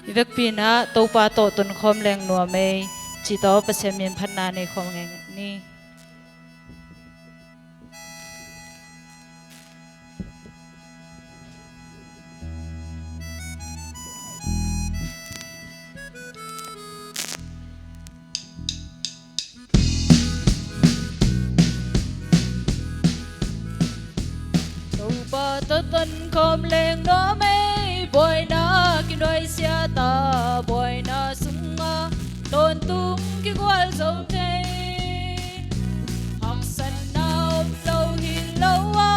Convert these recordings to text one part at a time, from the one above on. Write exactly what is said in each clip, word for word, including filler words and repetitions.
Hi vekpi-in ah Topa tawh tonkhawm leng nuam ei, cih tawh Pasian min phatna nei khawm ngei ni. Topa tawh tonkhawm leng nuam ei, buaina kinuaisiat a, buaina sungah tawntung kigual zo thei. Haksatna om lo hi lo a,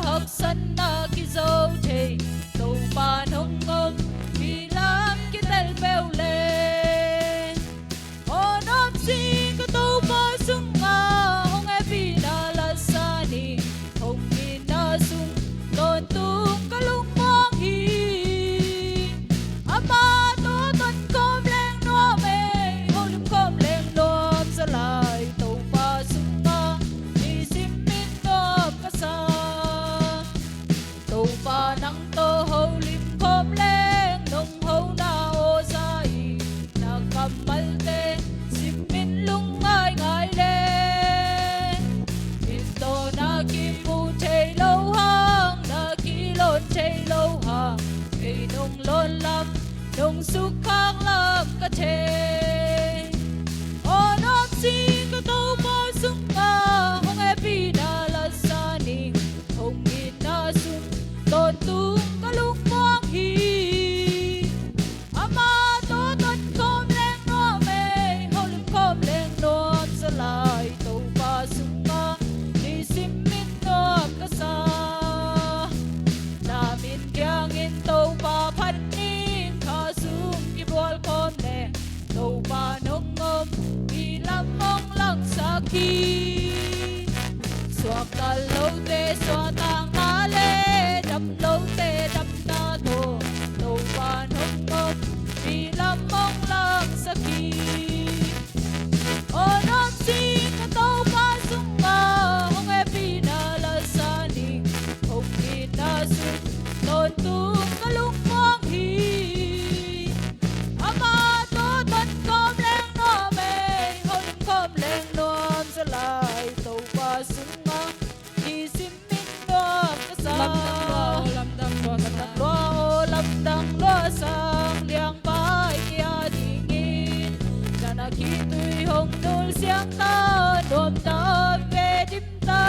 haksatna kizo thei. Topa hong om, mi lam kitel peuh leh. Aw nuamsi ka Topa sungah hong hehpihna la sa ning. Hong itna sung tawntung ka lungmuang hi. Amah tawh tonkhawm leng nuam ei, holim khawm leng nuam zaw lai. Topa sungah nisim min nuam ka sa. Topa nang tawh holim khawm leng nong hona aw za in, na kammalte sim in lungngai ngai leng. Min tawh na kimu thei lo hang, na kilawn thei lo hang, kei nong lawn lam, nong sukkhak lam ka thei. Aw nuamsi ka Topa sungah hong hehpihna la sa ning. Hong itna sung tawntung ka lungmuang hi. Amah tawh tonkhawm leng nuam ei, holim khawm leng nuam zaw lai. Topa sungah nisim min nuam ka sa. Na min kiangin Topa phat ning, kha sung kibual khawm leng Topa nong om, mi lam hong langsak hi. Suakta lote suahtakna le, dam lote damna tawh Topa nong om, mi lam hong langsak hi. Aw nuamsi ka Topa sungah hong hehpihna la sa ning. Hong itna sung tawntung ka lungmuang hi. Amah tawh tonkhawm leng nuam ei, holim khawm leng nuam zaw lai. Topa sungah nisim min nuam ka sa. Lamdang lua aw, lamdang lua sa. Lamdang lua aw, lamdang lua sang, liangpai kia dingin. Zan a khitui hong nul siang ta, nuamna ve dim ta.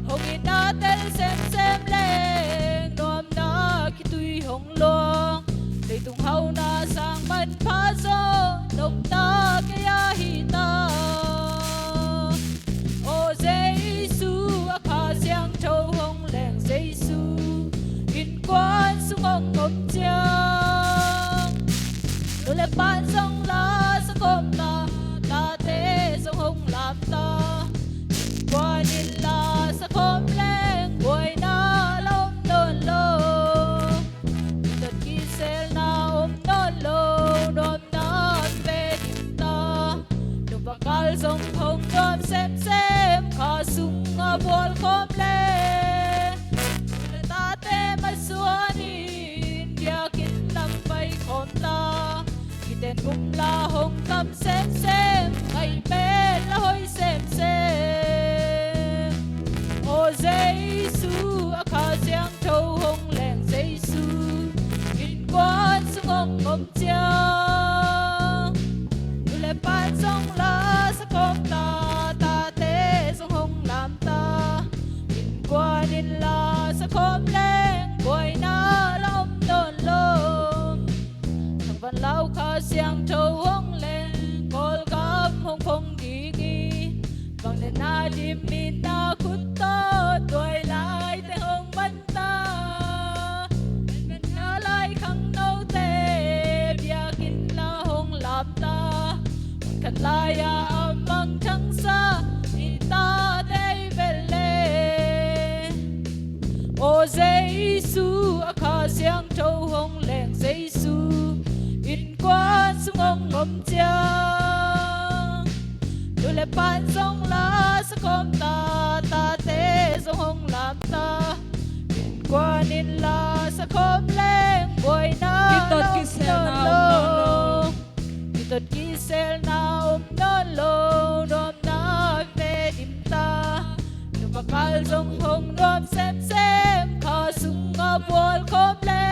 Hong itna tel semsem leng, nuamna khitui hong luang. Leitung hauhna sang manpha zong nopna kei a hi ta. Aw Jesu, a Kha Siangtho hong leng Jesu, innkuan sung hong om ciang. Nu le pa'n zong la sa khawm ta, tate zong hong lam ta. Innkuan in la sa khawm leng buaina la om nawn lo. Dot kiselna om nawn lo, nuamna ve dim ta. Nupa kal zong hong nuam semsem, kha sungah bual khawm leng. Nu le tate masuan in, biakinn lam pai khawm ta. Kiten gum la hong tam semsem, ngaih pen la hoih semsem. Aw Jesu, a Kha Siangtho hong leng Jesu, innkuan sung hong om ciang. Khat lai-a a mangthangsa i tate i velh le. Aw Jesu, a Kha Siangtho hong leng Jesu, innkuan sung hong om ciang, nu le pa'n zong la sa khawm ta, tate zong hong lam ta. Innkuan in la sa khawm leng buaina kitot kiselna om nawn lo. Kitot kiselna om nawn lo, nuamna ve dim ta. Nupa kal zong hong nuam semsem, kha sungah bual khawm le.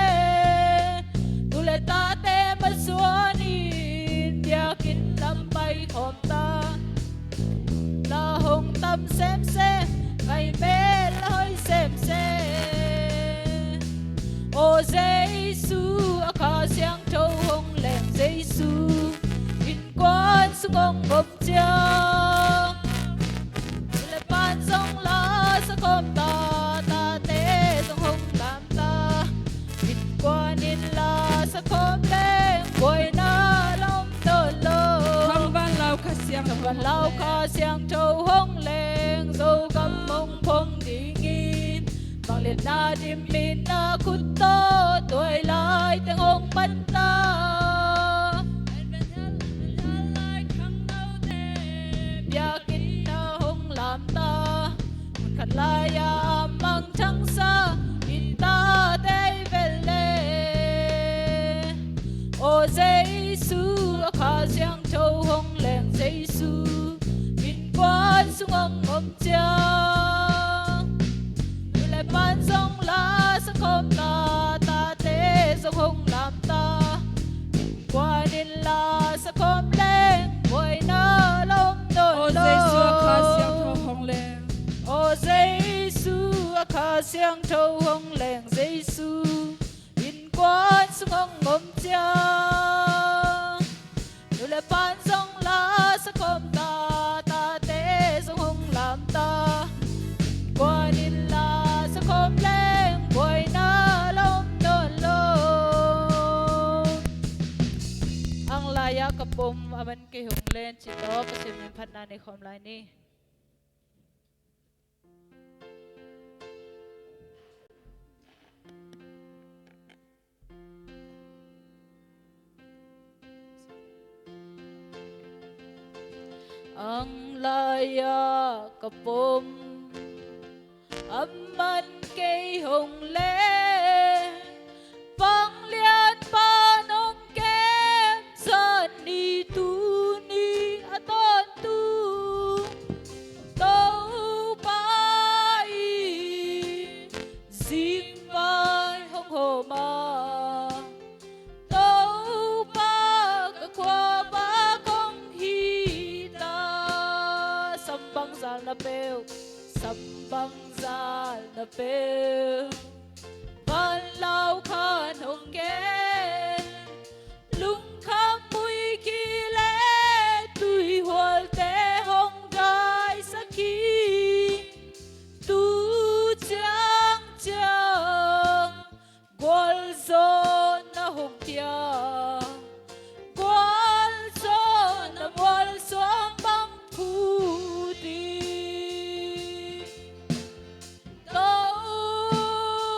Nu le tate masuan in biakinn lam pai khawm ta. La hong tam semsem, ngaih mel la hoih semsem. Aw Jesu, a Kha Siangtho hong leng Jesu, innkuan sung hong om ciang, nu le pa'n zong la sa khawm ta, tate zong hong lam ta. Innkuan in la sa khawm leng buaina la om nawn lo. Thangvan lau Kha Siangtho, thangvan lau Kha Siangtho hong leng, Zogam hong phong dingin, vangliatna dim in na khut tawh tuai lai teng hong pan ta. Biakinn ah hong lam ta. Khat lai-a a mangthangsa i tate i velh le. Aw Jesu, a Kha Siangtho hong leng Jesu, innkuan sung hong om ciang, nu le pa'n zong la sa khawm ta, tate zong hong lam ta. Innkuan in la sa khawm leng buaina la om nawn lo. Aw Jesu, a Kha Siangtho hong leng. Aw Jesu, a Kha Siangtho hong leng Jesu, innkuan sung hong om ciang, nu le pa'n zong la sa khawm ta, tate zong hong lam ta. Innkuan in la sa khawm leng buaina la om nawn lo. Hang lai-ah ka pom, a man kei hong len, ci tawh Pasian min phatna nei khawm lai ni. Hang lai-ah ka pom, a man kei hong len, vangliatpa nong kem, zan ni tuni a tawntung Topa in zingvai hong hawm a, Topa ka khuavak hong hi ta. Sam bangzah na peuh, sam bangzah na peuh, van lau khan hong kem, lungkham muiki le tuihualte hong daisak hi. Tu ciangciang gualzawhna hong pia, gualzawhna mualsuang bang phu ding. Topa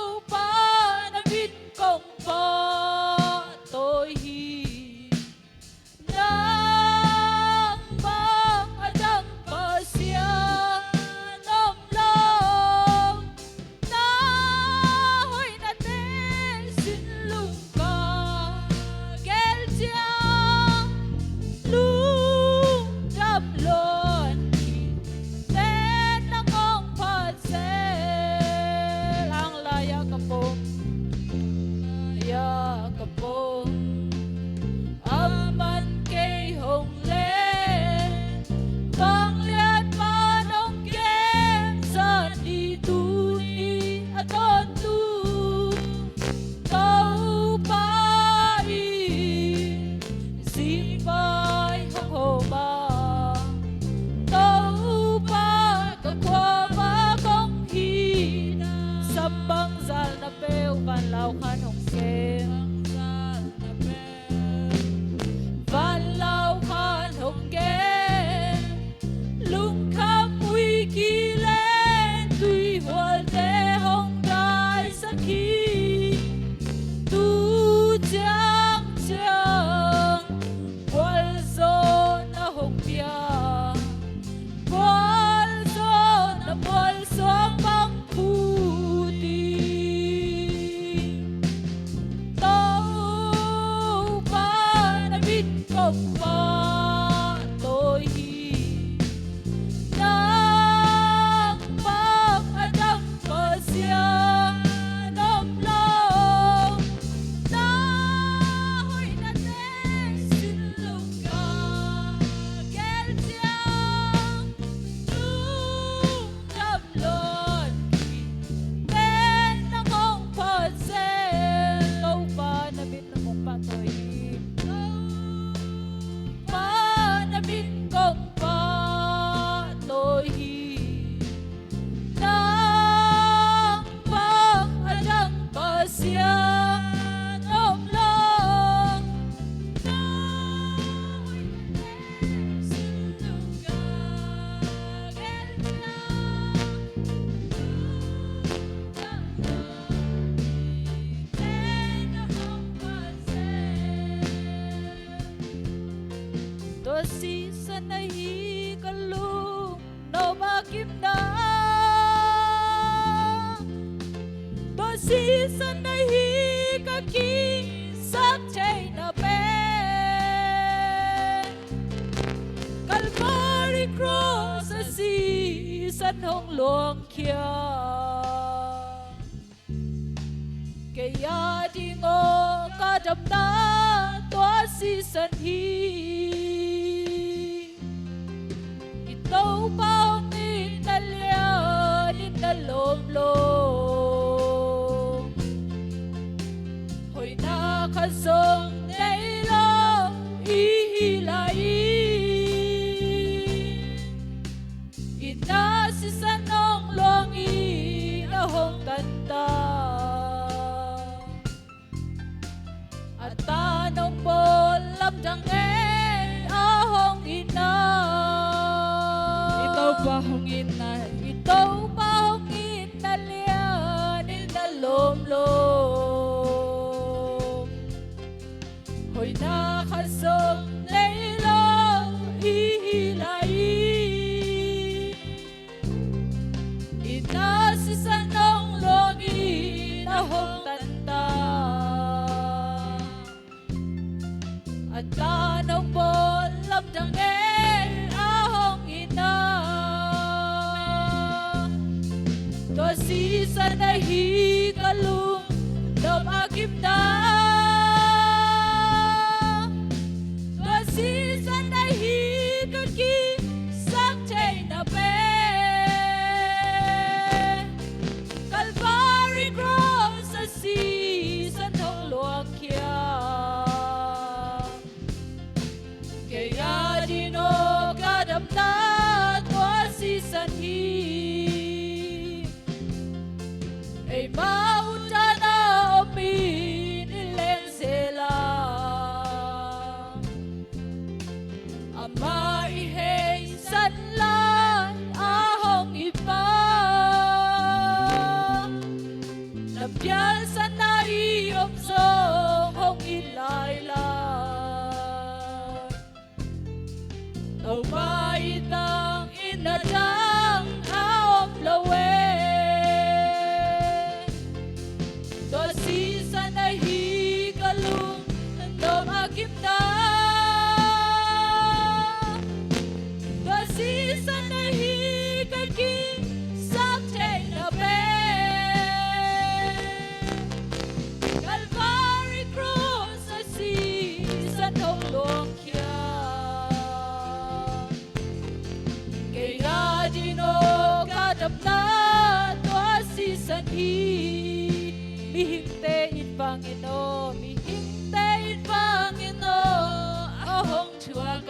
Tua sisan ahi ka lungdam a kimna, tua sisan ahi ka kisap theihna pen Calvary Cross a sisan hong luangkhia. Kei a ding aw ka damna tua sisan hi. I Topa hong itna lianin na lawm lo. Hoihna khat zong nei lo i hi lai i, i na sisan hong luang i na hong tanta. A ta nong bawl lamdang ei a hong itna. I Topa hong itna. I Topa hong itna lianin na lawm lo. Hoihna khat zong nei lo i hi lai i, i na sisan hong luang i na hong tanta. A ta nong bawl lamdang ei a hong itna. Tua sisan ahi ka lungdam a kimna. Tua sisan ahi ka kisap theihna pen Calvary Cross a sisan hong luangkhia. Kei a ding aw ka damna tua sisan hi. Eima uttana om in i leng sela. Ama i heisan lai a hong it pa. Na pialsanna i om zong hong it lai lai. Topa i tang in na tang a om lo e. Tua sisan ahi ka lungdam a kimna. Tua sisan ahi ka kisap theihna pen Calvary Cross a sisan hong luangkhia. Kei a ding aw ka damna tua sisan hi. Mihingte in vangin aw, mihingte in vangin aw a hong thuak a.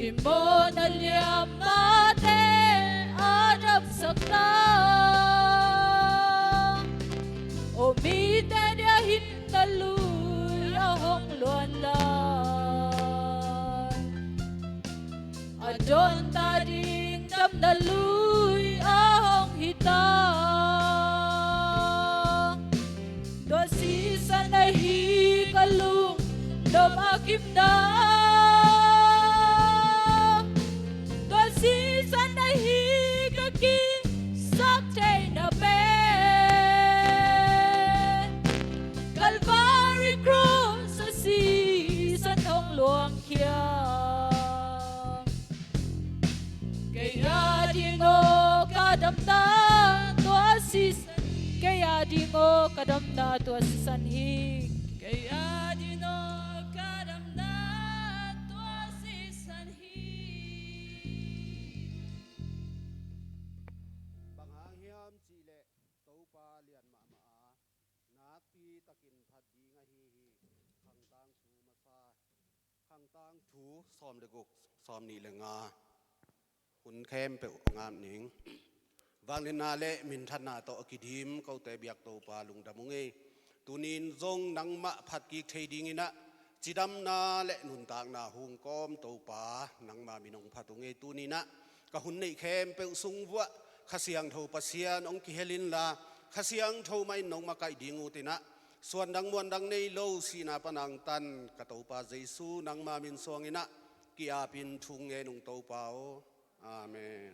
I mawhna liammate a damsakna. Aw mite dia hin na lui a hong luan lai. A dawnta ding damna lui a hong hi ta. Tua sisan ahi ka lungdam a kimna. Tua sisan ahi ka kisap theihna pen Calvary Cross a sisan hong luangkhia. Kei a ding aw ka damna tua sisan. Kei a ding aw ka damna tua sisan hi. Kei a ding aw ka damna tua sisan hi. Bang hang hiam cih leh Topa lian mahmah a, nakpi takin phat ding ahi hi. Khangtang thu masa, Khangtang thu sawm le guk, sawm nih le nga. Hun khempeuh ngap ning. Vangliatna le minthanna tawh a kidim kote biak Topa lungdam ung ei. Tuni in zong nangmah phat kik thei dingin ah cidamna le nuntakna hong kawm Topa nangma min hong phat ung ei. Tuni in ah ka hun neih khempeuh sung vuah Kha Siangtho Pasian hong kihel inla, Kha Siangtho mah in nong makaih ding uh tin ah Suandang muandang nei lo sihna pan angtan ka Topa Jesu nangma min suangin ah ki-apin thu ngen ung Topa aw. Amen.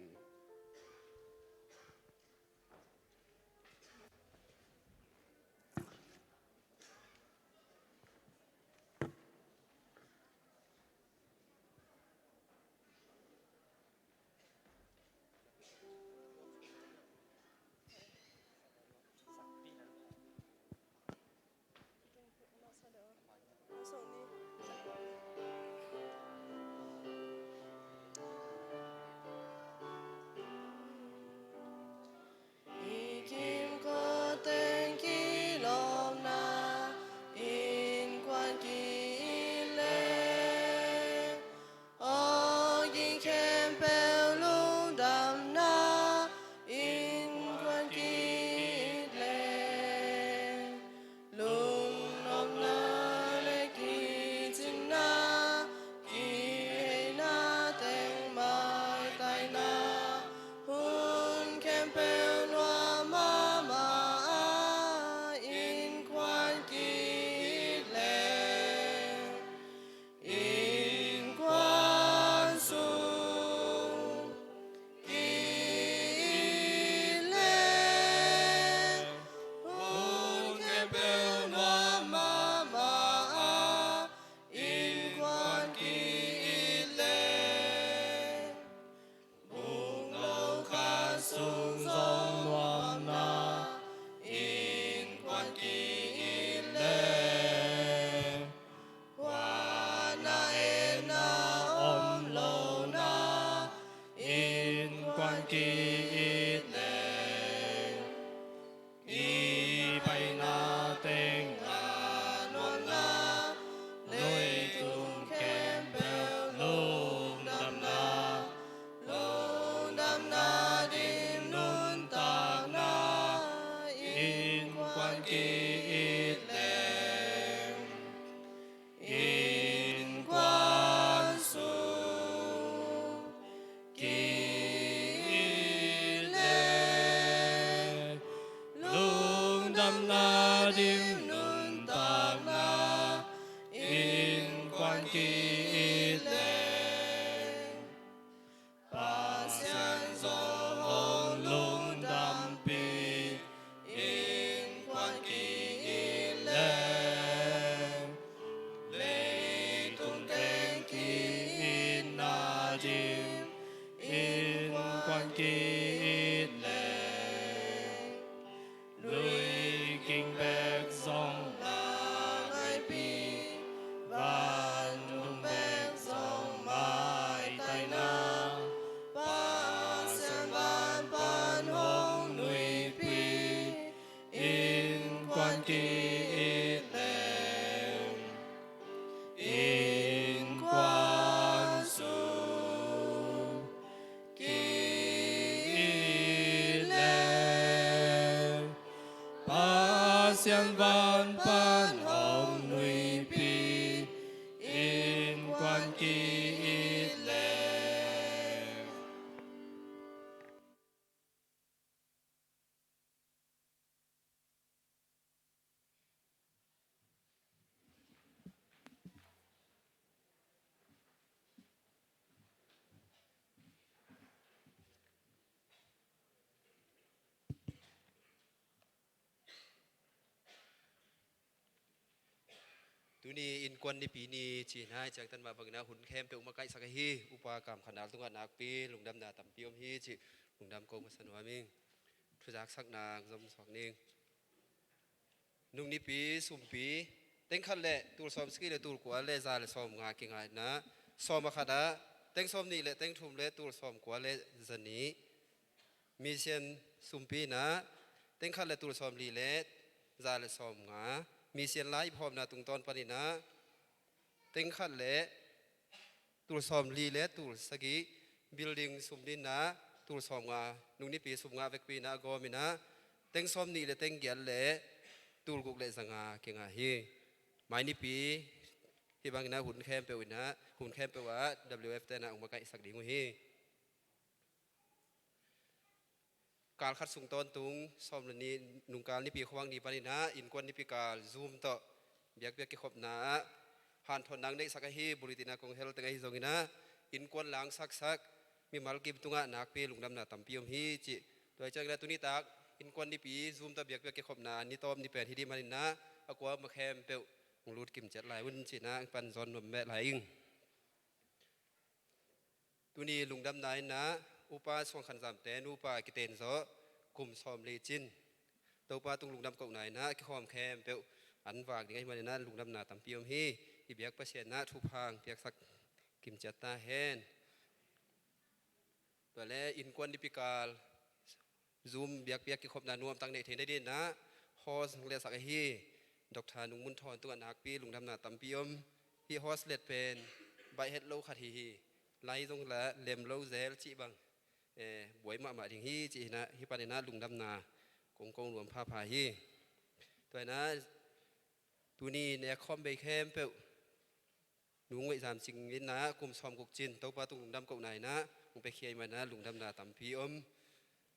I kim ko teng kilawmna innkuan ki-it leh, aw ging khempeuh lungdamna innkuan ki-it leh, lungnopna le kicinna, kiheina teng maitaina, hun khempeuh nuam mahmah a innkuan ki-it leh, innkuan sung ki-it leh, hun khempeuh nuam mahmah a innkuan ki-it leh, bunglo khat sung zong nuamna innkuan ki-it leh, khuana etna om lona innkuan ki-it leh, kipaina teng a nuamna, leitung khempeuh lungdamna, lungdamna dim nuntakna innkuan ki-it leh, innkuan sung ki-it leh, lungdamna dim nuntakna innkuan ki-it leh, Pasian zong hong lungdampih innkuan ki-it leh, leitung teng ki-itna dim innkuan ki-it leh, lui king bek zong na ngaihpih, vantung bek zong maitaina, Pasian van pan hong nuihpih innkuan ki-it leh, innkuan sung ki-it leh, Pasian van pan hong nuihpih innkuan ki-it leh. Tuni innkuan nipi ni cihna hi ciangtan mah bangin ah hun khempeuh makaihsak ahi. Upa Kam Khan Nal tungah nakpi lungdamna tampi om hi cih lungdam ko masa nuam ing. Thuzaksakna zom suak ning. Nung nipi sumpi teng khat le tul sawm sagih le tul kua le za le sawm nga kingaihna, sawm a khat ah teng sawm nih le teng thum le tul sawm kua le za nih. Misian sumpi in ah teng khat le tul sawm li le za le sawm nga. Misian la ip hawmna tungtawn panin ah teng khat le tul sawm li le tul sagih building sum dinna tul sawm nga, nung nipi sum nga vekpi in ah a gawm in ah teng sawm nih le teng giat le tul guk le za nga kingah hi. Mai nipi hih bangin ah hun khempeuh in ah, hun khempeuh ah W F te in ah hong makaihsak ding uh hi. kal khat sung tawntung sawm le nih nungkal nipi khuavak ni panin ah innkuan nipi kal Zoom tawh biakpiak kikhopna ah hanthawnna neihsak ahi. Bulletin ah kong hel teng ahi zongin ah innkuan langsaksak mimal kim tungah nakpi lungdamna tampi om hi cih. Tua hi ciangin ah tuni tak innkuan nipi Zoom tawh biakpiak kikhopna ni tawp ni pen hi ding manin ah a kuama khempeuh hong lut kim ciat lai un cih ah pan zawn nuam meh lai ing. Tuni lungdamna in ah Upa Suang Khan Zamte nupa kiten zawh kum sawm li cin Topa tung lungdam kohna in ah kikhawm khempeuh an vak ding ahih manin ah lungdamna tampi om hi. I biak Pasian ah thupha piaksak kim ciat ta hen. Tua le innkuan nipi kal Zoom biakpiak kikhopna nuamtak neih theih nadingin ah host hong letsak ahi Doctor Nung Mun Thawn tungah nakpi lungdamna tampi om. Hih host let pen baih het lo khat hi hi. Lai zong la lem lo zel cih bang, eh, buai mahmah ding hi cih hi in ah hih panin ah lungdamna kong ko nuam phapha hi. Tua hi in ah tuni nekkhawm bei khempeuh Nu Ngoih Zam Cing in ah kum sawm guk cin Topa tung lungdam kohna in ah hong piakhia ahih manin ah lungdamna tampi om.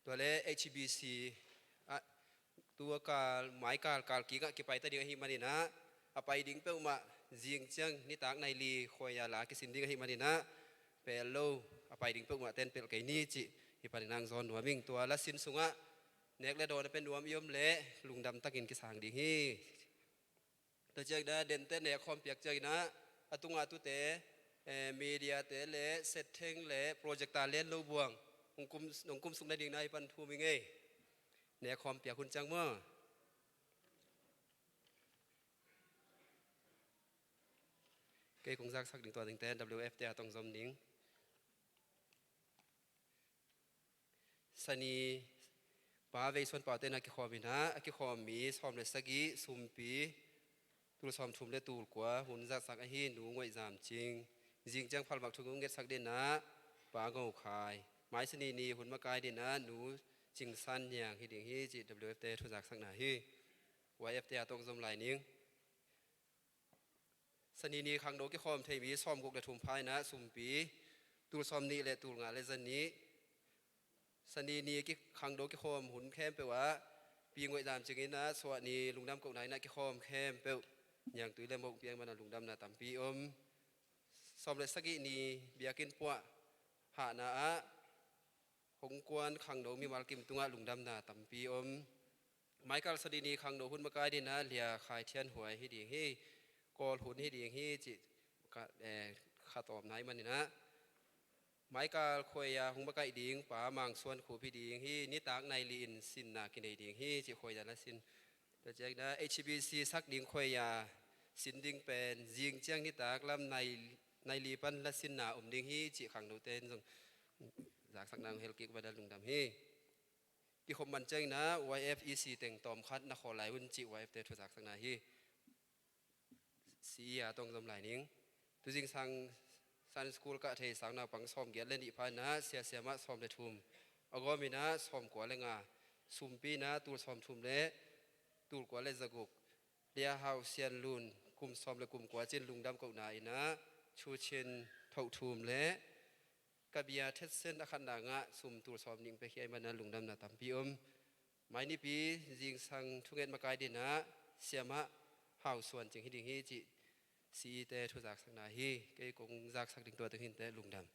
Tua le H B C ah tua kal, mai kal, kal kik ah kipai ta ding ahih manin ah a pai ding peuhmah zing ciang nitak nai li khuaia la kisin ding ahih manin ah pel lo, a pai ding peuhmah ten pelh kei ni cih hih panin ah hong zawn nuam ing. Tua la sin sungah nek le dawn a pia nuam i om leh lungdam takin kisang ding hi. Tua ciangin ah dente nekkhawm piak ciangin ah a tunga tute, eh, mediate le setheng le projector len lo buang hong kum, hong kumsuk nading in ah hih pan thum ing ei. Nekkhawm piak hun ciang maw? Kei kong zaksak ding tua dingte W F te a tong zom ning. Sani pa Vei Suan Pau te in ah kikhawm in ah a kikhawm mi sawm le sagih, sumpi tul sawm thum le tul kua hun zatsak ahi Nu Ngoih Zam Cing, zing ciang phalmak thu hong ngetsak dingin ah Pa Ngo Khai, mai Sani ni hun makai dingin ah Nu Cing San Niang hi ding hi cih W F te thu zaksakna hi. Y F te a tong zom lai ning. Sani ni khangno kikhawm thei mi sawm guk le thum pha in ah sumpi tul sawm nih le tul nga le za nih. Sani ni ki, khangno kikhawm hun khempeuh ah Pi Ngoih Zam Cing in ah suah ni lungdam kohna in ah kikhawm khempeuh niangtui le mawk piang man ah lungdamna tampi om. Sawm le sagih ni biakinn puah hahna ah hong kuan khangno mimal kim tungah lungdamna tampi om. Michael Sani ni khangno hun makai dingin ah Lia Khai Thian Huai hi ding hi. Kawl hun hi ding hi cih ka, eh, kha tawpna ahih manin ah Michael khuaia hong makaih ding Pa Mang Suan Khup hi ding hi. Nitak nai li in sinna kinei ding hi cih khuaia la sin. Tua ciangin ah H B C sak ding khuaia sin ding pen zing ciang nitak lam nai, nai li pan la sinna om ding hi cih khangnote in zong zaksakna hong hel kik man ah lungdam hi. Kikhop man ciangin ah Y F E C teng tawm khat na khawl lai un cih Y F te thu zaksakna hi. C E a tong zom lai ning. Tuzingsang Sunday School kah thei sang naupang sawm giat le nih pha in ah sia siamah sawm le thum, a gawm in ah sawm kua le nga, sumpi in ah tul sawm thum le tul kua le za guk, Lia Hau Sian Lun kum sawm le kum kua cin lungdam kohna in ah Chu Chin Thoh Thum le Ka bia thetsen a khatna ngah sum tul sawm nih piakhia ahih manin ah lungdamna tampi om. Mai nipi zingsang thunget makai dingin ah siamah Hau Suan Cing hi ding hi cih C E te thu zaksakna hi. Kei kong zaksak ding tua teng hi inteh, lungdam.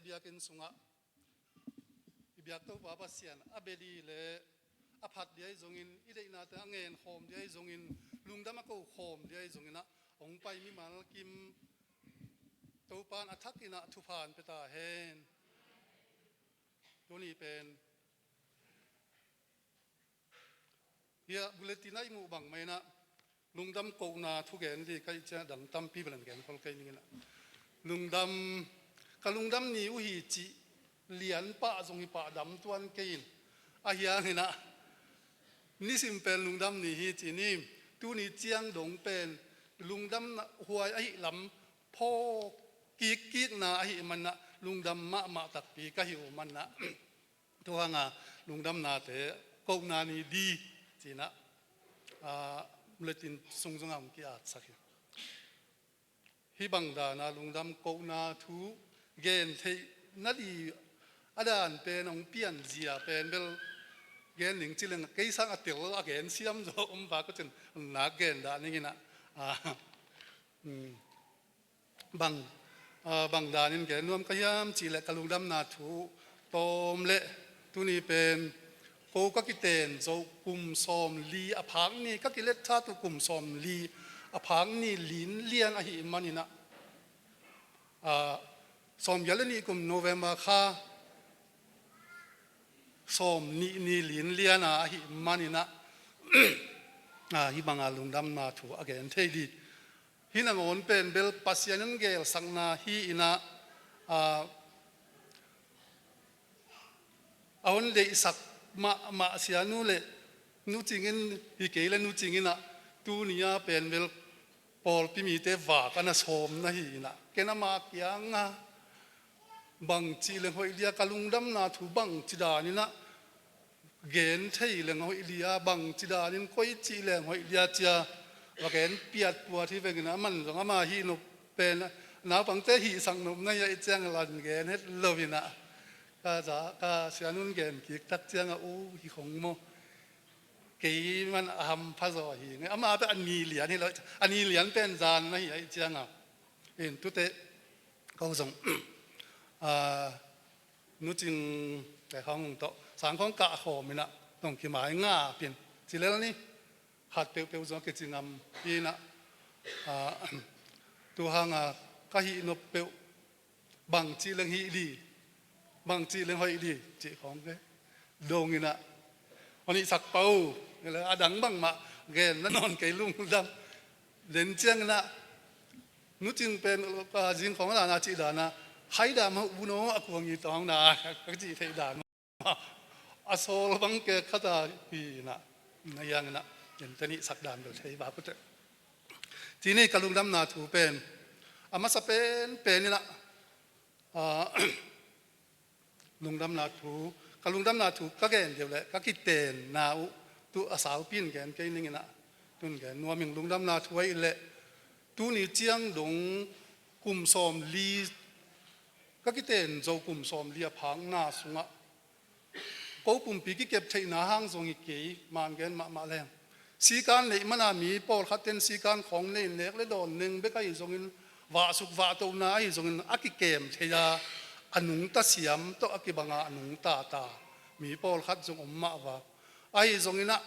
Biakinn sungah i biak Topa Pasian a bia ding le a phat ding ahi zongin, i deihnate a ngen khawm ding ahi zongin, lungdam a ko khawm ding ahi zongin ah hong pai mimal kim Topa in a thak in ah thupha hong pia ta hen. Tuni pen hih bulletin ah i muh bang mah in ah lungdam kohna thu gen ding ka hih ciang dang tampi bel gen khol kei ning in ah, lungdam, ka lungdam ni uh hi cih lian pah zong hi pah dam tuan kei in, ahi hangin ah nisim pen lungdam ni hi ci ni. Tuni ciang dong pen lungdamna huai ahih lam phawk kikkikna ahih manin ah lungdam mahmah takpi ka hi uh manin ah, tu hanga lungdamnate kohna ni ding ci-in ah, ah, bulletin sung zongah hong ki-atsak hi. Hih bang dana lungdam kohna thu gen theih nading a dan pen hong pianzia pen bel gen ning ci leng kei sang a tel a gen siam zaw om va, ko cin nak gen dah ning in ah, ah, um, bang, ah, bang danin gen nuam ka hiam cih leh ka lungdamna thu tawm leh tuni pen ko ka kiten zo kum sawmli a phak ni, ka kilet tha tu kum sawmli a phak ni lin lian ahih manin ah, ah, sawmgiat le nih kum November kha sawmnih ni lin lian a ahih manin ah, ah, hih banga lungdamna thu a gen thei ding. Hih nangawn pen bel Pasian in hong gelsakna hi in ah, ah, a hong deihsak mahmah Sia Nu le Nu Cing in, hi kei le Nu Cing in ah, tuni a pen bel pawlpi mite vak a na sawmna hi in ah, ken ama kiangah bangci leng hoih dia, ka lungdamna thu bangci danin ah gen thei leng hoih dia, bangci danin koi ci leng hoih dia ci-a va gen piatpuat hi veng in ah, aman zong ama hih nop pen naupangte hihsak nopna hi ahih ciangah lan gen het lo in ah, ka za, ka Sia Nun gen kik tak ciangah, u, hi khong maw, kei man a hampha zaw hi nge. Ama pen a ni lian hi lo, a ni lian pen zan na hi ahih ciangah, in tute ko zong, ah, Nu Cing te khawng tawh sang khawng kah khawm in ah, tong kimai ngap in ci lel ni. Khat peuhpeuh zong a kici ngam in ah, ah, tu hanga ka hih nop peuh bangci leng hih ding, bangci leng hoih ding cih khawng ke dong in ah, hong hihsak pah uh. A dang bangmah gen na nawn kei, lungdam. Den ciangin ah Nu Cing pen, ah, zing khawng a dana cih dana, hai dah mah uh, bu no a kuang i tawng na, ka cih theih dan mah a sawl bang kek khat a hi in ah, na hiang in ah, den ten hihsak dan bel thei va kute. Ci ni, ka lungdamna thu pen a masa penpen in ah, ah, lungdamna thu, ka lungdamna thu ka gen deuh leh ka kitenna uh tu a saupi in gen kei ning in ah, tun gen nuam ing. Lungdamna thu ahih leh tuni ciang dong kum sawmli, ka kiten zo kum sawmli a phakna sungah ko pumpi kikep theihna hang zong hi kei, man gen mahmah leng. Sikan neih mana mi pawlkhat ten sikan khawng nei nek le dawn neng bek ahi zongin, vahsuk vahtohna ahi zongin a kikem thei a, a nungta siam tawh a kibanga a nungta ta mi pawlkhat zong om mah va. Ahi zongin ah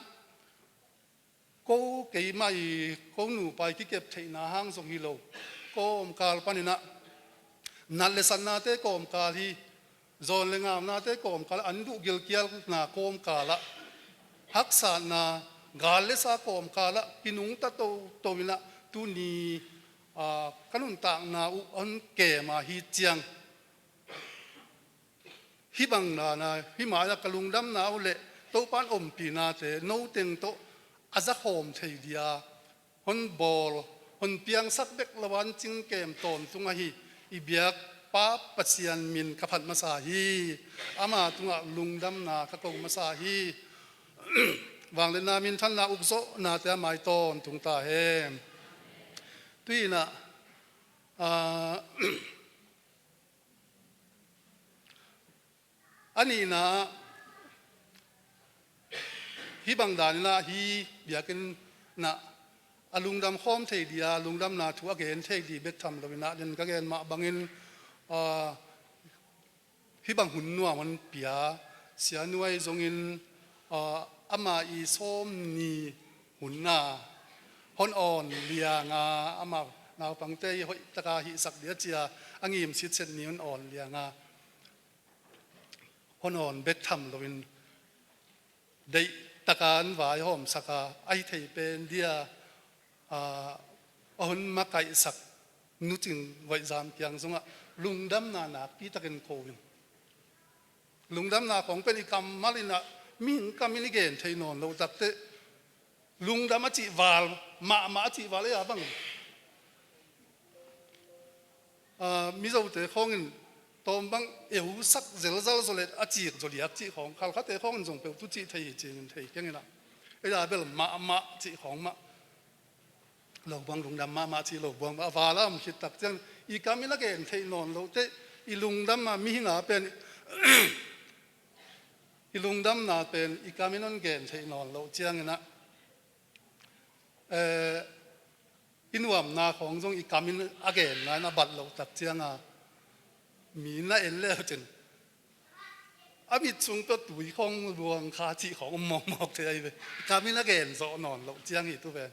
ko keimah i, ko nupa i kikep theihna hang zong hi lo, kawmkal panin ah nat le satnate kawmkal hi, zawn le ngaunate kawmkal, an duh gilkialna kawmkal ah, haksatna, gal le sa kawmkal ah kinungta toto in ah, tuni, ah, ka nuntakna uh hong kem a hi ciang, hih bang dana, hih mai-ah ka lungdamna uh leh Topa in ompinate no teng tawh a zakhawm thei dia hon bawl, hon piangsak bek lo a, an cingkem tawntung ahi i biakpa Pasian min ka phat masa hi. Ama tungah lungdamna ka ko masa hi. Vangliatna, minthanna, ukzawhnate a mai tawntung ta hen. Tu-in ah, ah, a nihna ah, hih bang danin ah hih biakinn ah a lungdam khawm thei dia lungdamna thu a gen thei ding bek tham lo-in ah, den ka gen mah bangin, ah, hih bang hun nuam hon pia, Sia Nu ahi zongin, ah, ama i sawm ni hun a hon awn lianga, ama naupangte i hoih taka hihsak dia cia a ngim sitset ni hon awn lianga, hon awn bek tham loin, deih taka an vai hawmsak a, ahi thei pen dia, a, a hun makaihsak Nu Cing Voih Zam kiang zongah lungdamna nakpi takin ko in. Lungdamna khawng pen i kammal in ah, mihing kam in i gen thei nawn loh takteh, lungdam a cih val, mahmah a cih val ei a bang. Ah, Mizote khawngin tawm bang eusak zelzal zaw le a cik zaw liak cih khawng, Khalkhate khawngin zong peuh tu cih thei hi cingin thei keng in ah. Ei a bel mahmah cih khawng mah. Lo buang lungdam mahmah cih lo buang a val a om khit tak ciang, i kam in a gen theih nawn loh teh, i lungdam a mihing a pen, i lungdamna pen i kam in hon gen theih nawn loh ciangin ah, eh, i nuamna khawng zong i kam in a genna in a bat loh tak cianga, mi na en le cin, a mit sung tawh tui khawng luang kha cih khawng om mawkmawk thei ahi ve. I kam in a gen zawh nawn loh ciang hi tu ve.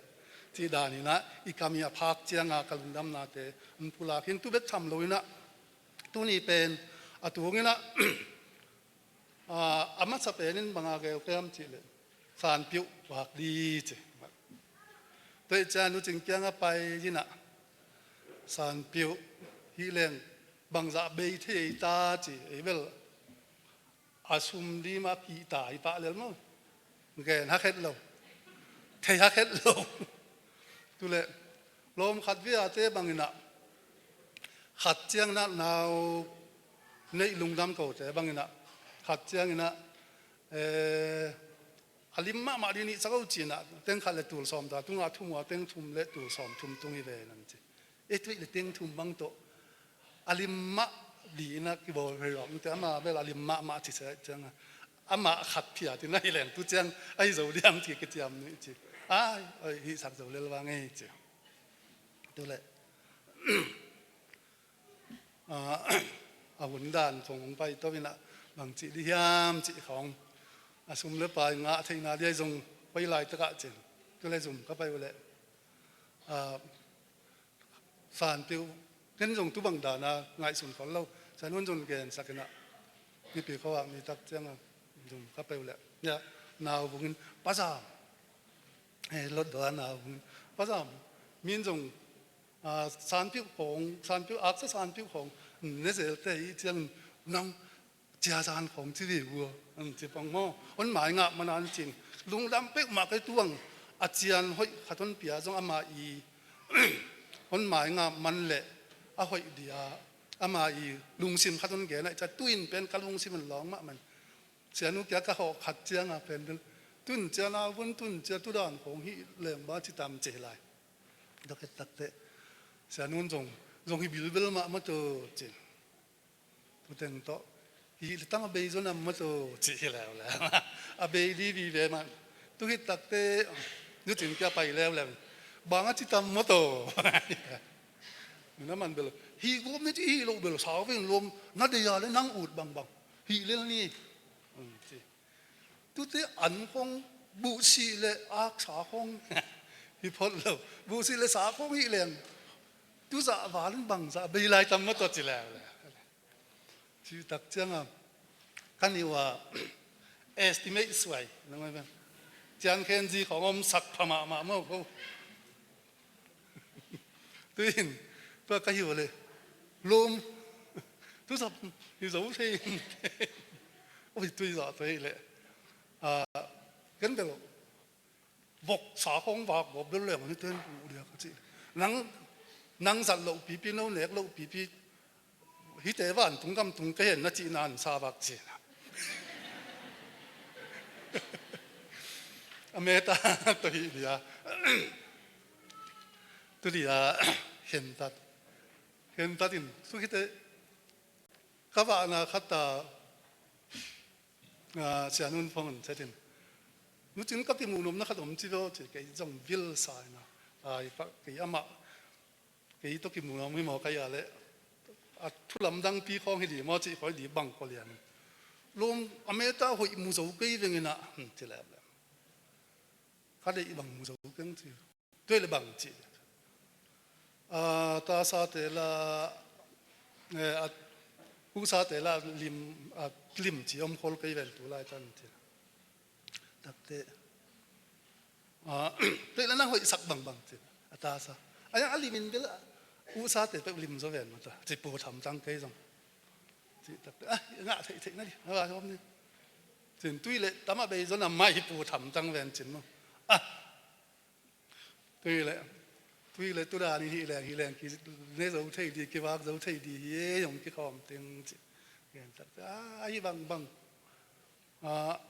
Cih dan in ah i kam i a phak cianga ka lungdamnate an pulak hi in tu bek tham lo in ah, tuni pen a tung in ah, a, a masa pen in bang a geu ka hiam cih leh, Sanpiuh vak di ci. Tua ih ciang Nu Cing kiangah pai in ah, Sanpiuh hih leng bangzah bei thei ei ta ci, ei bel a sum dim a kihta hi pah lel maw. Gen hakhet lo. Thei hakhet lo. Tu leh lawm khat viate bang in ah, khat ciang in ah nau neih lungdam kote bang in ah, khat ciang in ah, eh, a lim mahmah di nih sak o ci in ah, teng khat le tul sawm ta tung a, thum ua teng thum le tul sawm thum tung hi ve nan ci. Eh, tuih le teng thum bang tawh a lim mah di in ah kibawl hei rawk in teh, ama bel a lim mahmah ci sa ciang a, amah khat phiat in ah hi leng tu ciang ahi zo diam ci kiciam nuih ci. Ai, oi, hih sak zo lel vang ei ci. Tu leh, ah, a hun dan khawng hong pai to in ah, bang cih di hiam cih khawng, a sum le pai ngah theihna di ahi zong, pai laitak ah cin. Tu leh zum ka pai uh leh, ah, Sanpiuh, ken zong tu bang dan a ngaihsun khol lo. Sia Nun zong gensak in ah, mipi khua-ah mi tak ciang a, zum ka pai uh leh, ya, nau vung in, Pa Zam, eh, Lotdaw a nau vung in, Pa Zam, min zong, ah, Sanpiuh khawng, Sanpiuh, aksa Sanpiuh khawng ne zelte i ciang, nang ciazan khawng ci ve uh a, an ci pang maw. Hon mai ngah man a an cin. Lungdam peuhmah kei tuang, a cian hoih khat hon pia zong ama i hon mai ngah man leh a hoih dia, ama i lungsim khat hon gen a i ca, tu in pen ka lungsim in lawng mahmah in. Sia Nu kiang ka hawh khat ciang a pen pen, tun cia nau vun, tun cia tu dan khawng hih leng ba ci tam ci hi lai. Dok het tak teh, Sia Nun zong, zong hi bilbel mahmah to cin. Tu teng tawh, hih le tam a bei zaw nam maw taw, cih hi leuleu. A bei di vive man. Tu hih takte, Nu Cing kiang pai leuleu. Bang a ci tam maw taw. Nuna man bel, hih gawp ni ci hih loh bel, sau veng lawm, na deih a le nang ut bangbang. Hih lel ni. Hmm, ci. Tute an khawng buhsih le aksa khawng hi phot lo. Buhsih le sa khawng hih leng, tu zah val in bangzah bei lai tam maw taw ci leuleu. Cih tak ciang a, ka nih uh a estimate suai. Nang oi pen, cian khen zi khawng om sak pha mahmah maw ko. Tu in, tua ka hi uh leh, lawm, tu zah hi zo thei. Oi, tu zah thei leh. Ah, ken bel, vok sa khawng vak gawp bel leng ni ten uh dia ka ci. Nang, nang zat loh pipi, no nek loh pipi, hihte vantung gam tung ka hen na cih nan sa vak ci. A meta tawh hih dia. Tu dia, khentat. Khentat in, tu khite, ka vahna khat a, ah, Sia Nun phone setin, Nu Cing ka kimuh nuamna khat om ci lo ci, kei zong vil sa in a. Ai, pa, kei amah, kei tawh kimuh nuam hi maw ka hia leh, a thu lamdangpi khawng hi dih maw cih khawng hi dih bang kua lian. Lawm a meta hoih mu zo kei veng inah, hmm, ci lemlem. Ka deih bang mu zo keng ci. Tuai le bang ci. A, ta sate la, eh, a, u sate la lim, a, lim ci om khol kei ven tu lai tan ci. Takte. A, tuai le nang hoih sak bangbang ci. A ta sa. A yang a limin bel a, u sate peuh lim zo ven mata. Ci pu tham tang kei zong. Ci takte. A, ngah theih theih na di. A, om ni. Cin tuai le tama bei zon a mai pu tham tang ven cin maw. A, Tui le, tui le, tu dan in hih leng, hih leng, ki ne zo thei di, kivak zo thei di, hi e, hong kikhawm teng ci. Gen tak, a, ahi bangbang. A,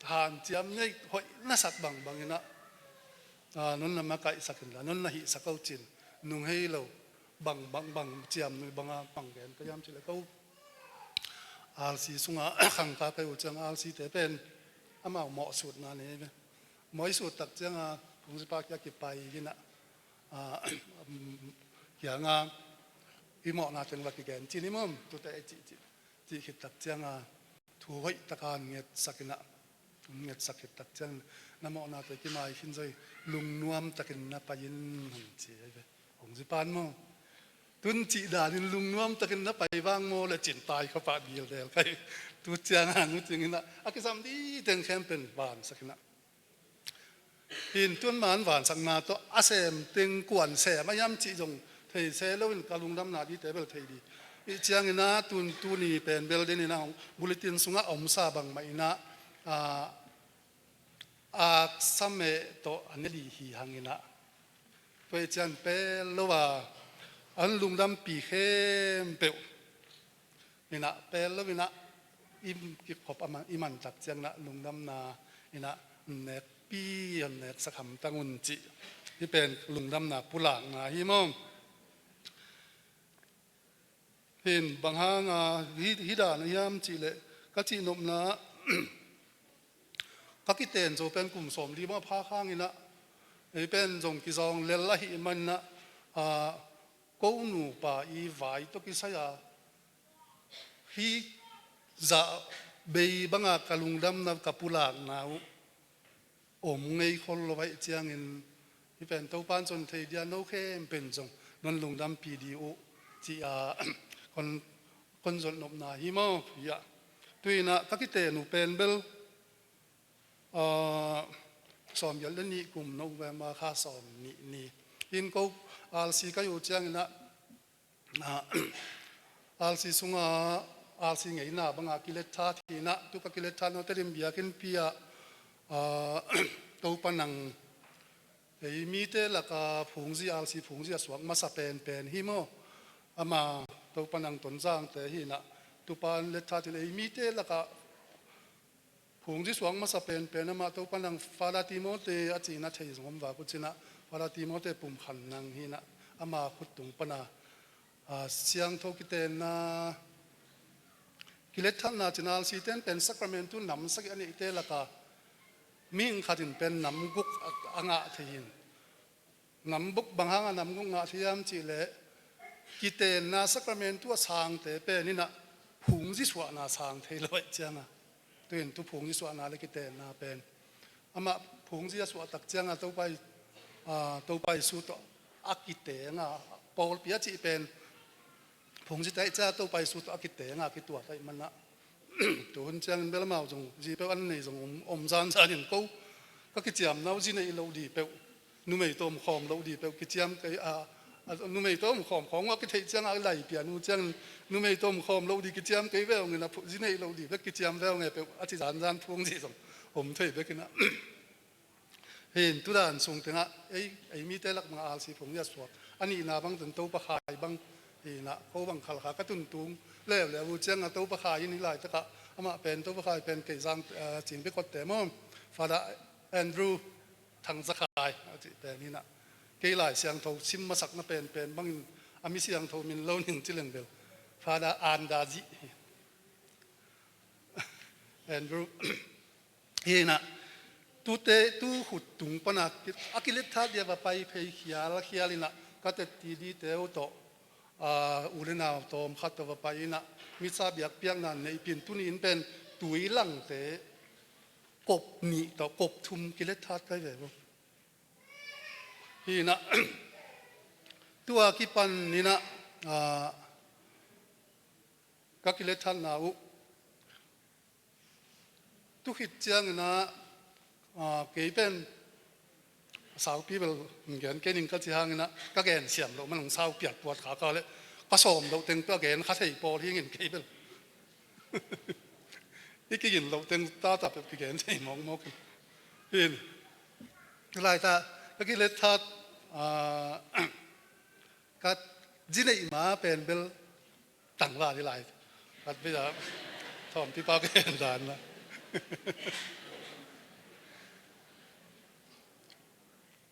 hanciam nei, hoih na sak bangbang inah. A, non na makaihsak inla, non na hihsak au cin. Nung hei lo, bangbang, bang, ciam nui banga, bang gen, ka hiam ci le ko. R C sunga, khangkha ka hi uh ciang R C te pen, amau mawhsutna nei ve. Mawh i sut tak cianga, phungzipa kia kipai inah, a, kianga, i mawhna teng va kigen cin i mawm, tute i cih, cih, cih khit tak cianga, thu hoih taka an ngetsak inah, an ngetsak khit tak ciang, na mawhnate kimai khin zoi, lungnuam takin na pai in, hong ci ei ve. Phungzipan maw. Tun cih danin lungnuam takin na pai vang maw le cin tai khapah dildel kai. Tu cianga, nu cing inah, a kisam di teng khempeuh vansak inah. Hin tun man vansakna tawh a sem teng kuan sem a hiam cih zong thei se loin ka lungdamna dite bel thei di. I ciangin a tun tuni pen bel den inah bulletin sungah a omsa bangmah inah, a, aksa meh tawh a ne di hi hang inah. Tua i cian pel lo a, an lungdampi khempeuh. Inah, pel lo inah, i kikhop a man, i man tak ciang inah, lungdamna inah, nekpi, hon neksak hamtang un cih. Hih pen lungdamna pulakna hi maw. Hin, bang hanga, hi, hi dan a hiam cih leh, ka cihnopna, ka kiten zo pen kum sawm li bang a phak hang inah, ei pen zong kizawng lel ahih man inah, a, ko nupa i vai tawh kisai a, hih zah bei banga ka lungdamna ka pulakna uh om ngei khol lo ahih ciangin, hih pen Topan zon thei dia no khempeuh in zong non lungdampi di uh, ci a, kon, kon zon nopna hi maw, hi a. Tu inah ka kiten uh pen bel, a, sawm giat le nih kum November kha sawm nih ni. Hin ko R C ka hi uh ciang inah, a, R C sunga, R C ngeina banga kilet that hi inah, tu ka kilet that note dim biakinnpi ah, a, Topa nang, ei mite laka phungzi, R C phungzi a suak masa penpen hi maw. Ama Topa nang Tonzangte hi inah, tupan let that in ei mite laka phungzi suak masa penpen amah Topa nang Father Timothy a cihna thei zong om vak uh cinah, Father Timothy pumkhan nang hi inah, ama khut tung pana, a, siangtho kitenna, kilet thatna cin R C ten pen sacramentu nam sagih a neihte laka mihing khat in pen nam guk a, a ngah thei hi. Nam guk bang hanga nam guk ngah thei hiam cih leh, kitenna sacramentu a sangte pen inah phungzi suahna sang thei lo ahih cianga. Tu in tu phungzi suahna le kitenna pen. Amah phungzi a suah tak cianga Topa i, a, Topa Jesu tawh a kitenga, pawlpi a cih pen phungzi teh ciang Topa Jesu tawh a kitenga kituat ahih manah. Tu hun ciangin bel amau zong, zi peuh an nei zong om, om zanzan in ko. Ka kiciamna uh zi neih loh di peuh. Numei tawh om khawm loh di peuh. Kiciam kei a, a, numei tawh om khawm khawng uh a kitheih ciangah a lai pian uh ciangin, numei tawh om khawm loh di kiciam kei ve ung inah phu-, zi neih loh di peuh kiciam ve ung e peuh. A ci zanzan phungzi zong om thei bek inah. Hin, tu dan sung tengah, ei, ei mite lak bangah R C phungzi a suak. A nihna bang tun Topa Khai bang, hi inah, ko bang Khalkha ka tuntung leuleu uh ciangah Topa Khai in hih laitakah, amah pen Topa Khai pen kei Zang, eh, Cing Bek Khuatte maw, Father Andrew Thang Za Khai, a cih pen hi inah. Kei Lai Siangtho sim masakna penpen bangin, a mi siangtho min lo ning ci leng bel. Father Anda Zih. Andrew. Hi inah, tute, tu khut tung pana, a kilet that dia va pai phei khial, khial inah, ka tetti dite uh tawh, a, u le nau tawm khat tawh va pai inah, misa biakpiakna neihpih in tuni in pen tui langte kop nih tawh kop thum kilet hat kai ve bo. Hi inah, tua kipan inah, a, ka kilet hatna uh tu khit ciangin ah, a, kei pen saupi bel hong gen kei ning ka ci hangin ah, ka gen siam loh man hong saupi a puat kha ka leh, ka sawm loh teng tua gen kha thei pawl hingin kei bel. I kigin loh teng tata peuh kigen thei mawkmawk in. Hin, tulai ta ka kilet hat, a, ka zi neih ma pen bel tangval hi lai. Khat vei a thawmpi pa ka en dan la.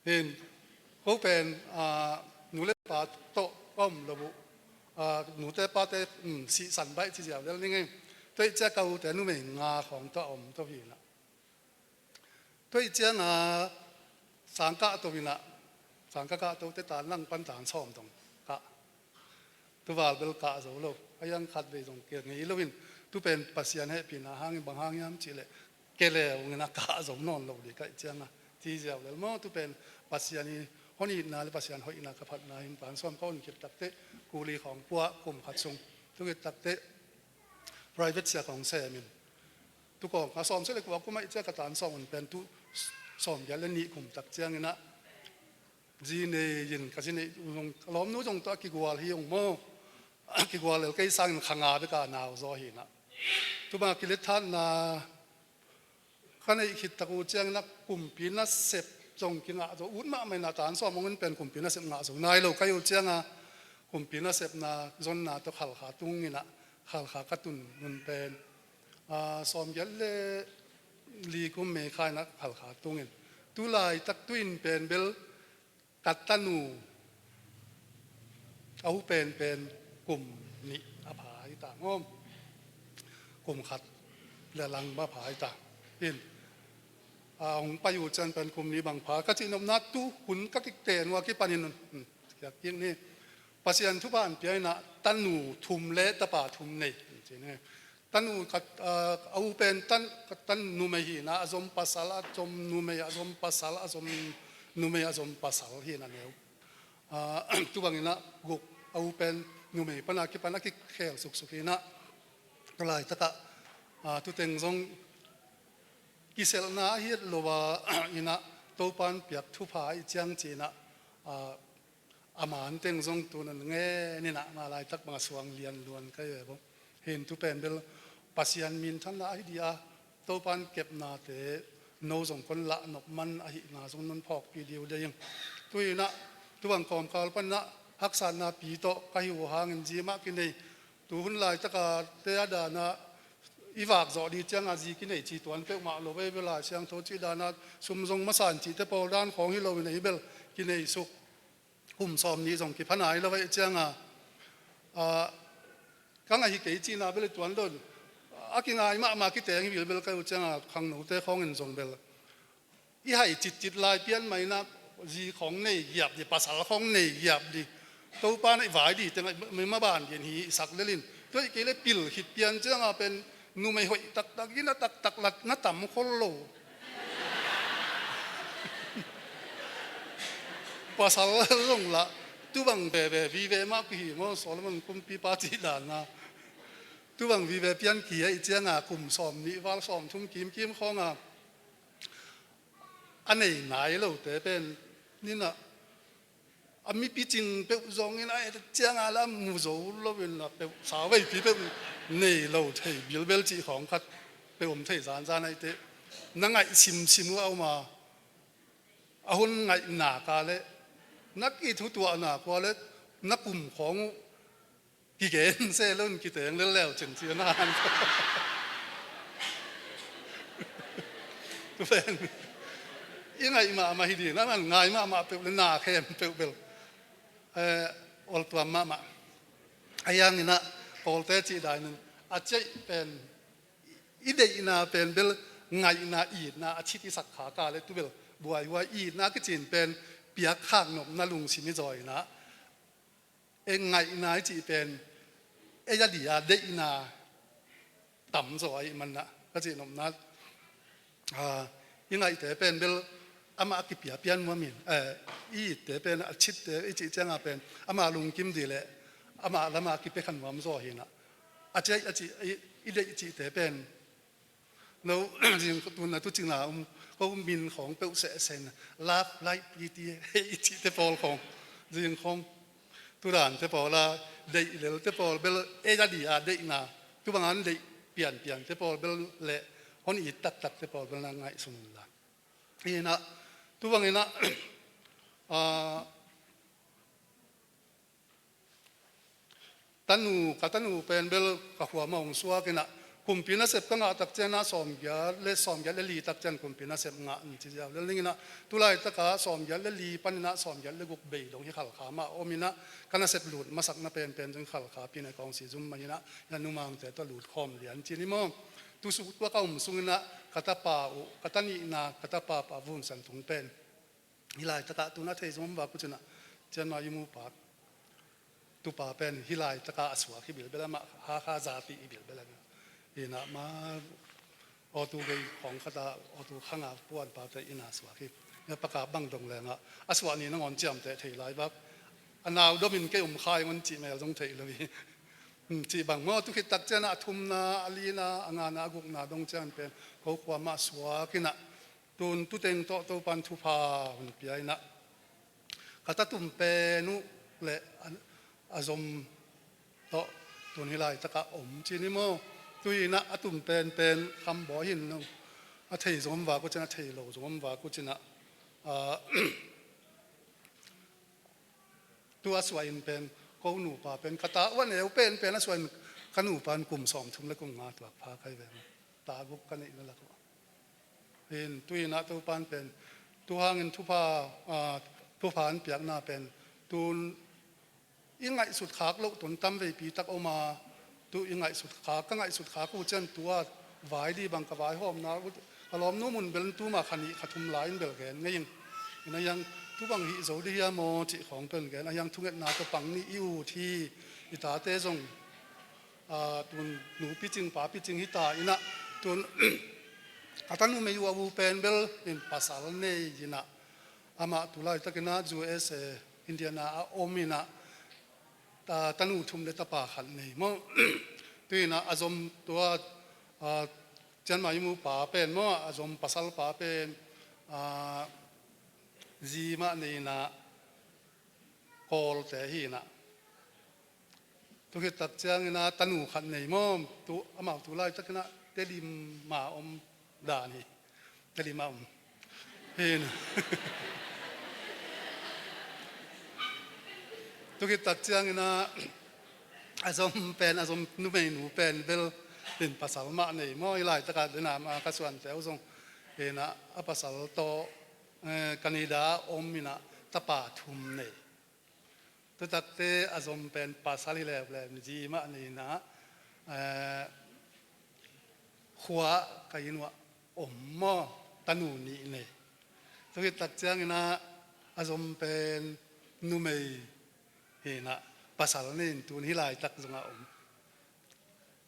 Hin, ko pen, a, nu le pa tawh ka om lo uh. A, nute pate, um, sihsan baih ci ziau lel ning ei. Tua ih ciah ka ute numei nga khawng tawh a om tawh hi inah. Tua ih ciangah sang kah to inah, sang ka kah to te tan lang pan tan sawm dong kah. Tuval bel kah zo lo, a iang khat vei zong kia ngei lo in, tu pen Pasian hehpihna hangin bang hang hiam cihleh, kele ung inah kah zo nawn lo dih ka ih ciangah. Ci ziau lel maw, tu pen Pasian i hon itna le Pasian hoihna ka phatna hin tan sawm ka hon khit takteh, kuli khawng pua kum khat sung. Tu khit takteh, private sia khawng sem in. Tu kawng a sawm sia le kua kum a ih ciah ka tan sawm un pen tu sawm giat le nih kum tak ciang inah zi nei in ka zi neih zong, a lawmnu zong tawh a kigual hi ung maw. A kigual lel kei sangin kha nga bek a nau zaw hi inah. Tu bang a kilet hatna ka neih khit tak uh ciang inah kumpi nasep zong kingah zo ut mahmah inah tan sawm hong in pen kumpi nasep ngah zo nai lo ka hi uh ciangah kumpi nasepna zonna tawh Khalkha tung inah Khalkha ka tun nun pen, a, sawm giat le li kum May kha inah Khalkha tung in. Tu laitak tu in pen bel ka tanu a u penpen kum nih a pha hi ta maw. Kum khat le lang mah pha hi ta. Hin, a, hong pai uh ciang pen kum nih bang pha ka cih nopna tu hun ka kikten uh a kipanin, hmm, kiak kik ni. Pasian thupha an pia inah tanu thum le tapa thum nei ci ni. Tanu ka, a, a u pen tan, ka tan numei hi inah a zom pasal, a zom numei, a zom pasal, a zom numei, a zom pasal hi inah neu. A, tu bang inah guk a u pen numei pan a kipan a kikhel suksuk hi inah. Ka laitakah, a, tu teng zong kiselhna a hiat lo a inah Topan piak thupha ih ciang ci inah, a, a man teng zong tu nan ngen inah nga laitak bang a suang lian luan ka hi ve bo. Hin tu pen bel Pasian minthanna ahi dih a, Topan kepnate no zong kon lah nop man ahihna zong non phawkpih dih uh dei ing. Tu inah, tu bang kawmkal pan inah haksatna pi tawh ka hi uh hangin zi mah kinei. Tu hun laitaka te a dana i vak zawh dih cianga zi kinei ci tuan peuhmah lo vei bel a, Siangtho cih dana sum zong masa in cihte pawl dan khawng hi lo in ei bel kinei suk. Kum sawm nih zong kipha nai lo vei cianga, a, ka ngaih hi kei cihna bel i tuan lo in, a kingai mahmah kiteng hi bilbel ka hi uh cianga khangnote khawngin zong bel i hai citcit lai pian mah inah zi khawng nei giap dih, pasal khawng nei giap dih. Topa na i vai dih tengah mi maban dih in hi i sak lel in. Tua i kei le pil khit pian cianga pen numei hoih taktak in a taktak lat na tam khol lo. Pasal zong lah tu bang veve vive mah kihi maw, Solomon kumpipa cih dana. Tu bang vive pian kihi a i cianga kum sawm nih val sawm thum kimkim khawnga a nei nai lote pen ninah a mipi cing peuh zongin a et cianga la mu zo loin a peuh sauveipi peuh nei lo thei bilbel cih khawng khat peuh om thei zanzan aite. Na ngaih simsim uh a om a, a hun ngaihna ka le na kithutuahna kua le na kum khawng uh kigen se lo in kiteng lelleu cin ci a na han. Tu pen i ngaih mahmah hi dih na man ngai mahmah peuh le na khem peuh bel, eh, oltuam mahmah. A hianginah Pawlte cih dainin a ceih pen i deihna pen bel ngaihna itna a cit i sak kha ka le tu bel buaihuai itna kicin pen piak khak nopna lungsim i zaw inah Ei ngaihna i cih pen ei a di a deihna tamzaw ahih manah ka cih nopna, a, i ngaihte pen bel amah a kipiapia nuam in, eh, i itte pen a citte i cih cianga pen amah lungkim dih leh amah lamah a kipia kha nuamzaw hinah a ciah a cih i, i deih cihte pen no, zing tuna tu cingna um, ko min khawng peuh sehseh na, love, light, pretty, hei i cihte pawl khawng, zing khawng, tudante pawl a, deih lelte pawl bel, ei a di a deihna, tu bang an deih pianpiante pawl bel le, hon it taktakte pawl bel na ngaihsun un la. Inah, tu bang inah, a, tanu, ka tanu pen bel ka khuama hong suak inah, kumpi nasep ka ngah tak cianah sawmgiat le, sawmgiat le li tak cian kumpi nasep ngah in ci ziau lel ning inah, tu laitaka sawmgiat le li paninah sawmgiat le guk bei dong hi Khalkha mah om inah, ka nasep lut masakna penpen zong Khalkha pine kawngsi zum mah inah, ya numangte tawh lut khawm lian ci ni maw. Tu suk tua ka um sung inah, ka tapa uh, ka tanihna, ka tapa pa Vun San Tung pen. Hih laitakah tun a thei zong om vak uh cinah, cianmah i mupa, tupa pen hih laitakah a suak hi bilbel amah, Hakha zapi hi bilbel a. Inah ma, awtu gei khawng khatah, awtu khanga puanpate inah suak hi. Pakap bang dong lengah, a suah ni nangawn ciamteh thei lai vak. A nau domin kei um khai ngon cih mel zong thei lo hi. Hmm, cih bang maw, tu khit tak cianah a thumna, a lina, a ngana, a gukna dong cian pen, ko khuamah suak inah, tun tuteng tawh Topan thupha hun pia inah, ka tatum pen uh le a, a zom tawh tun hih laitakah om ci ni maw. Tu inah a tum penpen kham bawi hin no. A thei zong om vak uh cinah, a thei lo zong om vak uh cinah, a, tu a suah in pen, ko nupa pen, ka ta uan eu penpen a suah in ka nupa in kum sawmthum le kum nga tuak pha kai ve. Ta guk ka neih na lak uh. Hin, tu inah Topan pen, tu hangin thupha, a, thupha an piakna pen, tun i ngaihsut khak loh tun tam veipi tak om a, tu i ngaihsut khak, ka ngaihsut khak uh cian tua vai di bang ka vaihawmna uh, ka lawmnu mun bel tuma kha nih kha thum lai in bel gen ngei ing. Ina hiang tu bang hih zo di hiam aw cih khawng pen gen, a hiang thungetna tawh pang nih i ut hi, i tate zong, a, tun nu picing, pa picing hita inah, tun a tanu mei uh a u pen bel in pasal nei inah, amah tu laitakinah U S A, Indiana a om inah, ta, tanu thum le tapa khat nei maw. Tu inah a zom tua, a, cianmah i mupa pen maw, a zom pasalpa pen, a, zi mah nei inah, Kawlte hi inah. Tu khit tak ciangin a tanu khat nei maw, tu, amau tu laitakin a Tedim a om dan hi. Tedim a om. Hin. Tu khit tak ciangin a, a zom pen, a zom numeinu pen bel in pasal mah nei maw, hih laitak a dena ma ka suante uh zong. Hin a, a pasal tawh, eh, Canada a om in a tapa thum nei. Tutakte a zom pen pasal hi leuleu, zi mah nei in a, eh, khua ka inn uah om maw, tanu nih nei. Tu khit tak ciangin a, a zom pen numei hi in a, pasal nei in tun hih laitak zong a om.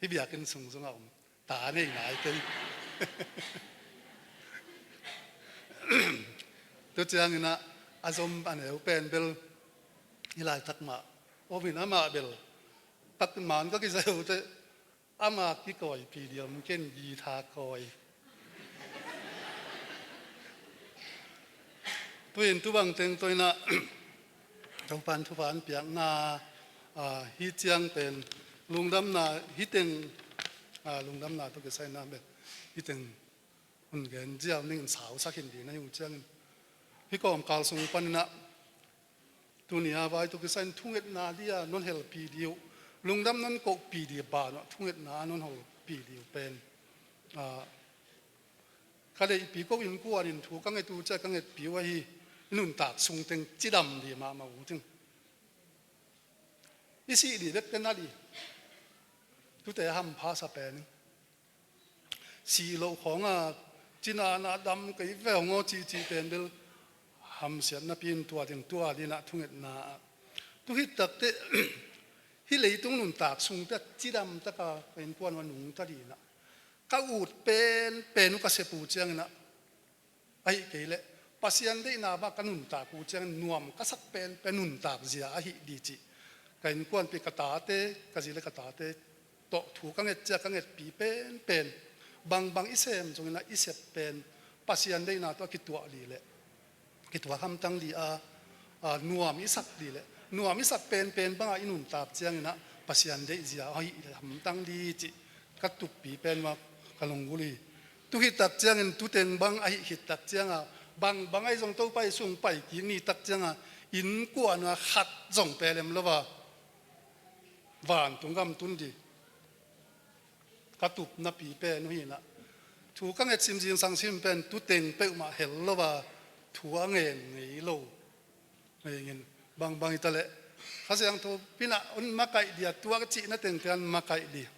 Hih biakinn sung zong a om. Ta nei nai kei. Tu ciangin a, a zom a neu pen bel hih laitak mah om in amah bel. Tak man ka kizai uh teh, amah kikawi pi diam ken guitar kawi. Tu in tu bang teng tawh in a, Topan thupha an piakna, a, hih ciang pen lungdamna, hih teng, a, lungdamna tawh kisai in a bel hih teng hun gen ziau ning in sausak hin ding na hi uh ciangin. Hih kawmkal sung panin a, tuni a vai tawh kisai in thungetna ding a non helpih ding uh, lungdam non kohpih ding banah thungetna a non helpih ding uh pen, a, ka deihpih ko innkuan in thu ka nget uh ciang ka ngetpih uh ahi, i nuntak sung teng cidam ding mahmah uh cing. I sih ding bek teh na ding. Tute hampha sa pen. Sih loh khawng a, cina na dam kei ve hong aw cihcih pen bel hamsiatna pi in tua ding tua ding a thungetna ah. Tu hih takteh hih leitung nuntak sung pia cidam taka ka innkuan uh a nungta dih inah, ka ut penpen uh ka sep uh cianginah, ahi kei leh Pasian deihna bang ka nuntak uh ciangin nuam ka sak penpen nuntak zia ahi dih cih ka innkuanpih ka tate, ka zi le ka tate tawh thu ka nget cia ka ngetpi penpen, bangbang i sem zongin ah i sep pen Pasian deihna tawh a kituah dih leh kituah hamtang dih a, a, nuam i sak dih leh nuam i sak penpen bangah i nuntak cianginah Pasian deihzia ahi leh hamtang dih cih ka tuppi pen mah ka lunggulh hi. Tu hih tak ciangin tuteng bang ahi khit tak cianga, bangbang ahi zong Topa i sung pai kik ni tak cianga, innkuan a khat zong pelem lo a vantung gam tun dih ka tupnapi pen uh hinah, thu ka nget sim zingsang sim pen tuteng peuhmah hel lo a, thu a ngen ngei lo. Ngengin bangbang i ta leh Kha Siangtho pinah un makaih dih a, tuak cihna tengte an makaih dih.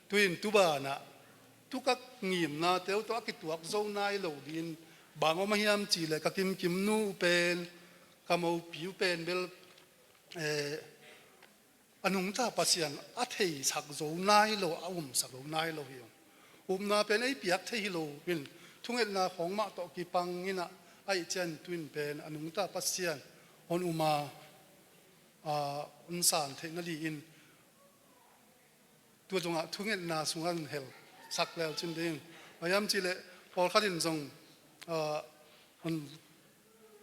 Tuin tubanah tu ka ngimnate uh tawh a kituak zo nai lo dih in bang om a hiam cih leh ka kimkim nu uh pen, ka mopi uh pen bel, eh, a nungta Pasian a theisak zo nai lo, a umsak zo nai lo hi ung. Upna pen ei piak thei hi lo in, thungetna khawng mah tawh kipang inah, ahi cian tuin pen a nungta Pasian hon um a, a, hon san theihna dih in, tua zongah thungetna sungah hel sak leu cin ding. Bang hiam cih leh pawlkhat in zong, a, hon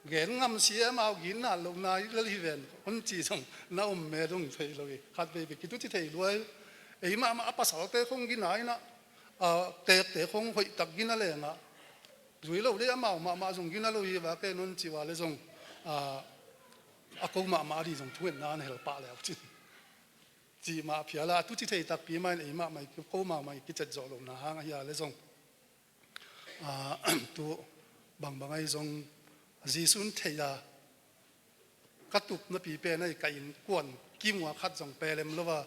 gen ngam si e, amau gitna lohna lel hi ven, hon ci zong na om me dong thei lo hi. Khat vei bek kituci thei luai. Ei mahmah a pasalte khong gina inah, a, tekte khong hoihtak gina lengah zui lo dei, amau mahmah zong gina lo hi, vake non ci ua le zong, a, a ko mahmah a dih zong thungetna an hel pah leu cin. Cih mah phial a, a tuci thei takpi mah in ei mahmah i ko mahmah i kicet zawh lohna hang ahi a le zong, a, tu bangbang ahi zong Jesuh in thei a, ka tupnapi pen ahi ka innkuan kim ua khat zong pelem lo a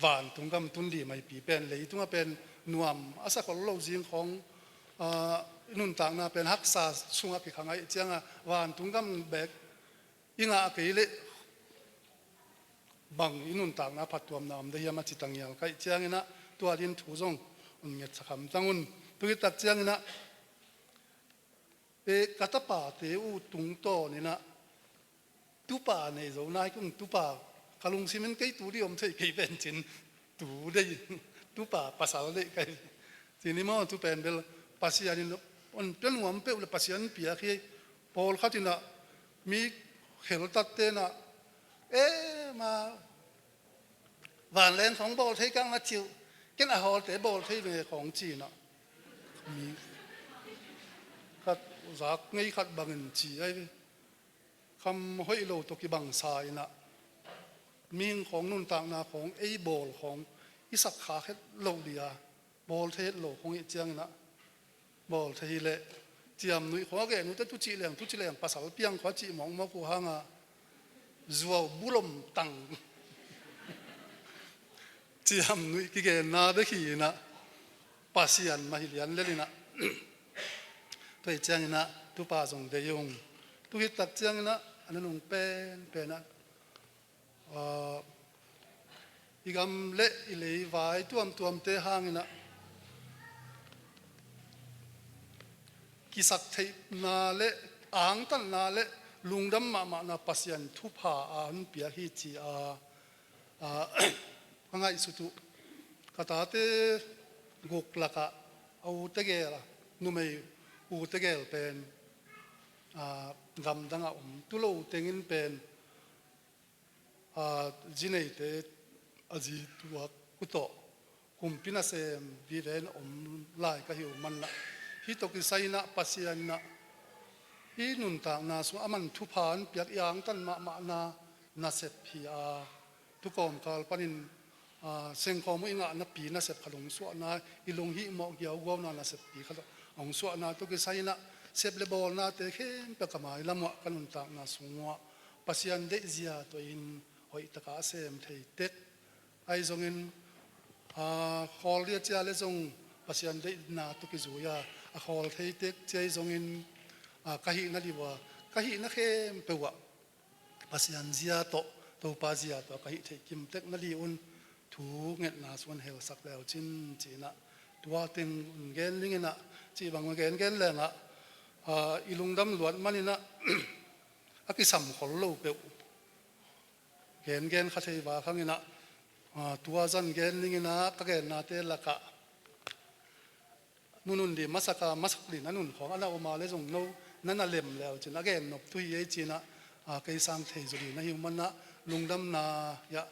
vantung gam tun dih maipi pen, leitung a pen nuam a sa khol lo zing khawng, a, nuntakna pen haksa sungah kikhang ahi cianga vantung gam bek i ngah kei leh bang i nuntakna phattuamna om dei hiam a ci tangial kaih cianginah, tua din thu zong un ngetsak hamtang un. Tu hih tak cianginah, e, ka tapate uh tungtawninah tupa nei zo nai kung, tupa ka lungsimin kei tu dih om thei kei ven cin, tu dei, tupa pasal dei kai. Cini maw, tu pen bel Pasian in on pia nuam peuh le Pasian piak hi. Pawlkhat inah mi kheltatte inah, e, ma vanleng khawng bawl thei kang na ciuh, ken a hawlte bawl thei ve khawng cinah, mi khat zak ngei khat bangin ci ai ve. Kham hoih lo tawh kibangsa inah mihing khawng nuntakna khawng ei bawl khawng i sak khak het loh dih a, bawl thei het lo khawng ih cianginah, bawl thei hi leh ciamnuih khawng a gen uh te tucih leng tucih leng pasal piang khawng a cih mawkmawk uh hangah zuau bulom tang ciamnuih kigenna bek hi inah, Pasian mah hi lian lel inah. Tua ih cianginah tupa zong dei ung. Tu hih tak cianginah a nanung penpenah, a, i gam le i leivai tuamtuamte hanginah kisaktheihna le angtanna le lungdam mahmahna Pasian thupha a hon piak hi ci a, a, a ngaihsut uh. Ka tate guk lakah a u tegel, numei u tegel pen, a, gamdangah om, tu lo tengin pen, a, zi neite a zi tuak uh tawh kumpi nasem vive in om lai ka hi uh manah, hih tawh kisai inah Pasian inah i nuntakna sungah a man thupha an piak i angtan mahmahna nasep hi a, tu kawmkal panin, a, sengkhawm uh i ngahnapi nasep khat hong suahna, i lunghihmawh giauguauna naseppi khat hong suahna tawh kisai inah sep le bawlnate khempeuh ka mailam uah ka nuntakna sung uah Pasian deihzia tawh in hoihtaka a sem thei tek. Ahi zongin, a, khawl dih a cia le zong Pasian deihna tawh kizui a, a khawl thei tek cia ahi zongin, a, ka hihna dih ua, ka hihna khempeuh uah Pasian zia tawh, Topa zia tawh ka hih theih kimtek na li un, thu ngetna sung hong helsak leu cin ci-in ah, tua teng gen ning in ah, cih bang gengen leng ah, a, i lungdam luat manin ah, a kisam khol lo peuh gengen kha thei val khang in ah, a, tua zan gen ning in ah, ka gennate lak ah, nunun dih masak a, masak dih na nun khawng a na om a leh zong no na na lem leu cin a gen nop tu hi ei ci-in ah, a, kei sang thei zaw dih na hi uh manin ah, lungdamna hi a,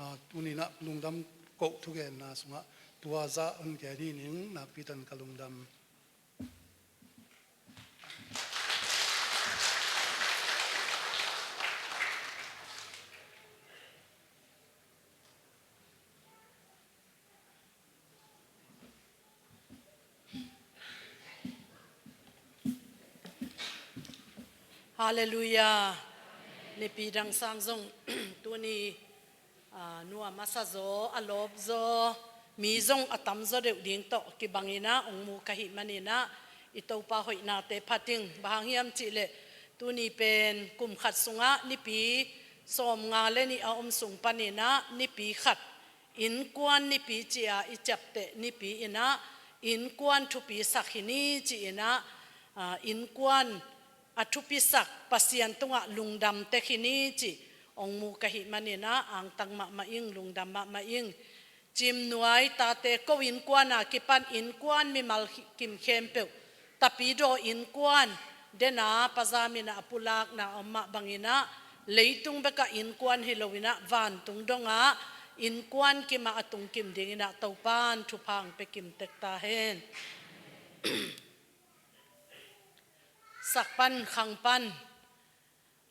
a, tuni in ah lungdam koh thugenna sungah tua zah hong gen hi ning, nakpi takin ka lungdam. Halleluiah. Nipi dang sang zong tuni, a, nu a masa zaw, a lawp zaw, mi zong a tam zaw deuh ding tawh kibang in ah hong mu ka hih manin ah, i Topa hoihnate phat ing. Bang hang hiam cih leh tuni pen kum khat sungah nipi sawmnga le nih a om sung panin ah nipi khat innkuan nipi ci-a i ciapteh nipi in ah, innkuan thupisak hi ni ci-in ah, a, innkuan a thupisak Pasian tungah lungdam tek hi ni cih hong mu ka hih manin ah, angtang mahmah ing, lungdam mahmah ing. Cimnuai tate ko innkuan a kipan innkuan mimal kim khempeuh, Tapidaw innkuan, dena Pa Zam in ah a pulakna a om mah bangin ah, leitung bekah innkuan hi lo in ah, vantung dongah innkuan kimah a tungkim dingin ah Topan thupha hong pia kimtek ta hen. Sak pan, khang pan,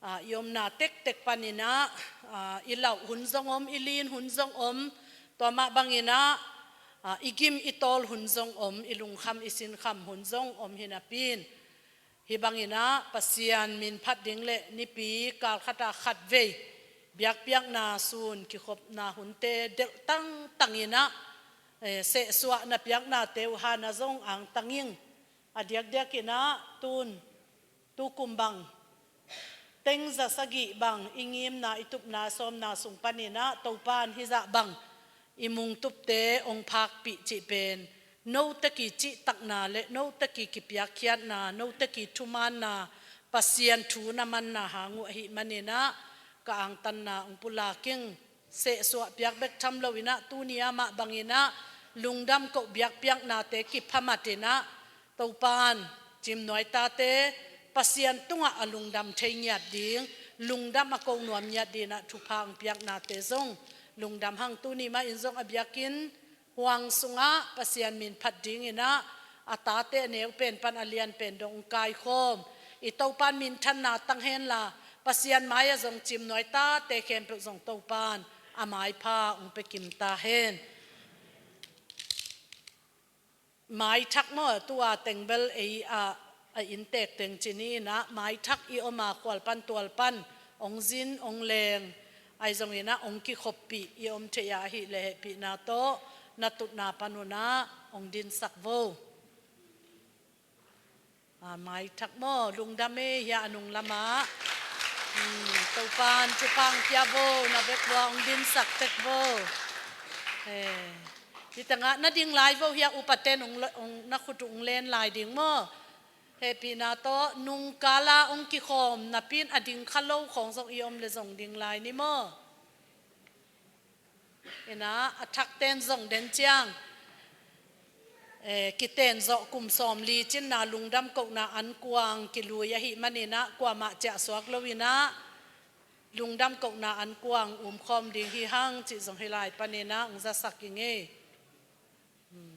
a, i omna tektek panin ah, a, i lauh hun zong om, i lin hun zong om, tua mah bangin ah, a, i gim i tawl hun zong om, i lungkham i sinkham hun zong om hi napi-in, hih bangin ah Pasian min phat ding le nipi kal khat a khat vei biakpiakna sun kikhopna hunte delh tangtang in ah, eh, sehsuahna piaknate uh hang ah zong angtang ing. A diakdiakin ah tun, tukum bang, teng za sagih bang i ngimna, i tupna sawmna sung panin ah Topan hih zah bang i mungtupte hong phakpih cih pen, note ki cihtakna le note ki kipiakkhiatna, note ki thumaanna, Pasian thu na manna hang uh ahih manin ah ka angtanna hong pulak ing. Sehsuah piak bek tham lo in ah, tuni a mah bangin ah lungdam koh biakpiaknate kiphamat in ah, Topan Cimnuai tate Pasian tungah a lungdam thei ngiat ding, lungdam a ko nuam ngiat dingin ah thupha hong piaknate zong lungdam hang. Tuni mah in zong a biakinn huang sungah Pasian min phat dingin ah, a tate a neu pen pan a lian pen dong hong kaikhawm, i Topan minthanna tang henla, Pasian mai-ah zong Cimnuai tate khempeuh zong Topan a maipha hong pia kim ta hen. Maithak maw, tua teng bel ei a, a inntek teng ci ni in ah, maithak i om a, khual pan tual pan hong zin hong leng, ahi zongin ah hong kikhoppih i om thei a, ahih leh hehpihna tawh na tutna pan un ah hong dinsak vo. A, maithak maw, lungdam e, hia a nung lamah. Hmm, Topan thupha hong pia vo, na vek vua hong dinsak tek vo. Eh, hih tengah na ding lai vo, hia upaten hong lo-, hong, na khut uh hong len lai ding maw. Hehpihna tawh nungkala hong kikhawm napi-in a ding kha lo khawng zong i om leh zong ding lai ni maw. In ah, a thakten zong den ciang, eh, kiten zawh kum sawmli cinna lungdam kohna ankuang kilui ahih manin ah, kuamah ciahsuak lo in ah, lungdam kohna ankuang umkhawm ding hi hang cih zong hih lai panin ah hong zasak ing ei. Hmm.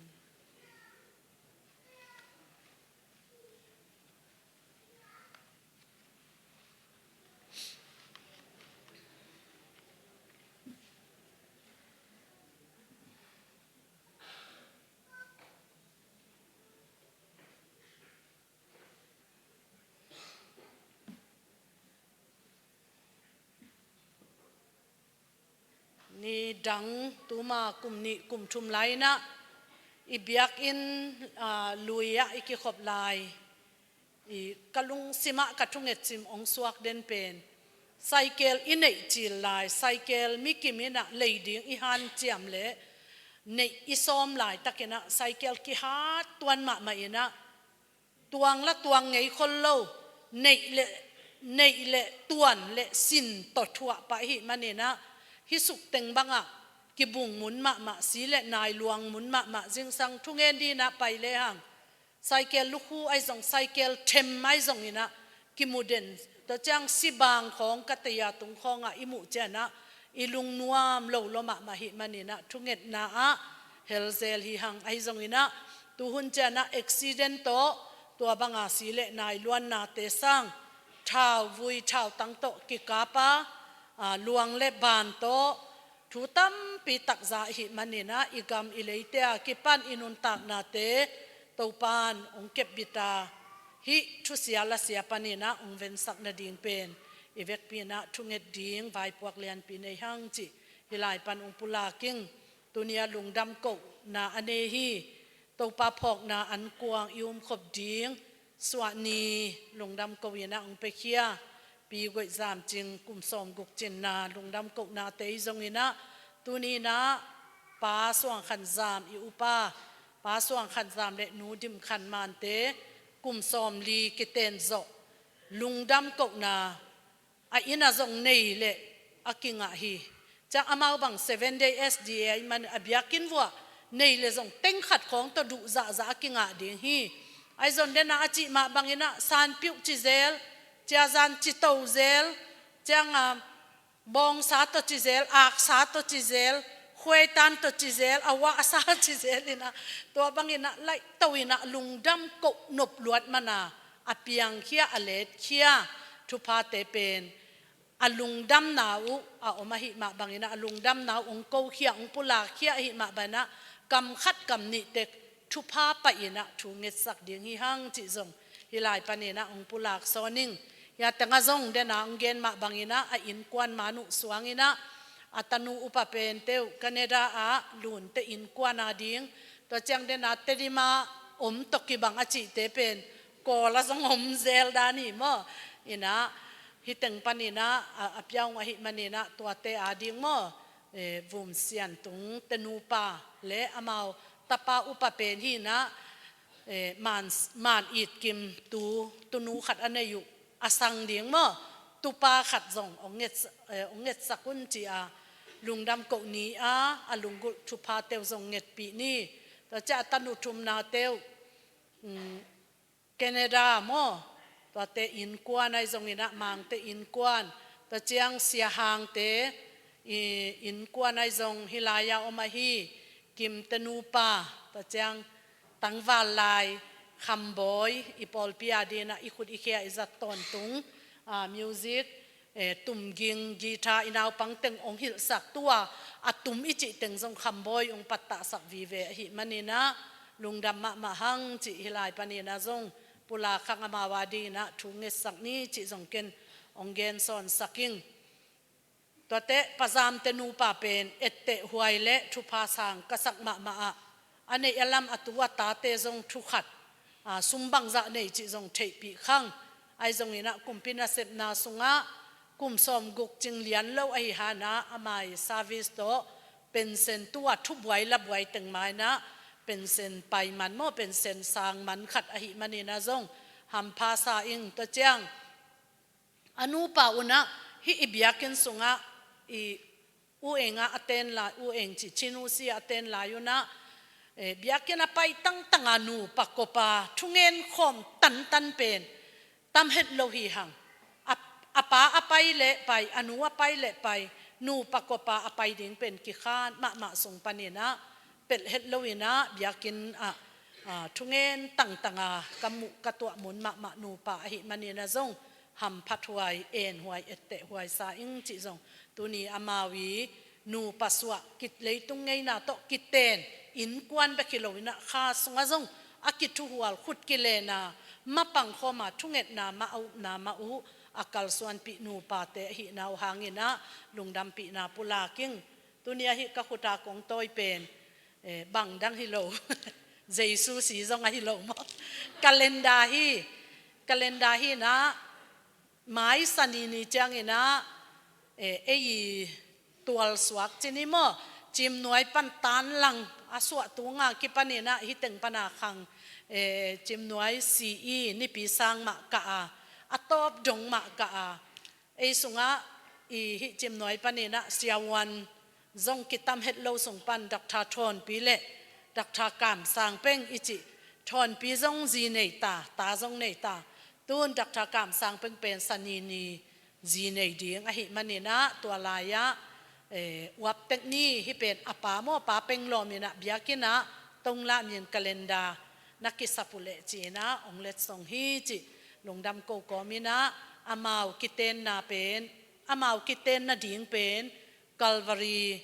Nidang tuma kum nih kum thum lai in ah, i biakinn, aa, lui ah i kikhop lai, i ka lungsim ah ka thungetcim hong suak den pen, Cycle i neih cil lai, cycle mikim in ah lei ding i hanciam leh neih i sawm laitakin ah cycle kihat tuan mahmah in ah tuang la tuang ngei khol lo, neih leh, neih leh tuan leh sin tawh thuah pah ahih manin ah hih suk teng bangah kibung mun mahmah, si leh nai luang mun mahmah, zingsang thungen dingin ah pai lehang cycle lukhu ahi zong, cycle them ahi zongin ah kimu den. Tua ciang sibang khawng, katei a tung khawngah i muh ciangin ah i lungnuam lo lua mahmah ahih manin ah thungetna ah helzel hi hang. Ahi zongin ah tuhun ciangin ah accident tawh, tua banga si leh nai luannate sang, thauvui thautang tawh kikap a, aa, luang leh ban tawh thu tampi tak za ahih manin ah i gam i leite a kipan i nuntaknate Topan hong kepbit a, hih thusia lasia panin ah hong vensak nading pen i vekpi in ah thunget ding vaipuak lianpi nei hang cih hih lai pan hong pulak ing. Tuni a lungdam kohna a nei hi. Topa phawkna ankuang i umkhop ding suahni lungdam koh in ah hong piakhia Pi Guai Zam Cing kum sawmguk cinna lungdam kohnate ahi zongin ah, tuni in ah Pa Suang Khan Zam i upa, Pa Suang Khan Zam leh Nu Dim Khan Mante kum sawmli kiten zawh lungdam kohna a inn ah zong nei leh a kingah hi. Ciang amau bang Seven Day S D A ahih man a biakinn vuah nei leh zong teng khat khawng tawh duh zahzah a kingah ding hi. Ahi zong den a a cih mah bangin ah sanpiuh ci zel, ciazan ci to zel, ciang a bawngsa tawh ci zel, aksa tawh ci zel, khuaitan tawh ci zel, a vahsa ci zel in ah, tua bangin ah laih to in ah lungdam koh nop luat man a, a piangkhia, a letkhia thuphate pen a lungdamna uh a om ahih mah bangin ah, a lungdamna uh hong kokhia, hong pulakkhia ahih mah bangin ah kam khat kam nih tek thupha pai in ah thu ngetsak ding hi hang cih zong hih lai panin ah hong pulak sawn ing. Hia teng ah zong den a hong gen mah bangin ah a innkuan man uh suang in ah a tanu upa pente uh Canada ah Lunte innkuan a ding, tua ciang den a Tedim ah om tawh kibang a cihte pen Kawl ah zong om zel dan hi maw. In ah hih teng panin ah a, a pia ung ahih manin ah tuate a ding maw, eh, Vum Sian Tung te nupa leh amau tapa upa pen hi in ah, eh, man, man it kim tu, tunu khat a nei uh a sang ding maw, tupa khat zong hong nget, eh, hong ngetsak un ci a lungdam koh ni a, a lunggulh thuphate uh zong ngetpih ni. Tua ciang a tanu thumnate uh, um, Canada maw, tuate innkuan ahi zongin ah Mangte innkuan, tua ciang Sia Hangte i innkuan ahi zong hih lai ah om ahi, Kimte nupa, tua ciang tangval lai Khambawi, i pawlpi a dingin ah i khut i khe a i zat tawntung, ah, music, eh, tumging, guitar, i naupang teng hong hilhsak, tua a tum i cih teng zong Khambawi hong pattahsak vive ahih manin ah lungdam mahmah hang cih hih lai panin ah zong pulak hang, amau a dingin ah thu ngetsak ni cih zong ken hong gen sawnsak ing. Tuate Pa Zamte nupa pen etteh huai leh thupha sang ka sak mahmah ah, a neih a lam a tu a tate zong thu khat, a, sum bangzah nei cih zong theihpih khang. Ahi zongin ah kumpi nasepna sungah kum sawmguk cing lian lo ahi hang ah, amah i service tawh pension, tu a thubuai labuai teng mah in ah pension pai man maw, pension sang man khat ahih manin ah zong hampha sa ing. Tua ciang a nupa un ah hih i biakinn sungah i U Eng ah a ten lai, U Eng ci, Chin U C ah a ten lai un ah, eh, biakinn a pai tangtang a nupa kop a thungen khawm tantan pen tam het lo hi hang. A, a pa a pai leh pai, a nu a pai leh pai, nupa kop a a pai ding pen kikhan mahmah sung panin ah pelh het lo in ah biakinn ah, ah, thungen tangtang a ka muh ka tuah mun mahmah nupa ahih manin ah zong hamphat huai, en huai, etteh huai sa ing cih zong tuni amau i nupa suah kit, leitung ngeina tawh kiten innkuan bek hi lo in ah kha sungah zong a kithuhual, khut kilenna, mapang khawm a thungetna mah, a upna mah uh a kalsuanpih nupate ahihna uh hangin ah lungdampihna pulak ing. Tuni a hih ka khut a kong tawi pen, eh, bang dang hi lo. Jesu si zong ahi lo maw. Calendar hi, calendar hi in ah, Mai Sani ni ciangin ah, eh, ei i tualsuak cih ni maw, Ciimnuai pan tanlang a suah tunga kipanin ah hih teng pana khang, eh, Ciimnuai si i nipi sang mah kah a, a tawp dong mah kah a, ei sungah i hih Ciimnuai panin ah siavuan zong kitam het lo sung pan Doctor Thawnpi le Doctor Kamsang Peng i cih, Thawnpi zong zi nei ta, ta zong nei ta. Tun Doctor Kamsang Peng pen Sani ni zi nei ding ahih manin ah tua lai-ah, eh, uaptek ni hih pen a pa maw, Pa Peng Lawm in ah biakinn ah tonglam in calendar na kisap uh leh ci-in ah hong letsong hi cih lungdam ko kawmin ah, amau kitenna pen, amau kitenna ding pen Calvary,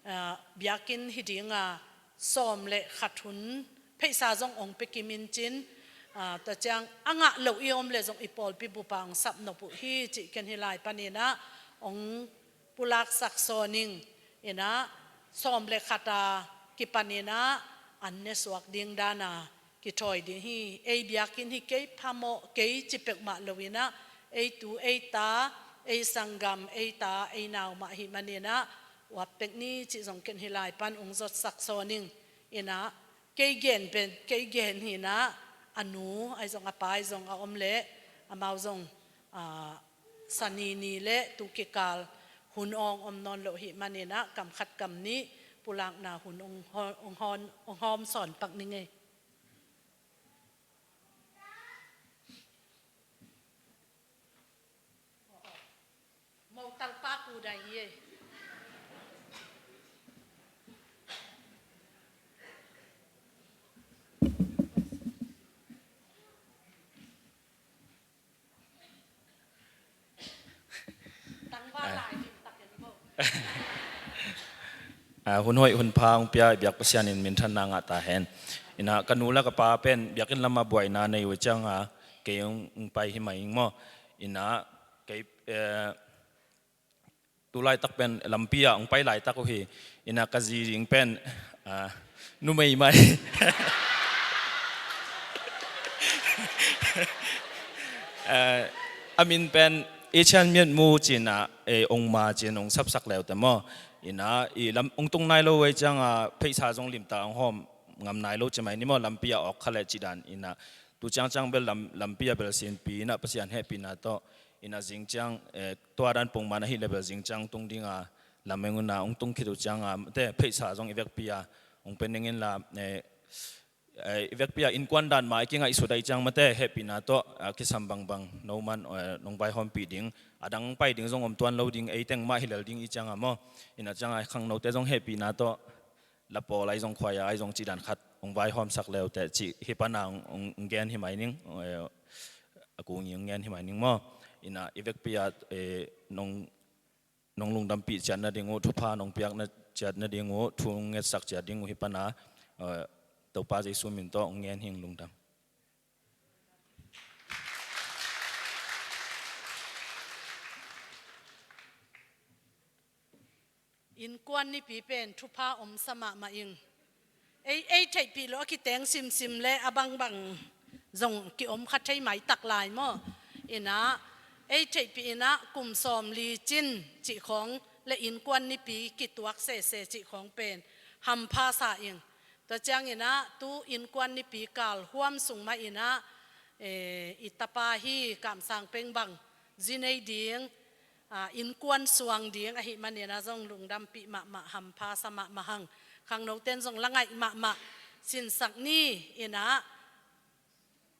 ah, biakinn hi ding a, sawm le khat hun pheisa zong hong pia kim in cin, ah, tua ciang a ngah loh i om leh zong i pawlpi bup ah hong sap nop uh hi cih ken hih lai panin ah hong pulaksak sawn ing. In ah sawm le khat a kipanin ah an ne suak ding dan a kithawi ding hi. Ei biakinn hi kei phamawh kei ci peuhmah lo-in ah, ei tu ei ta, ei sanggam, ei ta ei nau mah ahih manin ah uaptek ni cih zong ken hih lai pan hong zotsak sawn ing. In ah kei gen pen, kei gen hi-in ah, a nu ahi zong, a pa ahi zong a om leh amau zong, ah, Sani ni le tu kikal hun awng om nawn lo ahih manin ah kam khat kam nih pulakna hun hong haw-, hong hawn, hong hawm sawn pak ning ei. Motal pa ku dai hi ei. Tangval lai lim tak en bo. Ah, hun hoih hun pha hong pia i biak Pasian in minthanna ngah ta hen. In ah ka nu le ka pa pen biakinn lamah buaina nei uh ciang a, kei hong, hong pai hi mah ing maw. In ah kei, eh, tu laitak pen lampi ah hong pai laitak uh hi. In ah ka zi ding pen, ah, numei mai. Eh, a min pen Asian Myat Mu ci-in ah, eh, ong ma ci-in hong sapsak leute maw. In ah i lam hong tung nai lo uh ei ciang a, pheisa zong limtak hong hawm ngam nai lo ci mai ni maw, lampi ah awk kha leh cih dan. In ah tu ciangciang bel lam, lampi ah bel sinpi in ah Pasian hehpihna tawh. In ah zing ciang, eh, tua dan pongman ahih leh bel zing ciang tung ding a, lam eng un ah hong tung khit uh ciang a, mate, pheisa zong i vekpi a hong pia ning in la, eh, eh, i vekpi a innkuan dan mah i kingaihsut ahih ciang, mate, hehpihna tawh, ah, kisam bangbang no man, eh, nong vaihawmpih ding, a dang pai ding zong om tuan lo ding, ei teng mah hi lel ding i ciang a maw. In ah ciang a khangnote zong hehpihna tawh la pawl ahi zong, khuai a ahi zong cih dan khat hong vaihawmsak leute cih hih pan a hong, hong, hong gen hi mai ning, eh, a kung i hong gen hi mai ning maw. In ah i vekpi a, eh, nong, nong lungdampih ciat nading uh, thupha nong piak na ciat nading uh, thu hong ngetsak ciat ding uh hih pan a, eh, Topa Jesu min tawh hong gen hi ing. Lungdam. Innkuan nipi pen thupha omsa mahmah ing. Ei, ei theihpih loh a kiteng simsim le a bangbang zong kiom kha thei maitak lai maw. In ah ei theihpih in ah kum sawmli cin cih khawng le innkuan nipi kituak sese cih khawng pen hampha sa ing. Tua ciangin ah tu innkuan nipi kal huam sung mah in ah, eh, i tapa hi Kamsang Peng bang zi nei ding, ah, innkuan suang ding ahih manin ah zong lungdampih mahmah, hampha sa mahmah hang. Khangnote'n zong la ngaih mahmah, sinsak ni. In ah,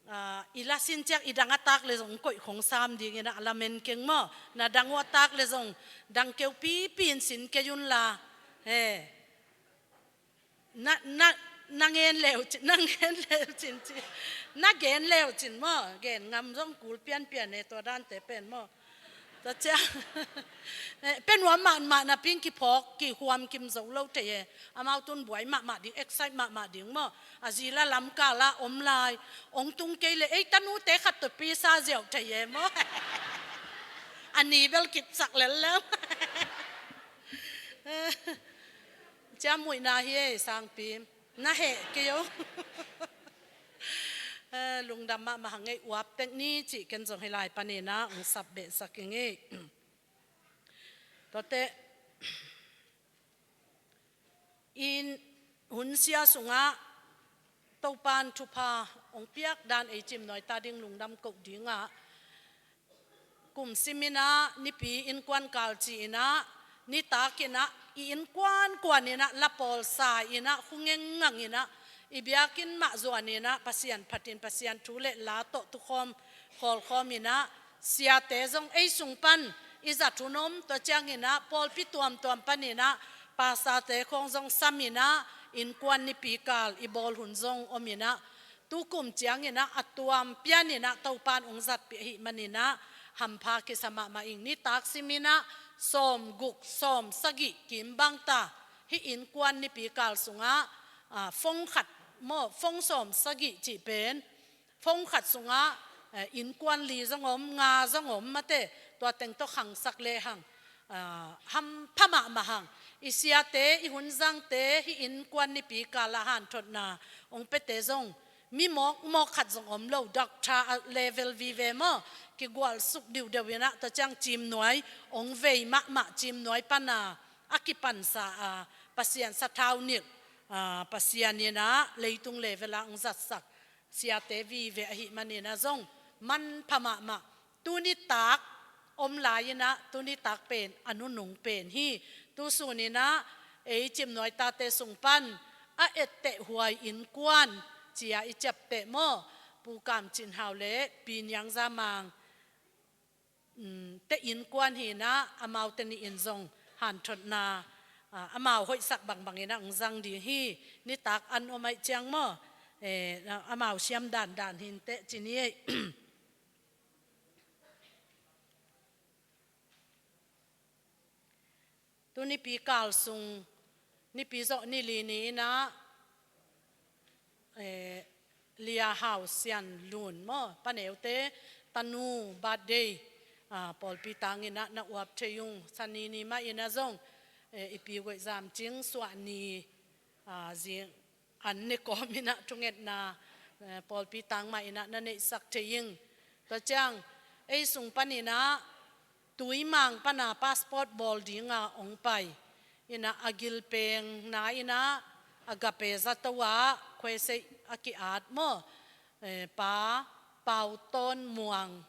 ah, i la sin ciang i dang a tak leh zong koih khong sam ding in ah, a lamen keng maw. Na dang uh a tak leh zong dang keu pipi in sin kei un la. He. Na, na, na ngen leu cin, na ngen leu cin ci. Na gen leu cin maw, gen ngam zong kul pianpian e, tua dante pen maw. Tua ciang, eh, pen huam mahmah napi-in kiphawk, kihuam kim zo lo thei e. Amau tun buai mahmah ding, excite mahmah ding maw. A zi la lamkal ah om lai, ong tung kei leh ei tanute khat tawh pisa ziau thei e maw. A ni bel kipsak lel leu. Ciamnuihna hi ei, sangpi. Na heh kei o. Eh, lungdam mahmah hang ei, uap tek ni cih ken zong hih lai panin ah hong sap behsak ing ei. Tuate in hun sia sungah Topan thupha hong piak dan ei cimnuai ta ding lungdam koh dingah, kum simin ah Nipi innkuan kal ci-in ah, nitak in ah i innkuan kuan in ah, lapawl sa in ah, khungeng ngang in ah, i biakinn mah zuan in ah, Pasian phat in, Pasian thu le la tawh tukhawm khawlkhawm in ah, siate zong ei sung pan i zat hun om, tua ciangin ah pawlpi tuamtuam panin ah pastorte khawng zong sam in ah, innkuan Nipi kal i bawl hun zong om in ah, tu kum ciangin ah a tuam pian in ah Topan hong zatpih ahih manin ah hampha kisa mahmah ing. Nitak simin ah sawmguk, sawmsagih kim bang ta, hih innkuan Nipi kal sungah, ah, phone khat maw, phone sawmsagih cih pen, phone khat sungah, eh, innkuan li zong om, nga zong om, mate, tua teng tawh khangsak lehang, ah, hampha mahmah hang. I siate, i hun zangte, hih innkuan Nipi kal ah hanthotna hong piate zong mi mawkmawk khat zong om lo, doctor a level vive maw, kigualsuk diudeu in ah, tua ciang cimnuai hong vei mahmah, cimnuai pan a a kipansa a, Pasian sathau nilh, ah, Pasian in ah leitung level ah hong zatsak siate vive ahih manin ah zong manpha mahmah. Tu nitak om lai in ah, tu nitak pen a nunung pen hi. Tu sun in ah ei cimnuai tate sung pan a etteh huai innkuan ci-a i ciapteh maw, Pu Kam Cin Hau le Pi Niang Za Mang, um, te innkuan hi in ah, amaute nih in zong hanthotna, ah, amau hoihsak bangbang in ah hong zang ding hi. Nitak an om ahih ciang maw, eh, amau siam dandan hi inteh ci ni ei. Tu Nipi kal sung, Nipi zawh ni li ni in ah, eh, Lia Hau Sian Lun maw, Pa Neu te tanu birthday, ah, pawlpi tang in ah na uap thei ung. Sani ni mah in ah zong, eh, i Pi Guai Zam Cing suah ni, ah, zing an ne kawm in ah thungetna, eh, pawlpi tang mah in ah na neihsak thei ing. Tua ciang ei sung pan in ah Tuimang pan a passport bawl ding a hong pai in ah, a gilpeng na in ah, Agape zato ah khuaiseih a ki-at maw, eh, Pa Pau Tawn Muang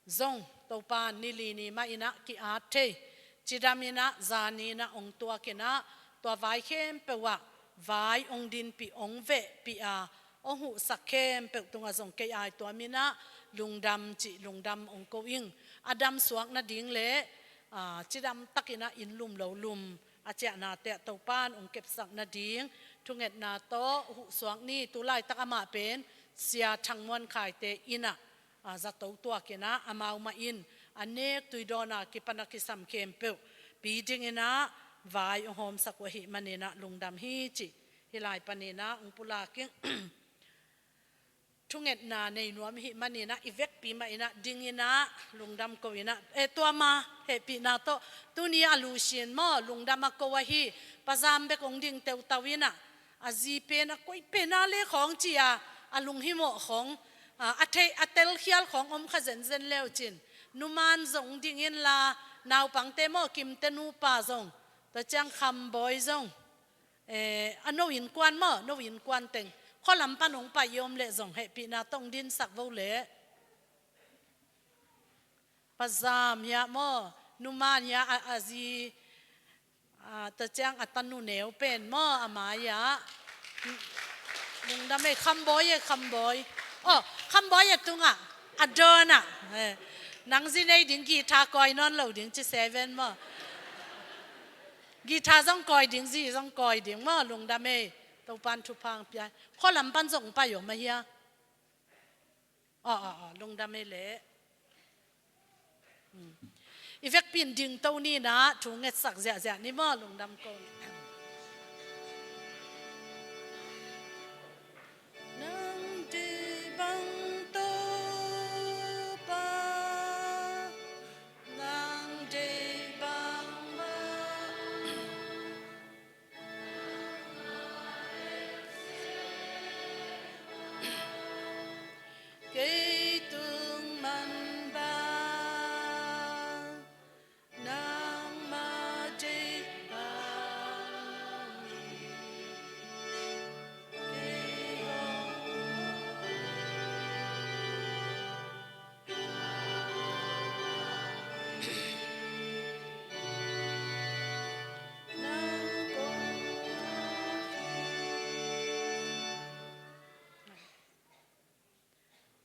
zong Topa ni li ni mah in ah ki-at thei. Cidam in ah, zani in ah hong tuak in ah, tua vai khempeuh ah vai hong dinpih, hong vehpih a, hong huhsak khempeuh tungah zong kei aituam in ah lungdam cih lungdam hong ko ing. A damsuak nading le, ah, cidam tak in ah inn lum lo lum a ciahnate ah Topan hong kepsak nading thungetna tawh huhsuak ni. Tu laitak amah pen Sia Thang Muan Khaite in ah, ah, zato tuak in ah, amau mah in a nek tui dawn a kipan a kisam khempeuh pi ding in ah vai hong hawmsak uh ahih manin ah lungdam hi cih hih lai panin ah hong pulak ing. Thungetna nei nuam ahih manin ah i vekpi mah in ah ding in ah lungdam ko in ah, eh, tua ma hehpihna tawh tuni a Lusian maw, lungdam a ko ahi, Pa Zam bek hong ding teutau in ah, a zi pen a koi pen a le khawng ci a, a lunghimawh khawng, a, a thei, a telkhial khawng om kha zenzen leu cin, numan zong ding inla, naupangte maw, Kimte nupa zong, tua ciang Kham Bawi zong, eh, a no innkuan maw, no innkuan teng khualam pan hong pai i om leh zong hehpihna tawh hong dinsak vo leh. Pa Zam hiah maw, numan hiah a, a zi, a, tua ciang a tanu neu pen maw, a mai ah. Lungdam ei, Kham Bawi ei, Kham Bawi. Oh, Kham Bawi ei tungah, a dawn ah. Eh, nang zi nei ding guitar kawi nawn lo ding ci seven maw. Guitar zong kawi ding, zi zong kawi ding maw, lungdam ei. Topan thupha hong pia. Khualam pan zong pai om ahi a. Aw, aw, aw, lungdam ei leh. Hmm. I vekpi in dingto ni in ah, thu ngetsak ziahziah ni maw, lungdam ko. Nang deih bang Topa, nang deih bang mah.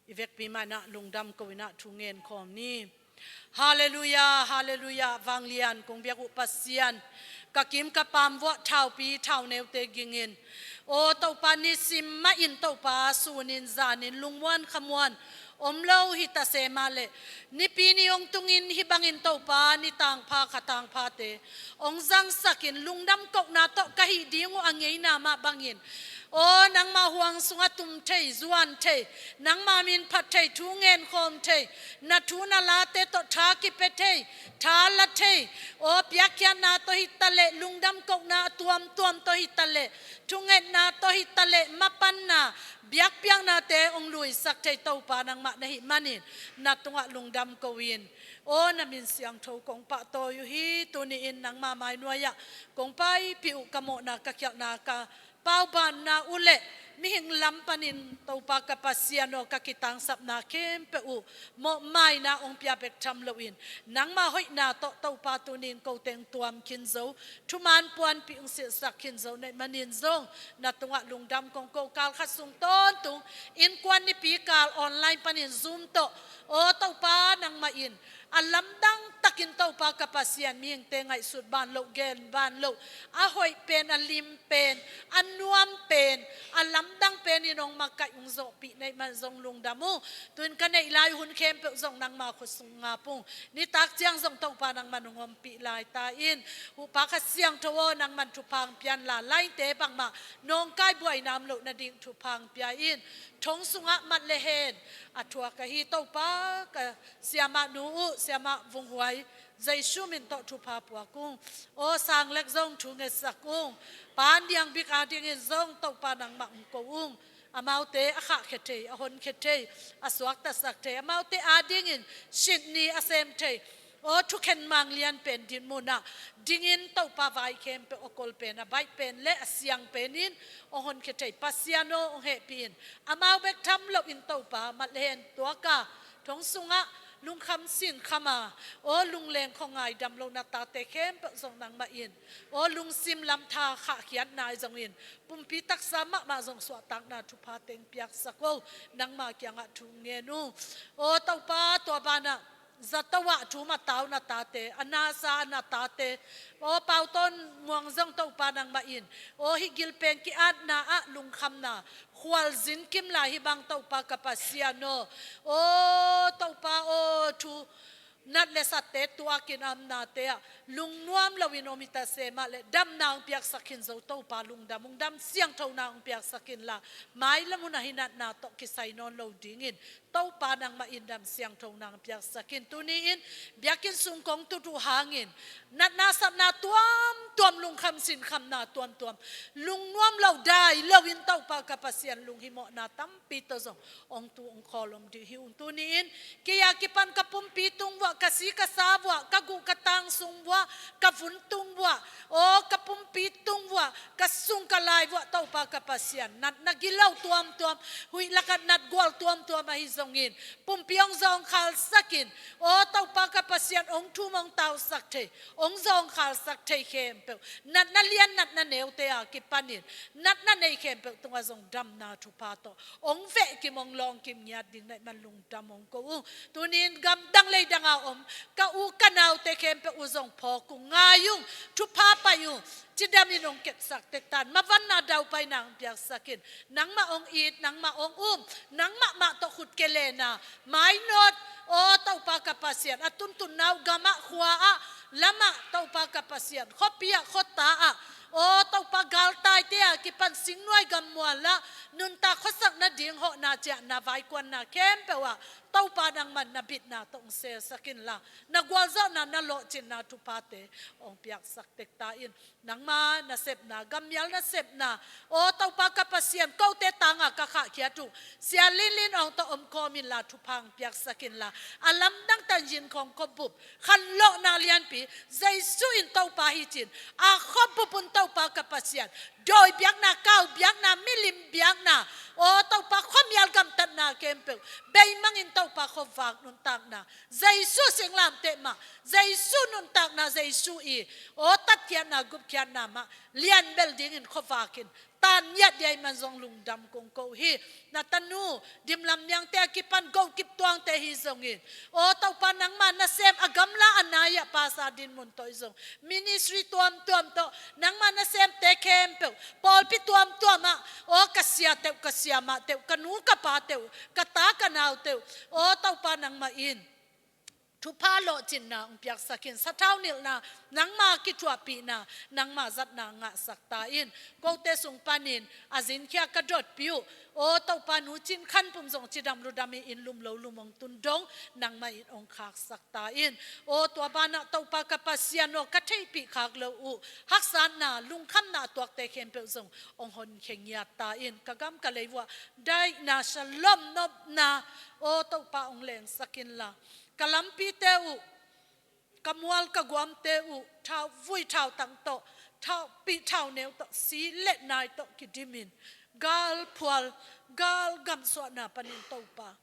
I vekpi mah in ah lungdam ko in ah thu ngen khawm ni. Halleluiah, halleluiah, vanglian kong biak uh Pasian, ka kim ka pam vuah thaupi thauneute gingin, aw Topa, nisim mah in Topa, sunin zanin lungmuan khamuan om lo hi ta se mah leh, nipi ni hong tungin hih bangin Topa, ni tangpha kha tangphate hong zangsakin lungdam kohna tawh ka hih ding uh a ngeina mah bangin, aw nangma huang sungah tum thei, zuan thei, nangma min phat thei, thu ngen khawm thei, na thu na late tawh tha kipia thei, tha la thei, aw piakkhiatna tawh hi ta leh, lungdam kohna a tuamtuam tawh hi ta leh, thungetna tawh hi ta leh, mapanna, biakpiaknate hong luisak thei Topa nangmah na hih manin, na tungah lungdam ko in, aw na min siangtho kong pahtawi uh hi. Tuni-in nangma mai nuai-ah kong paipih uh, ka mawhna, ka khialhna, ka paubanna uh leh mihing lam panin Topa ka Pasian aw, ka kitangsapna khempeuh uh mawhmaina hong pia bek tham loin, nangma hoihna tawh Topa, tuni-in kote hong tuam khin zo, thuman puanpih hong silhsak khin zo na hih manin zong, na tungah lungdam kong ko. Kal khat sung tawntung, innkuan nipi kal online panin Zoom tawh, aw Topa nangmah in a lamdang takin Topa ka Pasian, mihingte ngaihsut ban loh, gen ban loh, a hoih pen, a lim pen, a nuam pen, a lamdang penin hong makaih, hong zawhpih na hih man zong lungdam uh. Tu-in ka neih lai hun khempeuh zong nangma khut sung ngap ung. Nitak ciang zong Topa nangman hong ompih lai ta in. Huhpa Kha Siangtho aw, nangman thupha hong pia inla, laite bangmah nawngkai buaina om loh nading thupha hong pia in. Thong sungah mat le hen a thuak ahi Topa, ka siamah nu uh, siamah Vung Huai, Jesu min tawh thupha puak ung. Aw Sang Lek zong thu ngetsak ung. Pa Niang Bik adingin zong Topa nangmah hong ko ung. Amaute a khahkhia thei, a honkhia thei, a suaktasak thei, amaute adingin Sydney a sem thei, aw thukhen mang lian pen dinmun ah dingin Topa, vai khempeuh a kol pen, a baih pen le a siang penin hong honkhia thei Pasian aw, hong hehpih in. Amau bek tham loin Topa, mat le hen tuaka thong sungah lungkham sinkham a, aw lungleng khuangaih dam loh na tate khempeuh zong nangmah in, aw lungsim lam tha khahkhiatna ahi zongin, pumpi taksa mahmah zong suahtakna thupha teng piaksak o. Nangma kiangah thu ngen ung. Aw Topa, tua banah zato ah thum a tau na tate, a nasa a na tate, aw Pau Tawn Muang zong Topa nangmah in, aw hih gilpen ki-atna ah lungkhamna khualzin kim lai hi bang Topa ka Pasian aw. Aw Topa aw, thu nat le satte tuakin a omnate ah lungnuam loin om hi ta se mah leh, damna hong piaksak khin zo Topa, lungdam ung. Dam siangthona hong piaksak inla, mailam hun ah hih natna tawh kisai nawn lo dingin Topa nangmah in dam siangthona hong piaksak in. Tuni-in biakinn sung kong tut uh hangin, natna satna tuamtuam, lungkham sinkhamna tuamtuam, lungnuam lo dai loin Topa ka Pasian, lunghimawhna tampi tawh zong hong tu hong khawl om ding hi ung. Tuni-in kei a kipan ka pumpi tung vuah, ka si ka sa vuah, ka guh ka tang sung vuah, ka vun tung vuah, aw ka pumpi tung vuah, ka sung ka lai vuah Topa ka Pasian, natna gilo tuamtuam, huih lakah natgual tuamtuam ahi zongin, pumpi hong zawngkhalsak in. Aw Topa ka Pasian, hong thum hong tausak thei, hong zawngkhalsak thei khempeuh, natna lian natna neute a kipanin natna nei khempeuh tungah zong damna thupha tawh hong vehkim, hong lawngkim ngiat ding na hih man lungdam hong ko ung. Tuni-in gamdang leidang a om ka u ka naute khempeuh uh zong phawk ung, ngai ung, thupha pai ung. Cidamin hong kepsak tektan, mavanna daupaina hong piaksak in. Nangmah hong it, nangmah hong um, nangmah mah tawh khut kelena, mainawt, aw Topa ka Pasian, a tuntunna uh gamah, khuaah, lamah Topa ka Pasian, khuapi ah, khuata ah, aw Topa galtaite a kipan singnuai gammual ah nuntak khuasak nading hawhna, ciahna, vaikuanna khempeuh ah Topa nangman na bitna tawh hong selsak inla, na gualzawhna, na lawhcinna thuphate hong piaksak tekta in. Nangma nasepna, gammial nasepna, aw Topa ka Pasian, kote tanga ka khahkhiat uh Sia Lin Lin Awng tawh omkhawm inla, thupha hong piaksak inla, a lamdang Tanzin khawng khuabup khanlawhna lianpi, Jesu in Topa hi cin, a khuabup un Topa ka Pasian, dawi biakna, kau biakna, milim biakna, aw Topa, khuamial gamtatna khempeuh beimangin Topa, khuavak nuntakna, Jesu singlamteh mah, Jesu nuntakna, Jesu i aw tatkhiatna, gupkhiatna mah lianbel dingin khuavakin tan ngiat dia ahih man zong lungdam kong ko hi. Na tanu Dimlam Niangte a kipan Go Kip Tuangte hi zongin, aw Topa, nangma nasem a gamla a nai-ah pasa dinmun tawh hi zong, ministry tuamtuam tawh nangma nasemte khempeuh, pawlpi tuamtuam ah, aw ka sia teuh, ka siamah teuh, ka nu ka pa teuh, ka ta ka nau teuh, aw Topa, nangmah in thupha lawhcinna hong piaksak in, sathau nilhna, nangma kithuahpihna, nangma zatna ngahsak ta in. Kote sung panin a zinkhia ka dotpih uh, aw Topa, Nu Cin Khan Pum zong cidam ludam hi in, lum lo lum hong tun dong nangmah in hong khaksak ta in. Aw tua banah Topa ka Pasian aw, ka theihpih khak lo uh haksatna, lungkhamna a tuakte khempeuh zong hong honkhia ngiat ta in. Ka gam ka lei vuah daihna, shalom, nopna, aw Topa, hong lengsak inla, ka lampite uh, ka mual ka guamte uh thauvui thautang tawh, thaupih thauneu tawh, si le nai tawh kidimin, galphual, galgamsuahna panin Topa,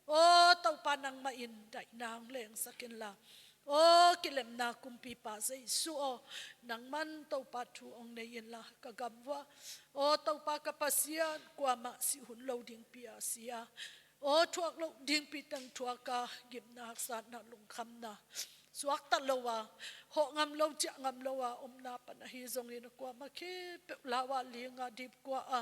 aw Topa, nangmah in daihna hong lengsak inla, aw kilemna kumpipa Jesu aw, nangman Topa thu hong nei inla, ka gam vuah, aw Topa ka Pasian, kuamah sih hun lo dingpi a si a, aw thuak loh dingpi teng thuak a, gimna, haksatna, lungkhamna, suakta lo a, hawh ngam lo, ciah ngam lo a omna pan ahi zongin, a kuamah khempeuh lau a, ling a, dipkua a,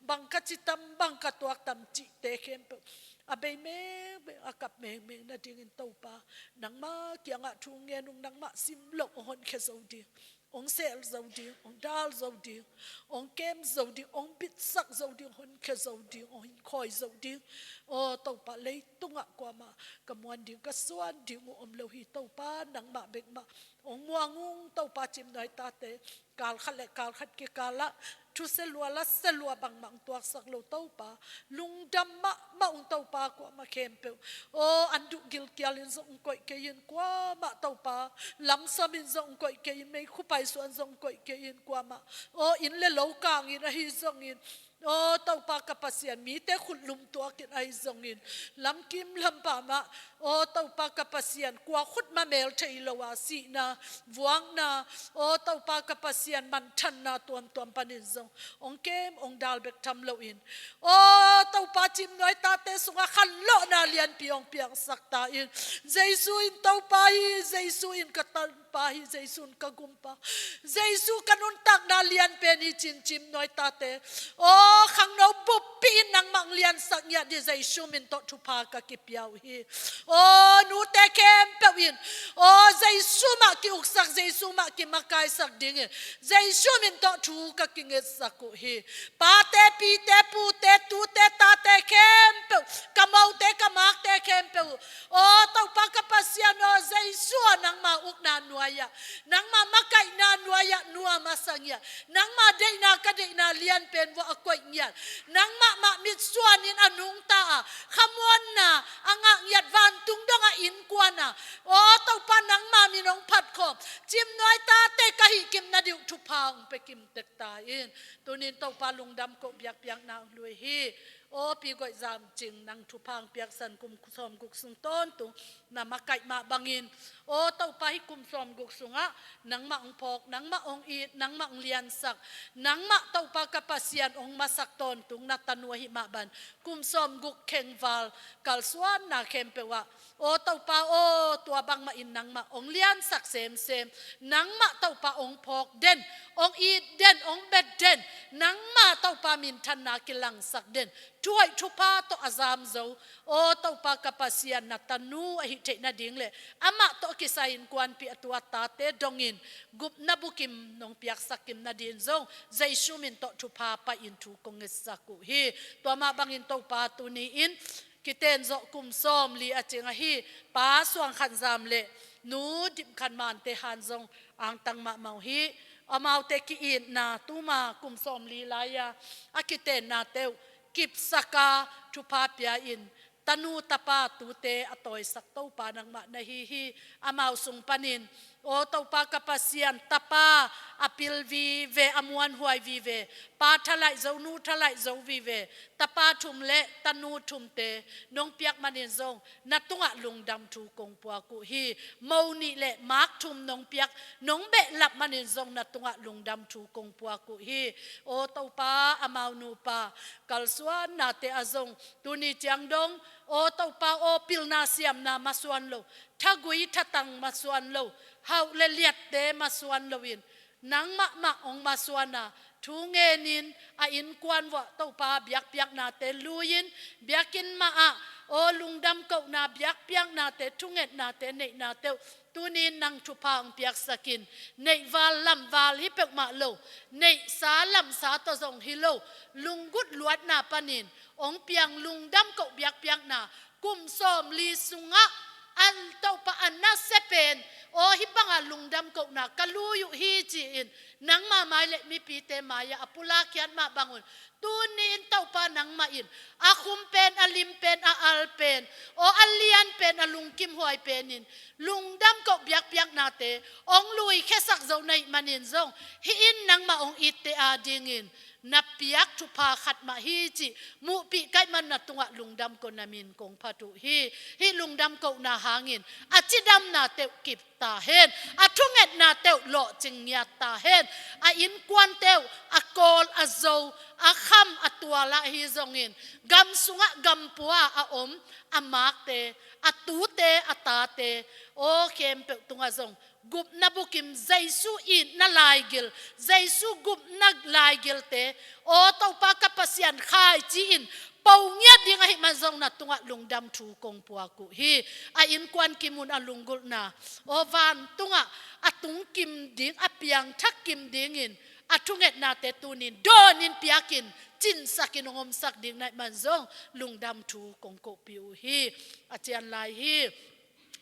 bang ka ci tam, bang ka tuak tam cihte khempeuh a bei mengmeng, a kap mengmeng nadingin Topa, nangmah kiangah thu ngen ung. Nangmah sim loh hong honkhia zo ding, hong sel zo ding, hong dal zo ding, hong kem zo ding, hong bitsak zo ding, honkhia zo ding, hong hinkhawi zo ding. Aw Topa, leitungah kuamah ka muan ding, ka suan ding uh om lo hi Topa, nangmah bek mah hong muang ung. Topa, Cimnuai tate kal khat le kal khat kikal ah thusia lua, lasia lua bangmah hong tuaksak lo Topa, lungdam mahmah ung Topa, kuamah khempeuh, aw an duh gilkial in zong hong koih kei in, kuamah Topa, lamsam in zong hong koih kei in, meikhu paisuah in zong hong koih kei in, kuamah, aw inn le lo kang in ahi zongin, aw Topa ka Pasian, mite khut lum tuak in ahi zongin, lamkim lampam ah, aw Topa ka Pasian, kua khut mah mel thei lo a, sihna, vuakna, aw Topa ka Pasian, manthanna tuamtuam panin zong hong kem hong dal bek tham loin, aw Topa, Cimnuai tate sungah khanlawhna lianpi hong piangsak ta in. Jesu in Topa hi, Jesu in ka Tanpa hi, Jesu in ka Gumpa, Jesu ka nuntakna lianpen hi ci-in, Cimnuai tate, aw khangno buppi in nangmah hong liansak ngiat ding Jesu min tawh thupha ka kipia uh hi. Aw nute khempeuh in, aw Jesu mah ki-uksak, Jesu mah kimakaisak dingin Jesu min tawh thu ka kingetsak uh hi. Pate, pite, pute, tute, tate khempeuh, ka mote, ka makte khempeuh, aw Topa ka Pasian aw, Jesu aw, nangma ukna nuai-ah, nangma makaihna nuai-ah nuam a sa ngiat, nangma deihna ka deihna lianpen vuah a koih ngiat, nangmah mah mitsuan in a nungta a, khamuanna a ngah ngiat, vantung dongah innkuan a, aw Topa, nangma min hong phat khawm, Cimnuai tate ka hih kim nading uh thupha hong pia kim tek ta in. Tunin Topa, lungdam koh biakpiakna hong lui hi. Aw Pi Goih Zam Cing, nang thupha hong piaksan kum sawmguk sung tawntung na makaih mah bangin, aw Topa, hih kum sawmguk sungah nangmah hong phawk, nangmah hong it, nangmah hong liansak, nangmah Topa ka Pasian hong masak tawntung na tanu ahih mah bang, kum sawmguk khengval kalsuanna khempeuh ah, aw Topa aw, tua bangmah in nangmah hong liansak semsem, nangmah Topa hong phawk den, hong it den, hong bet den, nangmah Topa minthanna kilangsak den, thuhoih thupha tawh a zam zo, aw Topa ka Pasian, na tanu ahih theih nading le amah tawh kisai innkuanpih a tuat tate dongin gupna bukim nong piaksak kim nading zong Jesu min tawh thupha pai-in thu kong ngetsak uh hi. Tua mah bangin Topa, tuni-in kiten zawh kum sawmli a cing ahi Pa Suang Khan Zam le Nu Dim Khan Mante han zong angtang mahmah uh hi. Amaute ki-itna, tuma kum sawmli lai-a a kitennate uh kipsak a, thupha pia-in tanu tapa tute a tawisak Topa nangmah na hi hi. Amau sung panin Aw Topa ka Pasian, tapa a pil vive, a muanhuai vive, pa thalaih zo, nu thalaih zo vive, tapa thum le tanu thumte nong piak manin zong na tungah lungdam thu kong puak uh hi. Mo nih le mak thum nong piak, nong behlap manin zong na tungah lungdam thu kong puak uh hi. Aw Topa, amau nupa kalsuannate ah zong tuni ciang dong, aw Topa aw, pilna siamna masuan lo, thagui thatang masuan lo, hauh le liatte masuan loin nangmah mah hong masuan a, thu ngenin a innkuan vuah Topa biakpiaknate lui-in, biakinn mah ah aw lungdam kohna, biakpiaknate, thungetnate neihnate uh tuni-in nang thupha hong piaksakin, neihval lamval hi peuhmah lo, neihsa lamsa tawh zong hi lo, lunggulh luatna panin hong piang lungdam koh biakpiakna, kum sawmli sungah a Topa a nasia pen, aw hih banga lungdam kohna ka lui uh hi ci-in nangma mai le mipite mai-ah a pulakkhiat mah bangun, tuni-in Topa nangmah in a khum pen, a lim pen, a al pen, aw a lian pen, a lungkimhuai penin lungdam koh biakpiaknate hong luikhiasak zo na hih manin zong, hih in nangmah hong itte adingin na piak thupha khat mah hi cih muhpih ka hih man na tungah lungdam koh na min kong phat uh hi. Hih lungdam kohna hangin a cidamnate uh kip ta hen, a thungetnate uh lawhcing ngiat ta hen, a innkuante uh a kawl a zo, a kham a tual ah ahi zongin, gam sungah gam pua a om a makte, a tute, a tate, aw khempeuh tungah zong gupna bukim, Jesu itna laigil, Jesu gupna laigilte, aw Topa ka Pasian, khaici-in po ngiat ding ahih man zong na tungah lungdam thu kong puak uh hi. A innkuan kimun a lunggulhna, aw vantungah a tungkim ding, a piangthak kim dingin a thungetnate tunin dawnin piakin, cinsakin hong omsak ding na hih man zong lungdam thu kong kohpih uh hi. A cian lai hi.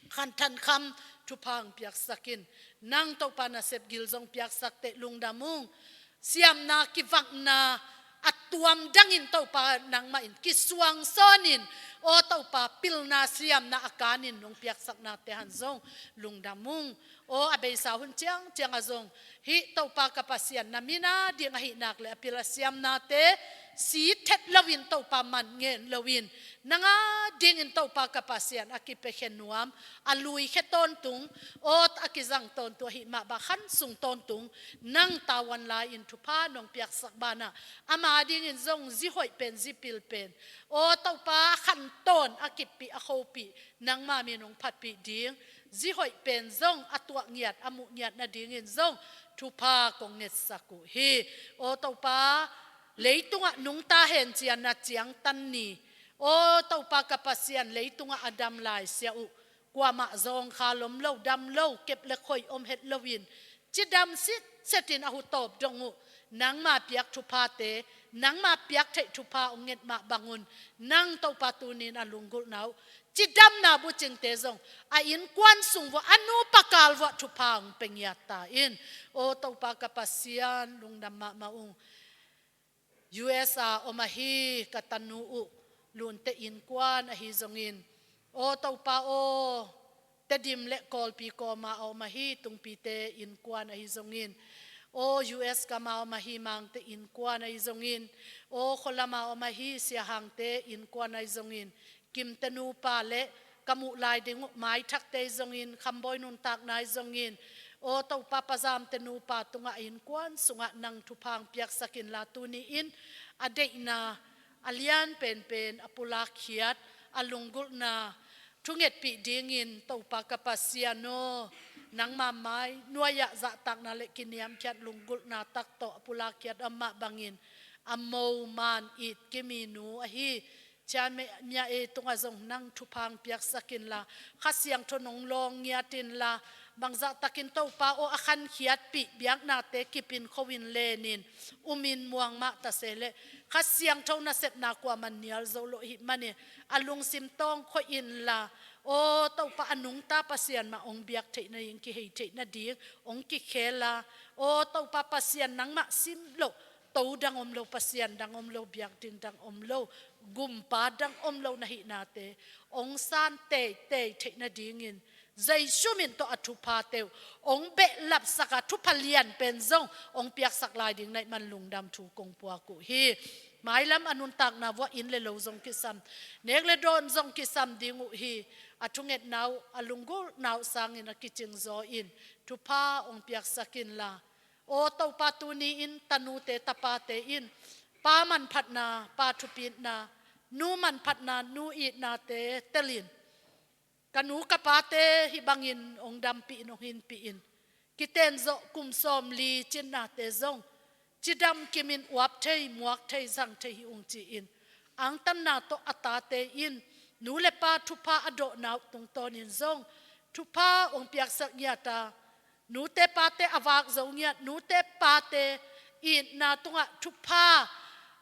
Khan Than Kham, thupha hong piaksakin, nang Topa nasep gil zong piaksak teh lungdam ung. Siamna kivakna a tuam dangin Topa nangmah in kisuang sawnin, aw Topa pilna siamna a kanin nong piaksaknate han zong lungdam ung. Aw a beisa hun ciangciang ah zong hih Topa ka Pasian na min ading ahih nak le a pil a siamnate si thet loin, Topa man ngen loin, nang adingin Topa ka Pasian a kipiakhia nuam, a luikhia tawntung, aw a kizang tawntung ahih mah bang khan sung tawntung nang tavuan lai-in thupha nong piaksak banah, ama dingin zong zi hoih pen, zi pil pen, aw Topa khantawn a kippih, a khopih, nangma min hong phatpih ding, zi hoih pen zong a tuah ngiat, a muh ngiat nadingin zong thupha kong ngetsak uh hi. Aw Topa, leitungah nungta hen ci-a na ciangtan ni, aw Topa ka Pasian, leitungah a dam laisiah uh, kuamah zawngkhal om lo, dam lo, kep le khoih om het loin, cidam sitsetin a hu tawp dong uh, nangma piak thuphate, nangma piak theih thupha hong nget mah bangun, nang Topa tunin a lunggulhna uh, cidamna bucingte zong a innkuan sung vuah, a nupa kal vuah thupha hong pia ngiat ta in. Aw Topa ka Pasian, lungdam mahmah ung. U S a om ahi ka tanu uh Lunte innkuan ahi zongin, aw Topa aw, Tedim le Kawlpi kawma a om ahi Tungpite innkuan ahi zongin, aw U S gama om ahi Mangte innkuan ahi zongin, aw khualama om ahi Sia Hangte innkuan ahi zongin, Kimte nupa le ka muh lai ding uh Mai Thakte ahi zongin, Khambawi nuntakna ahi zongin, aw Topa, Pa Zamte nupa tungah a innkuan sungah nang thupha hong piaksak inla, tuni-in a deihna a lian penpen a pulakkhiat, a lunggulhna thungetpih dingin Topa ka Pasian aw, nangma mai nuai-ah zahtakna le kiniamkhiat lunggulhna tak tawh a pulakkhiat a om mah bangin, a mo man it kiminu ahi Chan Mya Ei tungah zong nang thupha hong piaksak inla, Kha Siangtho nong lawng ngiat inla, bangzahtakin Topa aw a khankhiatpih biaknate kipin kho in lenin, umin muang mah ta se leh, Kha Siangtho nasepna kuaman nial zo lo ahih manin, a lungsim tawng khoih inla, aw Topa, a nungta Pasian mah hong biak theih nading, kihei theih nading hong kikhel a, aw Topa Pasian, nangmah sim loh to dang om lo, Pasian dang om lo, biakinn dang om lo, gumpa dang om lo na hihnate hong san teitei theih nadingin, Jesu min tawh a thuphate uh hong behlapsak a, thupha lian pen zong hong piaksak lai ding na hih man lungdam thu kong puak uh hi. Mailam a nuntakna vuah inn le lo zong kisam, nek le dawn zong kisam ding uh hi. A thungetna uh, a lunggulhna uh sangin a kicingzaw in thupha hong piaksak inla, aw Topa, tuni-in tanute tapate in pa manphatna, pa thupitna, nu manphatna, nu itnate telin, ka nu ka pate hih bangin hong dampih in, hong hinpih in, kitenzawh kum sawmli cinnate zong cidam kimin uap thei, muak thei, zang thei hi ung ci-in, angtanna tawh a tate in nu le pa thupha a dawhna uh tungtawnin zong thupha hong piaksak ngiat a, nute pate a vak zo ngiat, nute pate itna tungah thupha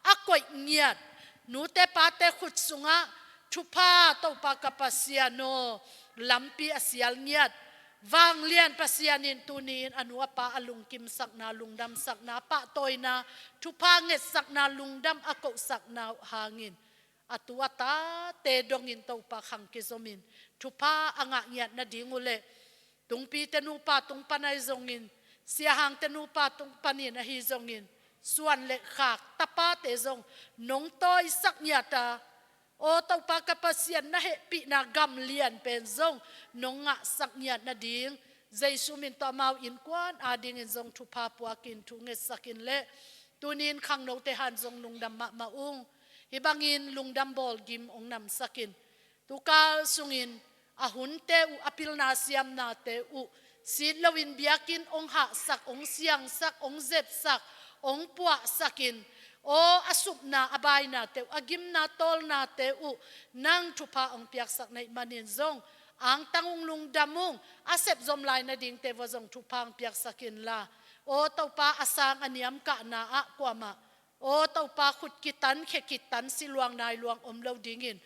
a koih ngiat, nute pate khut sungah thupha, Topa ka Pasian aw, lampi a sial ngiat vanglian Pasian in tuni-in a nu a pa a lungkimsakna, lungdamsakna, pahtawina, thupha ngetsakna, lungdam a kohsakna uh hangin a tu a tate dongin Topa khang kizomin thupha a ngah ngiat nading uh leh, tungpite nupa tung pan ahi zongin, siahangte nupa tung panin ahi zongin, suan le khak tapate zong nong tawisak ngiat a, aw Topa ka Pasian, na hehpihna gam lian pen zong nong ngahsak ngiat nading, Jesu min tawh amau innkuan adingin zong thupha puakin thu ngetsakin leh, tuni-in khangnote han zong lungdam mahmah ung. Hih bangin lungdam bawlgim hong namsakin, tukal sungin a hunte uh, a pilna siamnate uh sit loin biakinn hong hahsak, hong siangsak, hong zepsak, hong puahsakin, aw a supna, a bainate uh, a gimna tawlnate uh nang thupha hong piaksak na hih manin zong angtang ung, lungdam ung. A sepzom lai nadingte vuah zong thupha hong piaksak inla, aw Topa, a sang a niam kahna ah kuamah, aw Topa, khut kitan, khe kitan, si luang nai luang om lo dingin,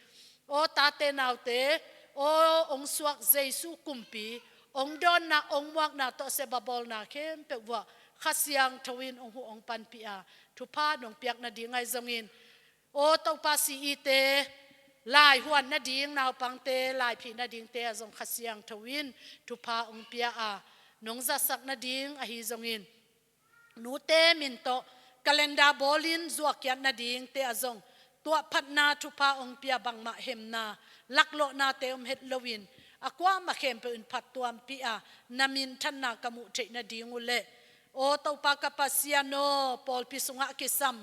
aw tate naute, aw hong suak Jesu kumpi, hong dawnna, hong muakna tawh a sep a bawlna khempeuh vuah Kha Siangtho in hong huh hong panpih a, thupha nong piak nading ahi zongin, aw Topa, si-ite laihuan nading, naupangte laiphih nadingte ah zong Kha Siangtho in thupha hong pia a, nong zasak nading ahi zongin, nute min tawh calendar bawlin zuakiat nadingte ah zong tuahphatna, thupha hong pia, bangmah hemna, laklawhnate om het loin a kuamah khempeuh in phattuampih a, na minthanna ka muh theih nading uh leh, aw Topa ka Pasian aw, pawlpi sungah kisam,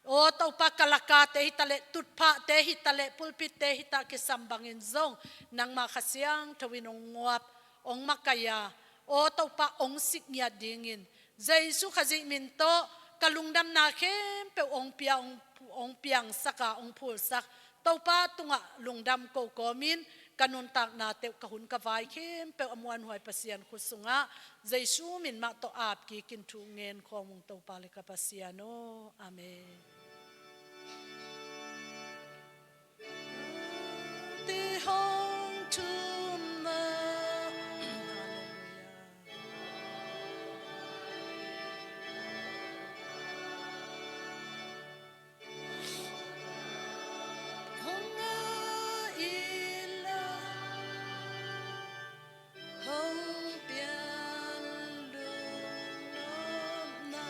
aw Topa, kalakate hitaleh, tutphahte hitaleh, pulpitte hitah kisam bangin zong nangma Kha Siangtho in hong nguap, hong makaih a, aw Topa, hong sik ngiat dingin Jesu Khazih min tawh ka lungdamna khempeuh hong pia, hong, hong piangsak a, hong phulsak Topa tungah lungdam ko kawmin, ka nuntaknate uh, ka hun ka vai khempeuh a muanhuai Pasian khut sungah Jesu min mah tawh apkikin thu ngen khawm ung, Topa le ka Pasian aw. Amen. Ti hong thumna. Halleluia. Hong a ila, hong pian lungnopna.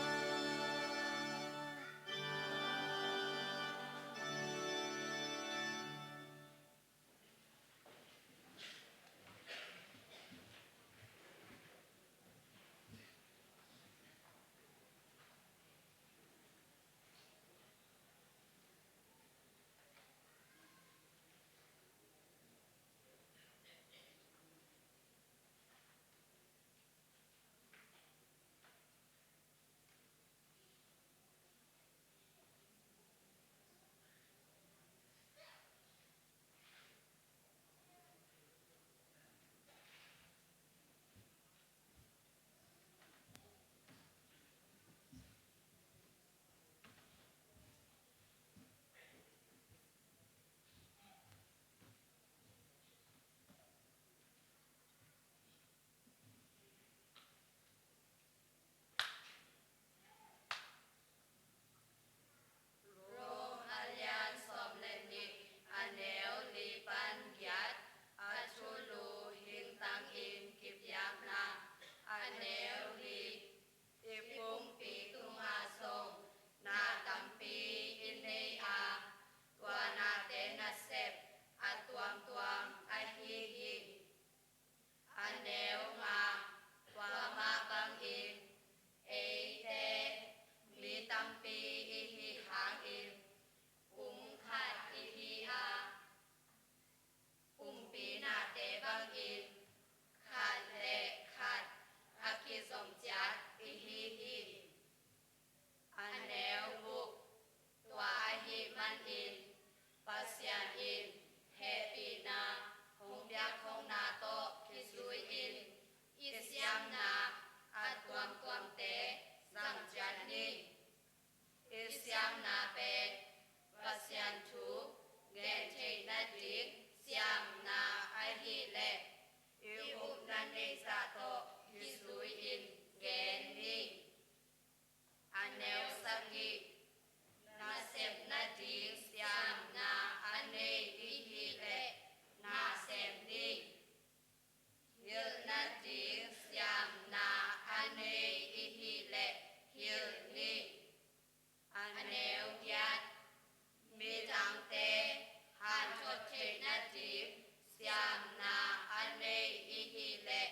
siamna a nei i hih leh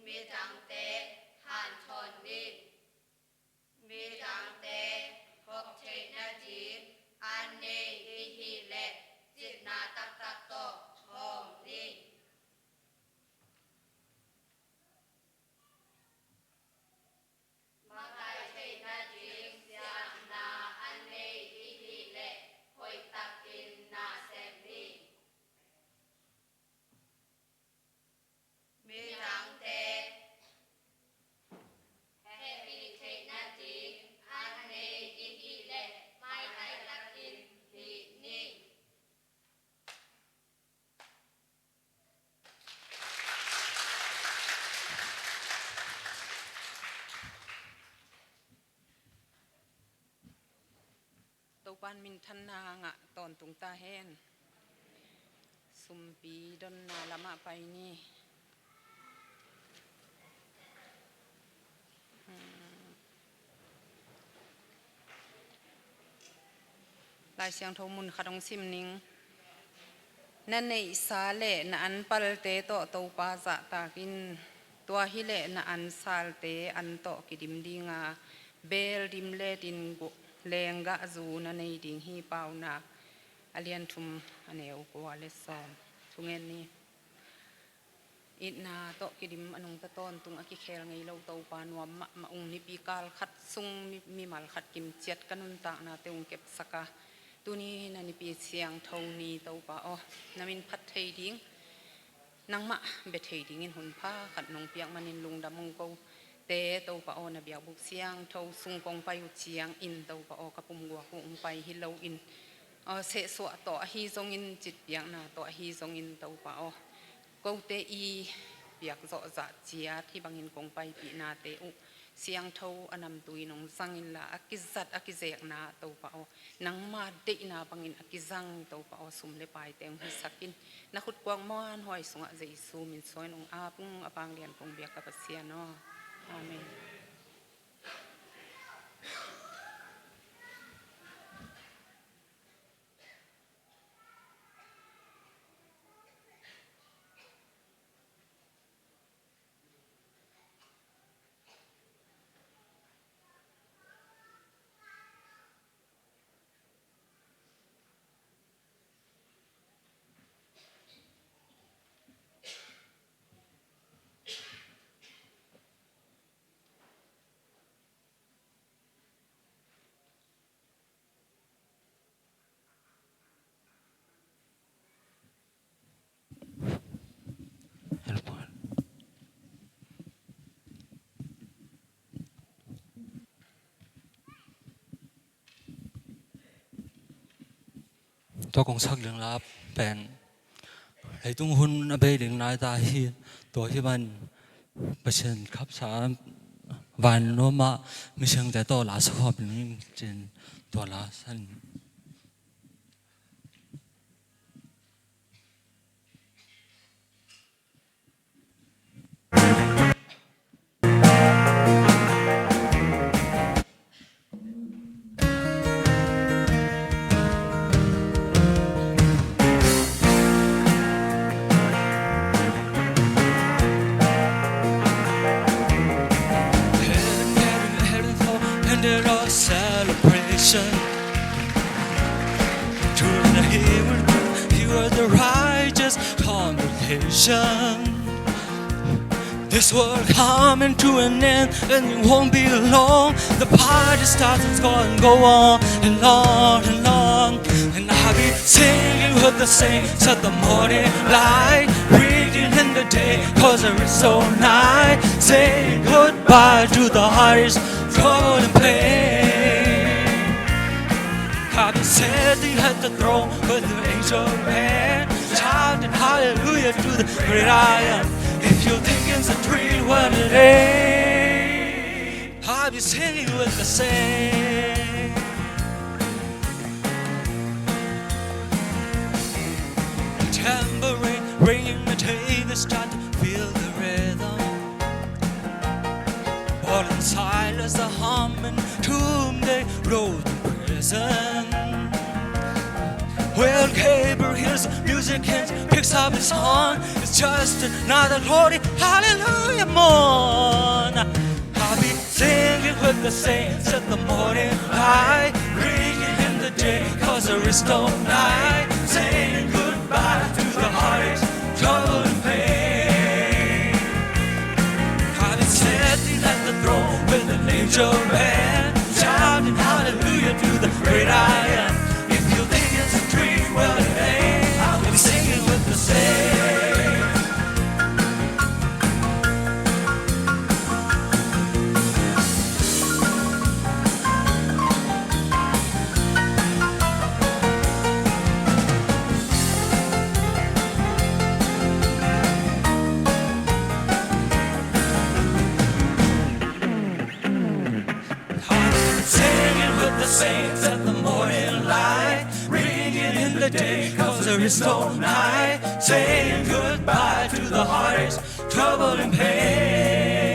midangte hanthawn ni. Midangte phawk theihna ding a nei i hih leh citna taktak tawh hawm ni. Makai theihna ding siamna a nei i hih leh hoihtakin na sem ni. Midangte hehpih theihna ding a nei i hih leh maitai takin hih ni. Topa'n minthanna ngah tawntung ta hen. Sumpi donna lamah pai ni. Hmm. Lai Siangtho mun khat hong sim ning. Na neihsa le na anpalte tawh Topa zahtak in, tua hileh na ansalte an tawh kidim dinga, beel dim letin gu-, lenggahzu na nei ding hi. Paunak a lian thum, a neu kua le sawm. Thungen ni. Itna tawh kidim a nungta tawntung a kikhel ngei lo Topa nuam mahmah ung, nipi kal khat sung mi, mimal khat kimciat ka nuntaknate ung kepsak a, tuni na nipi siangtho ni Topa aw, na min phat thei ding, nangmah bia thei dingin hun pha khat nong piak manin lungdam ung ko. Te Topa aw, na biakbuk siangtho sung kong pai uh ciangin Topa aw, ka pumguak uh hong pai hi loin, aw, sehsuah tawh ahi zongin, citpiakna tawh ahi zongin Topa aw, kote i piak zawhzah ciat hih bangin kong paipihnate uh siangtho a namtui nong zang inla, a kizat a kizekna Topa aw, nangma deihna bangin a kizang Topa aw, sum le paite hong hisak in, na khutkuak muanhuai sungah Jesu min suangin hong ap ung, a panglian kong biak ka Pasian aw. Amen. Tua kong sak ding la pen, leitung hun a bei ding nai ta hi. Tua hi man Pasian khapsa van nuamah misengte tawh la sa khawm ding cin tua la san. Heaven, heaven, heaven, for ended our celebration. Truly the heaven, hear the righteous congregation. This world coming to an end, and it won't be long. The party starts, it's gonna go on and on and on. And I'll be singing with the saints at the morning light, reading in the day, 'cause there is so night. Say goodbye to the heartaches, trouble and pain. I'll be sitting at the throne with the angel man, shouting hallelujah to the great I am. If you think it's a dream, what it ain't. I'll be singing with the saints. Tambourine ringing, the day they start to feel the rhythm. Paul and Silas are humming, to whom they wrote in prison. When Gabriel hears the music and picks up his horn, it's just another glory, hallelujah morn. I'll be singing with the saints at the morning light, ringing in the day, 'cause there is no night, saying goodbye to the heartaches, trouble and pain. I'll be sitting at the throne with an angel band, shouting hallelujah to the great I am. If you think it's a dream, well, it ain't. I'll be singing with the saints. Singing with the saints at the morning light, ringing in the day, 'cause there is no night, saying goodbye to the heartaches, trouble and pain.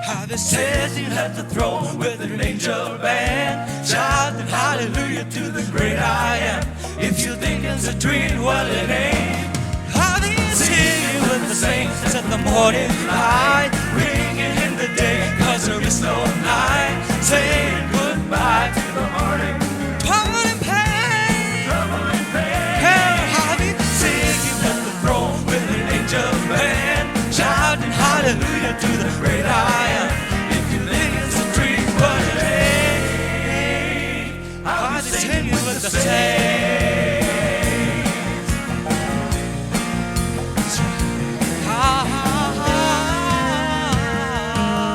I'll be sitting at the throne with an angel band, shouting hallelujah to the great I am. If you think it's a dream, well, it ain't. I'll be singing with the saints at the morning light, ringing in the day, 'cause there is no night, saying goodbye to the heartache, trouble and pain. Trouble and pain. Hey, I'll be singing at the throne with an angel band, shouting hallelujah to the great I am. If you think it's a dream, but it ain't. I'll be singing with the saints. Ah, ah, ah, ah.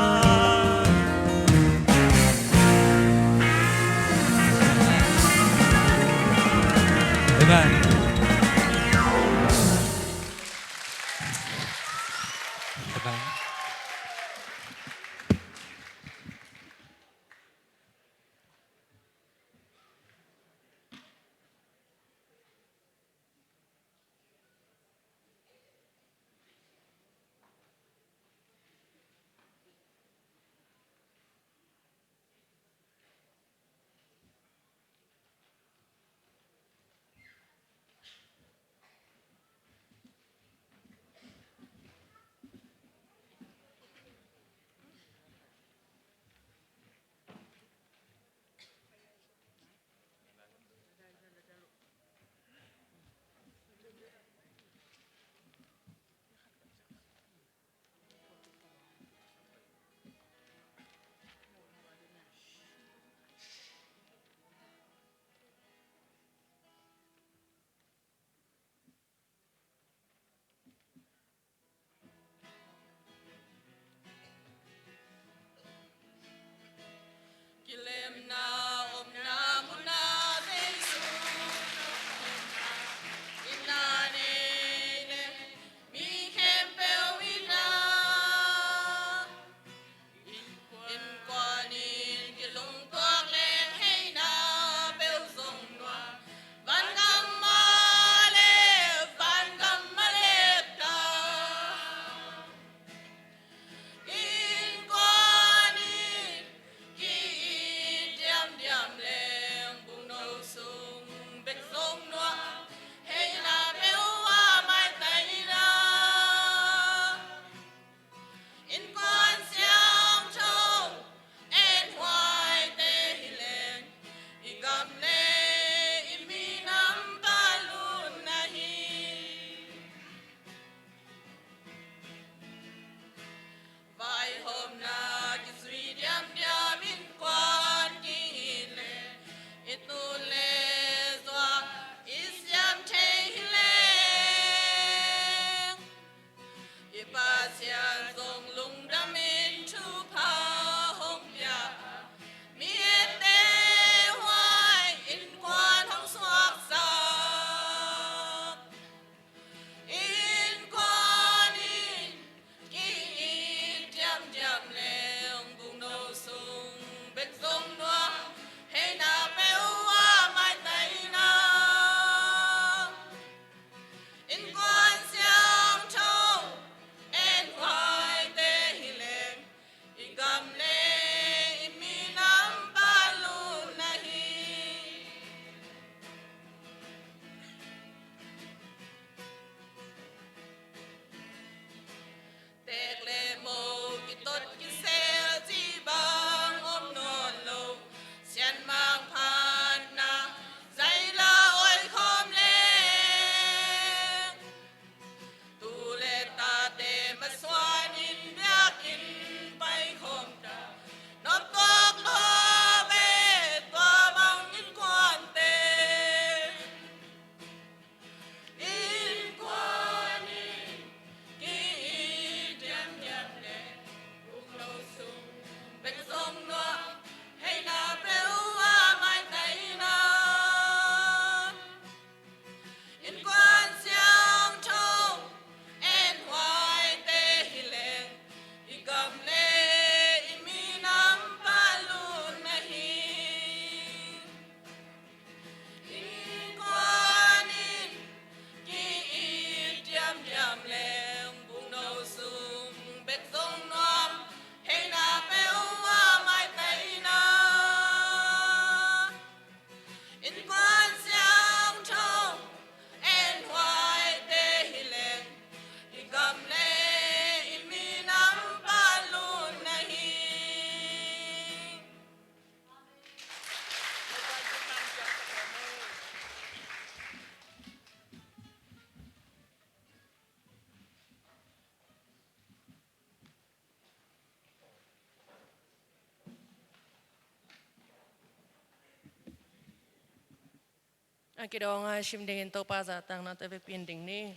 A kidawng a sim dingin Topa zahtakna tawh vekpi in ding ni.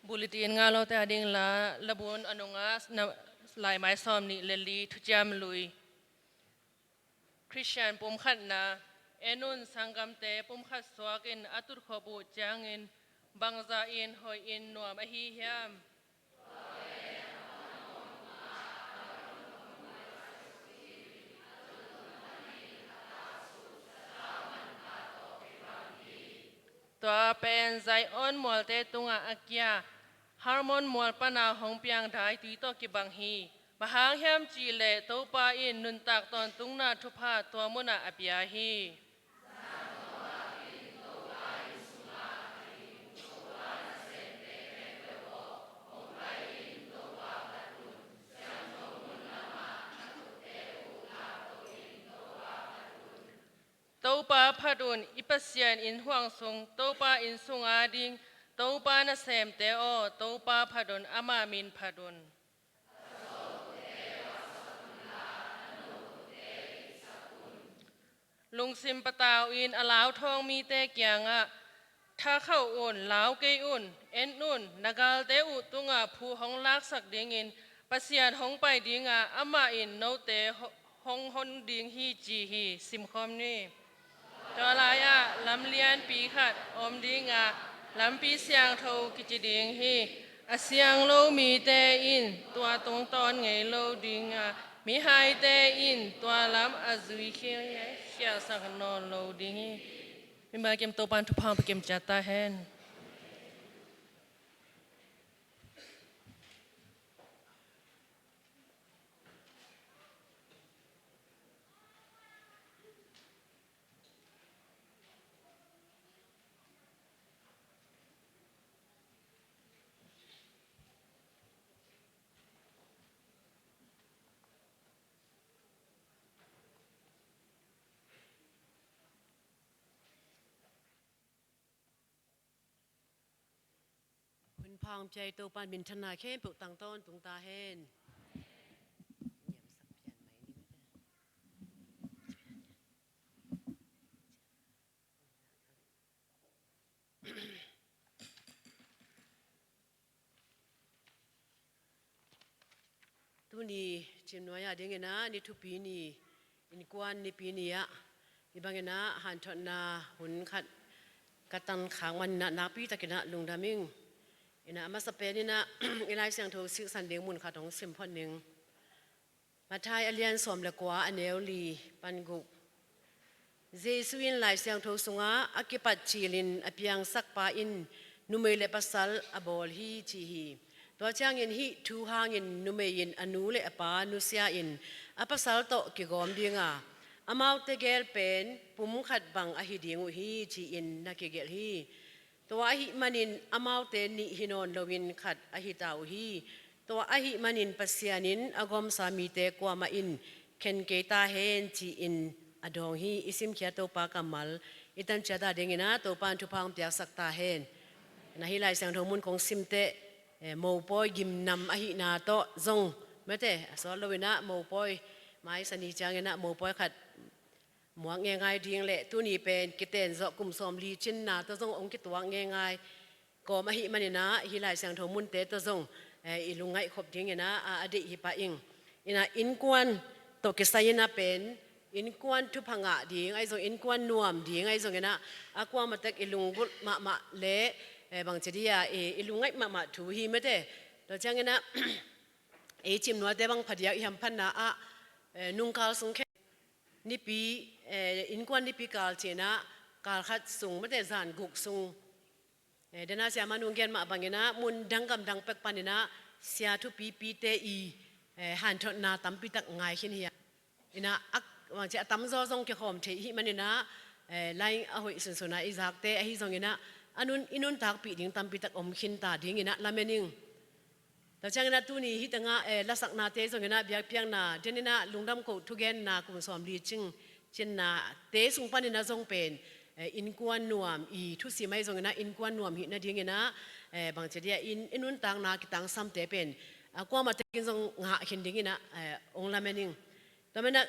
Bulletin ngah lote a ding la, labun a nungah na, laimai sawm nih le li, thuciam lui. Khristian pumkhatna. En un, sanggamte pumkhat suakin a tutkhop uh ciangin bangzah in hoih in nuam ahi hiam? Tua pen Zion mualte tungah a kia, Hermon mual pana hong piang daitui tawh kibang hi. Bang hang hiam cihleh Topa in nuntak tawntungna thupha tua munah a pia hi. Topa phat un, i Pasian inn huang sung, Topa inn sunga ding, Topa nasemte aw, Topa phat un, ama min phat un. Lungsim patau in a lauthawng mite kiangah, thakhauh un, lau kei un, en un, na galte uh tungah phu hong laksak dingin Pasian hong pai dinga, amah in note ho-, hong hon ding hi, ci hi. Simkhawm ni. Tua lai-ah lam lianpi khat om dinga, lampi siangtho kici ding hi. A siang lo mite in tua tungtawn ngei lo dinga, mihaite in tua lam a zui khialsak nawn lo ding hi. Mimal kim Topan thupha hong pia kim ciat ta hen. Hun pha hong pia i Topan minthanna khempeuh tang tawntung ta hen. Tuni cimnuai a dingin ah ni thupi ni, innkuan nipi ni ah, hih bangin ah hanthotna hun khat ka tan khak manin ah nakpi takin ah lungdam ing. In ah a masa penin ah i Lai Siangtho siksan ding mun khat hong sim phot ning. Matthai a lian sawm le kua, a neu li pan guk. Jesu in Lai Siangtho sungah a kipat cilin a piangsakpa in numei le pasal a bawl hi, ci hi. Tua ciangin hih thu hangin numei in a nu le a pa nusia-in a pasal tawh kigawm dinga, amaute gel pen pum khat bang ahi ding uh hi, ci-in na kigelh hi. Tua ahih manin amaute nih hi nawn loin khat ahi ta uh hi. Tua ahih manin Pasian in a gawmsa mite kuamah in khen kei ta hen, ci-in a dawng hi. I simkhia Topa kammal i tan ciat a dingin ah Topa in thupha hong piaksak ta hen. Na hih Lai Siangtho mun kong sim teh, eh, mopawi gimnam ahihna tawh zong, mate, a sawt loin ah mopawi, mai sani ciangin ah mopawi khat muak ngeingai ding le tuni pen kiten zawh kum sawmli cinna tawh zong hong kituak ngeingai kawm ahih manin ah hih Lai Siangtho munte tawh zong, eh, i lungngaih khop dingin ah a, a deih hi pah ing. In ah innkuan tawh kisai in ah pen innkuan thupha ngah ding ahi zong, innkuan nuam ding ahi zongin ah a kuamah tek i lunggulh mahmah le, eh, bangci dia i, i lungngaih mahmah thu hi, mate. Tua ciangin ah ei cimnuaite bang phadiak i hamphatna ah, eh, nungkal sung khe nipi, eh, innkuan nipi kal ci-in ah kal khat sung, mate, zan guk sung. Eh, dena sia manu gen mah bangin ah mun dang gam dang pek panin ah sia thupipite i, eh, hanthotna tampi tak ngai khin hi a. In ah a, bangci a tamzaw zong kikhawm thei i hih manin ah, eh, line a hoih sunsun ah i zakte ahi zongin ah a nun, i nuntakpih ding tampi tak om khin ta dingin ah lamen ing. Tua ciangin ah tuni hih tengah, eh, lasaknate zongin ah biakpiakna, denin ah lungdam koh thugenna kum sawmli cing cinnate sung panin ah zong pen, eh, innkuan nuam i thusim ahi zongin ah innkuan nuam hih nadingin ah, eh, bangci dia in, i nuntakna kitangsamte pen, ah, kuamah tekin zong ngah khin dingin ah, eh, hong lamen ing. Tua manin ah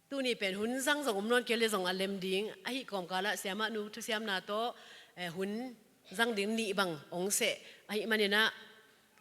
tuni pen hun zang zong om nawn kei le zong a lem ding ahi kawmkal ah siamah nu thusiamna tawh, eh, hun zang ding nih bang ong seh ahih manin ah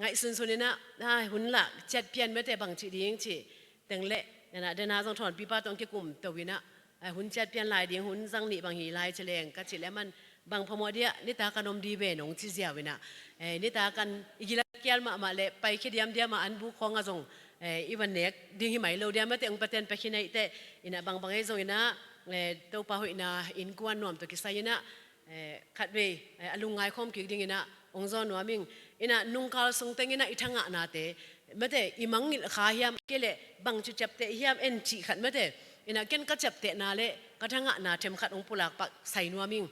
ngaihsunsun in ah, ah, hun lah ciat pian mate bang cih ding cih teng le, den ah, den ah zong thawnpipa tawh ong kikum to in ah, ah, hun ciat pian lai ding, hun zang nih bang hi lai ci leng ka cih le aman bang phamawh dia, nitak an om di ve nong ci ziau in ah, eh, nitak an i gil a kial mahmah le paikhia diamdiam a an buk khawng ah zong, eh, i van nek ding hi mai lo diam mate, ong paten paikhia naih teh in ah bangbang ei zong in ah, eh, Topa hoihna innkuan nuam tawh kisai in ah, eh, khatvei, eh, a lungngai khawm kik ding in ah ong zawn nuam ing. In ah nungkal sung teng in ah i thangahnate mate, i mangngilh kha hiam, kei le bangci ciapteh hiam en cih khat mate, in ah ken ka ciaptehna le ka thangahna themkhat ong pulak pak sai nuam ing.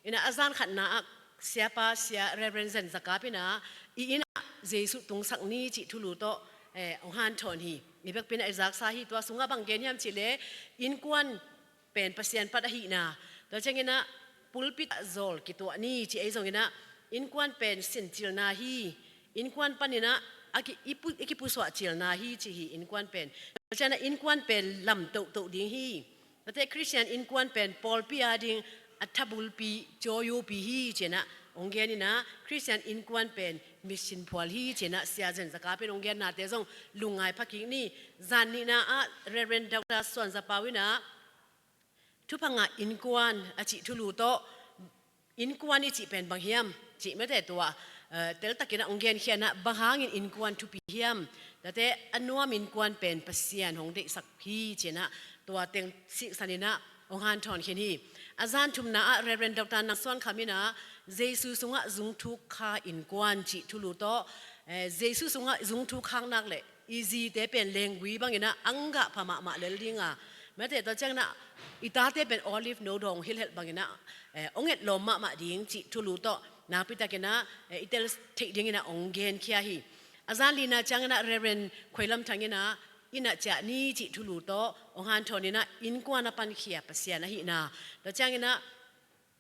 In ah a zan khatna ah siapa, Sia Reverend Zen Za Kap in ah i inn ah Jesu tungsak ni cih thulu tawh, eh, ong hanthawn hi. I bekpi in ah i zaksa hi. Tua sungah bang gen hiam cih le innkuan pen Pasian pat ahihna. Tua ciangin ah pulpit ah zawl kituah ni cih ei zongin ah innkuan pen sincilna hi. Innkuan panin ah a ki, i pu, i kipusuah cilna hi cih hi innkuan pen. Tua ciangin ah innkuan pen lam tohtoh ding hi. Tate Khristian innkuan pen pawlpi a ding a thabulpi, cawyupi hi ci-in ah ong gen in ah Khristian innkuan pen mission phual hi ci-in ah Sia Zen Za Kap in ong gennate zong lungngai pha kik ni. Zan nihna ah Reverend Doctor Suan Za Pau in ah Thupha ngah innkuan a cih thulu tawh innkuan i cih pen bang hiam cih mate tua, eh, teltakin ah ong genkhia in ah bang hangin innkuan thupi hiam. Tate a nuam innkuan pen Pasian hong deihsak hi ci-in ah tua teng siksan in ah ong hanthawn khin hi. A zan thumna ah Reverend Doctor Nang Suan Kham in ah Jesu sungah zungthuk kha innkuan cih thulu tawh, eh, Jesu sungah zungthuk khak nak le i zite pen lenggui bangin ah anggah pha mahmah lel ding a, mate tua ciangin ah i tate pen olive no dawng hilhhelh bangin ah, eh, ong etlawm mahmah ding cih thulu tawh nakpitakin ah, eh, i tel theih dingin ah ong genkhia hi. A zan lina ciangin ah Reverend Khuai Lam Thang in ah inn ah ciah ni cih thulu tawh ong hanthawn in ah innkuan a pankhia Pasian ahihna. Tua ciangin ah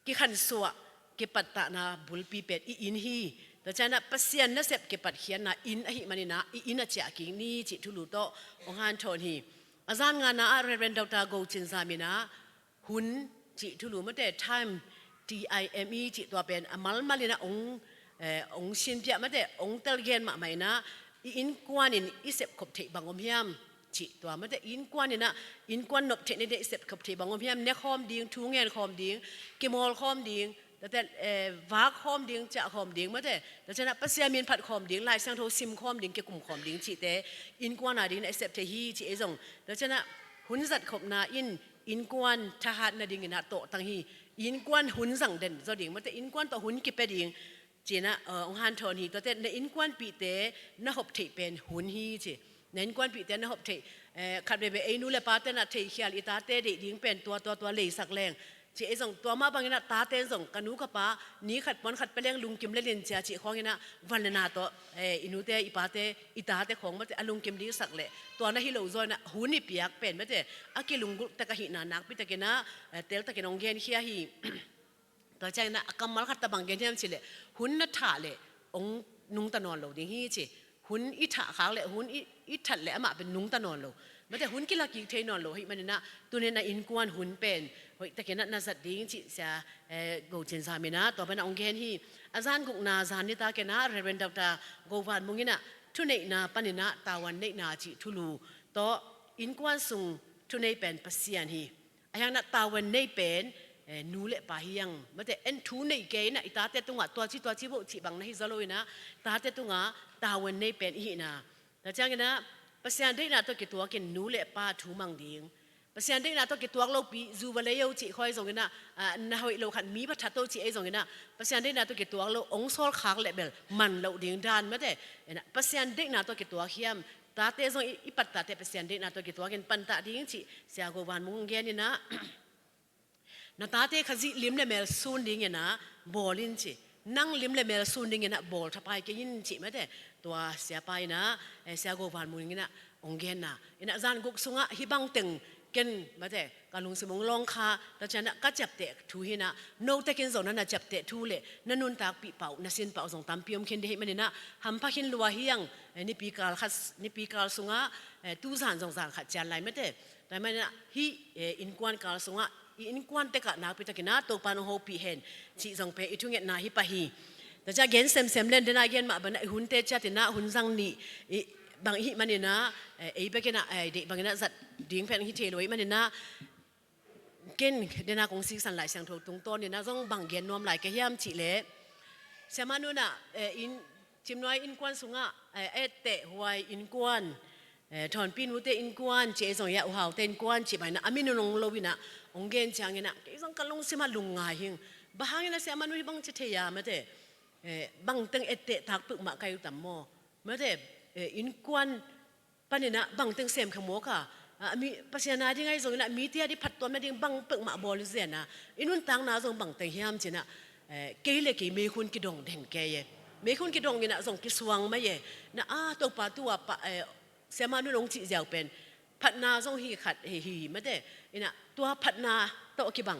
kikhansuah, kipattahna bulpi pen i inn hi. Tua ciangin ah Pasian nasep kipatkhiatna inn ahih manin ah i inn ah ciah kik ni cih thulu tawh ong hanthawn hi. A zan ngana ah Reverend Doctor Go Cin Zam in ah hun cih thulu mate time, T I M E cih tua pen a malmal in ah ong, eh, ong sinpiah mate ong telgen mahmah in ah i innkuan in i sepkhop theih bang om hiam cih tua mate innkuan in ah innkuan nop theih nading i sepkhop theih bang om hiam, ne khawm ding, thu ngen khawm ding, kimawl khawm ding, tate, eh, vak khawm ding, ciah khawm ding mate, tua ciangin ah Pasian min phat khawm ding, Lai Siangtho sim khawm ding, kikum khawm ding cihte innkuan a dingin ah i sep thei hi ci ei zong. Tua ciangin ah hun zatkhopna in innkuan thahat nadingin ah tawhtang hi. Innkuan hun zang den zaw ding mate, innkuan tawh hun kipia ding ci-in ah, eh, ong hanthawn hi. Tuate na innkuanpihte na hop theih pen hun hi ci. Na innkuanpihte na hop theih, eh, khat veve ei nu le pate na theikhial i tate deih ding pen tua, tua, tua leisak leng ci ei zong tua mah bangin ah tate zong ka nu ka pa ni khat puan khat pia leng lungkim lel in cia cih khawngin ah van le na tawh, eh, i nute i pate i tate khawng mate a lungkim diksak le tua na hi lo zaw in ah hun i piak pen mate a kilunggulh tak ahihna nakpitakin ah, eh, teltakin ong genkhia hi. Tua ciangin ah a kammal khat tawh bang gen hiam cih leh hun na thah leh ong nungta nawn lo ding hi ci. Hun i thah khak leh hun i, i that leh amah pen nungta nawn lo. Mate hun kila kik thei nawn lo ahih manin ah tuni-in ah innkuan hun pen hoihtakin ah na zat ding cih Sia, eh, Go Cin Zam in ah tua pan ah ong gen hi. A zan gukna zan nitakin ah Reverend Doctor Go Van Mung in ah thuneihna panin ah tavuan neihna cih thulu tawh innkuan sung thunei pen Pasian hi. Ahih hangin ah tavuan nei pen, eh, nu le pa hi hang. Mate en thu nei kei in ah i tate tungah tua ci tua ci vo cih bang na hi zaw lo in ah tate tungah tavuan nei pen i hihna. Tua ciangin ah Pasian deihna tawh kituakin nu le pa thu mang ding. Pasian deihna tawh kituak lopi zu va lei o cih khawng zongin ah, ah, na hoih lo khat mi va that o cih ei zongin ah Pasian deihna tawh kituak lo ong sawl khak leh bel man loh ding dan mate. En ah Pasian deihna tawh kituak hiam. Tate zong i, i pattah teh Pasian deihna tawh kituakin pantah ding cih Sia Go Van Mung gen in ah na tate Khazih lim le mel sun dingin ah bawl in ci. Nang lim le mel sun dingin ah bawl thapai kei in cih mate tua siapa in ah, eh, Sia Go Van Mung in ah ong genna. In ah zan guk sungah hih bang teng Ken mate ka lungsim hong lawng kha, tua cianah ka ciapteh thu hinah, note kin zong na na ciapteh thu le na nuntakpih pah uh, na sin pah uh zong tampi om khin ding ahih maninah, hampha khin lua hi hang, eh, nipi kal khat, nipi kal sungah, eh, tuzan zong zan khat cian lai mate. Tua ahih maninah hih, eh, innkuan kal sungah, i innkuan tekah nakpi takinah Topa nong hopih hen cih zong pen i thungetna hi pah hi. Tua ciah gen semsem len, dena gen mah banah i hunte ciatinah hun zang nih i bang ihih maninah, eh, ei bekinah, eh, deih banginah zat ding pen hi thei lo ahih maninah, ken dena kong siksan Lai Siangtho tungtawninah zong bang gen nuam lai ka hiam cihleh, Siamah Nun ah, eh, inn, Cimnuai innkuan sungah, eh, etteh huai innkuan, eh, Thawnpi nute innkuan cih ei zong ia, U Haute innkuan cih banginah a min uh nong lo inah hong gen cianginah kei zong ka lungsimah lungngai hing. Bang hanginah Siamah Nun hih bang ci thei a mate, eh, bangteng etteh takpeuh mah ka hi uh tam maw? Mate, eh, innkuan paninah bangteng semkha mawk a, a, mi, Pasian a ding ahi zonginah mite a ding phattuam nading bang peuhmah bawl zenah, i nuntakna zong bangteng hiam cinah, eh, kei le kei meikhun kidong den kei e. Meikhun kidong inah zong kisuang mai e. Na a, Topa tua pa, eh, Siamah Nun hong cih ziau pen phatna zong hi khat hi, hi mate. Inah tua phatna tawh kibang,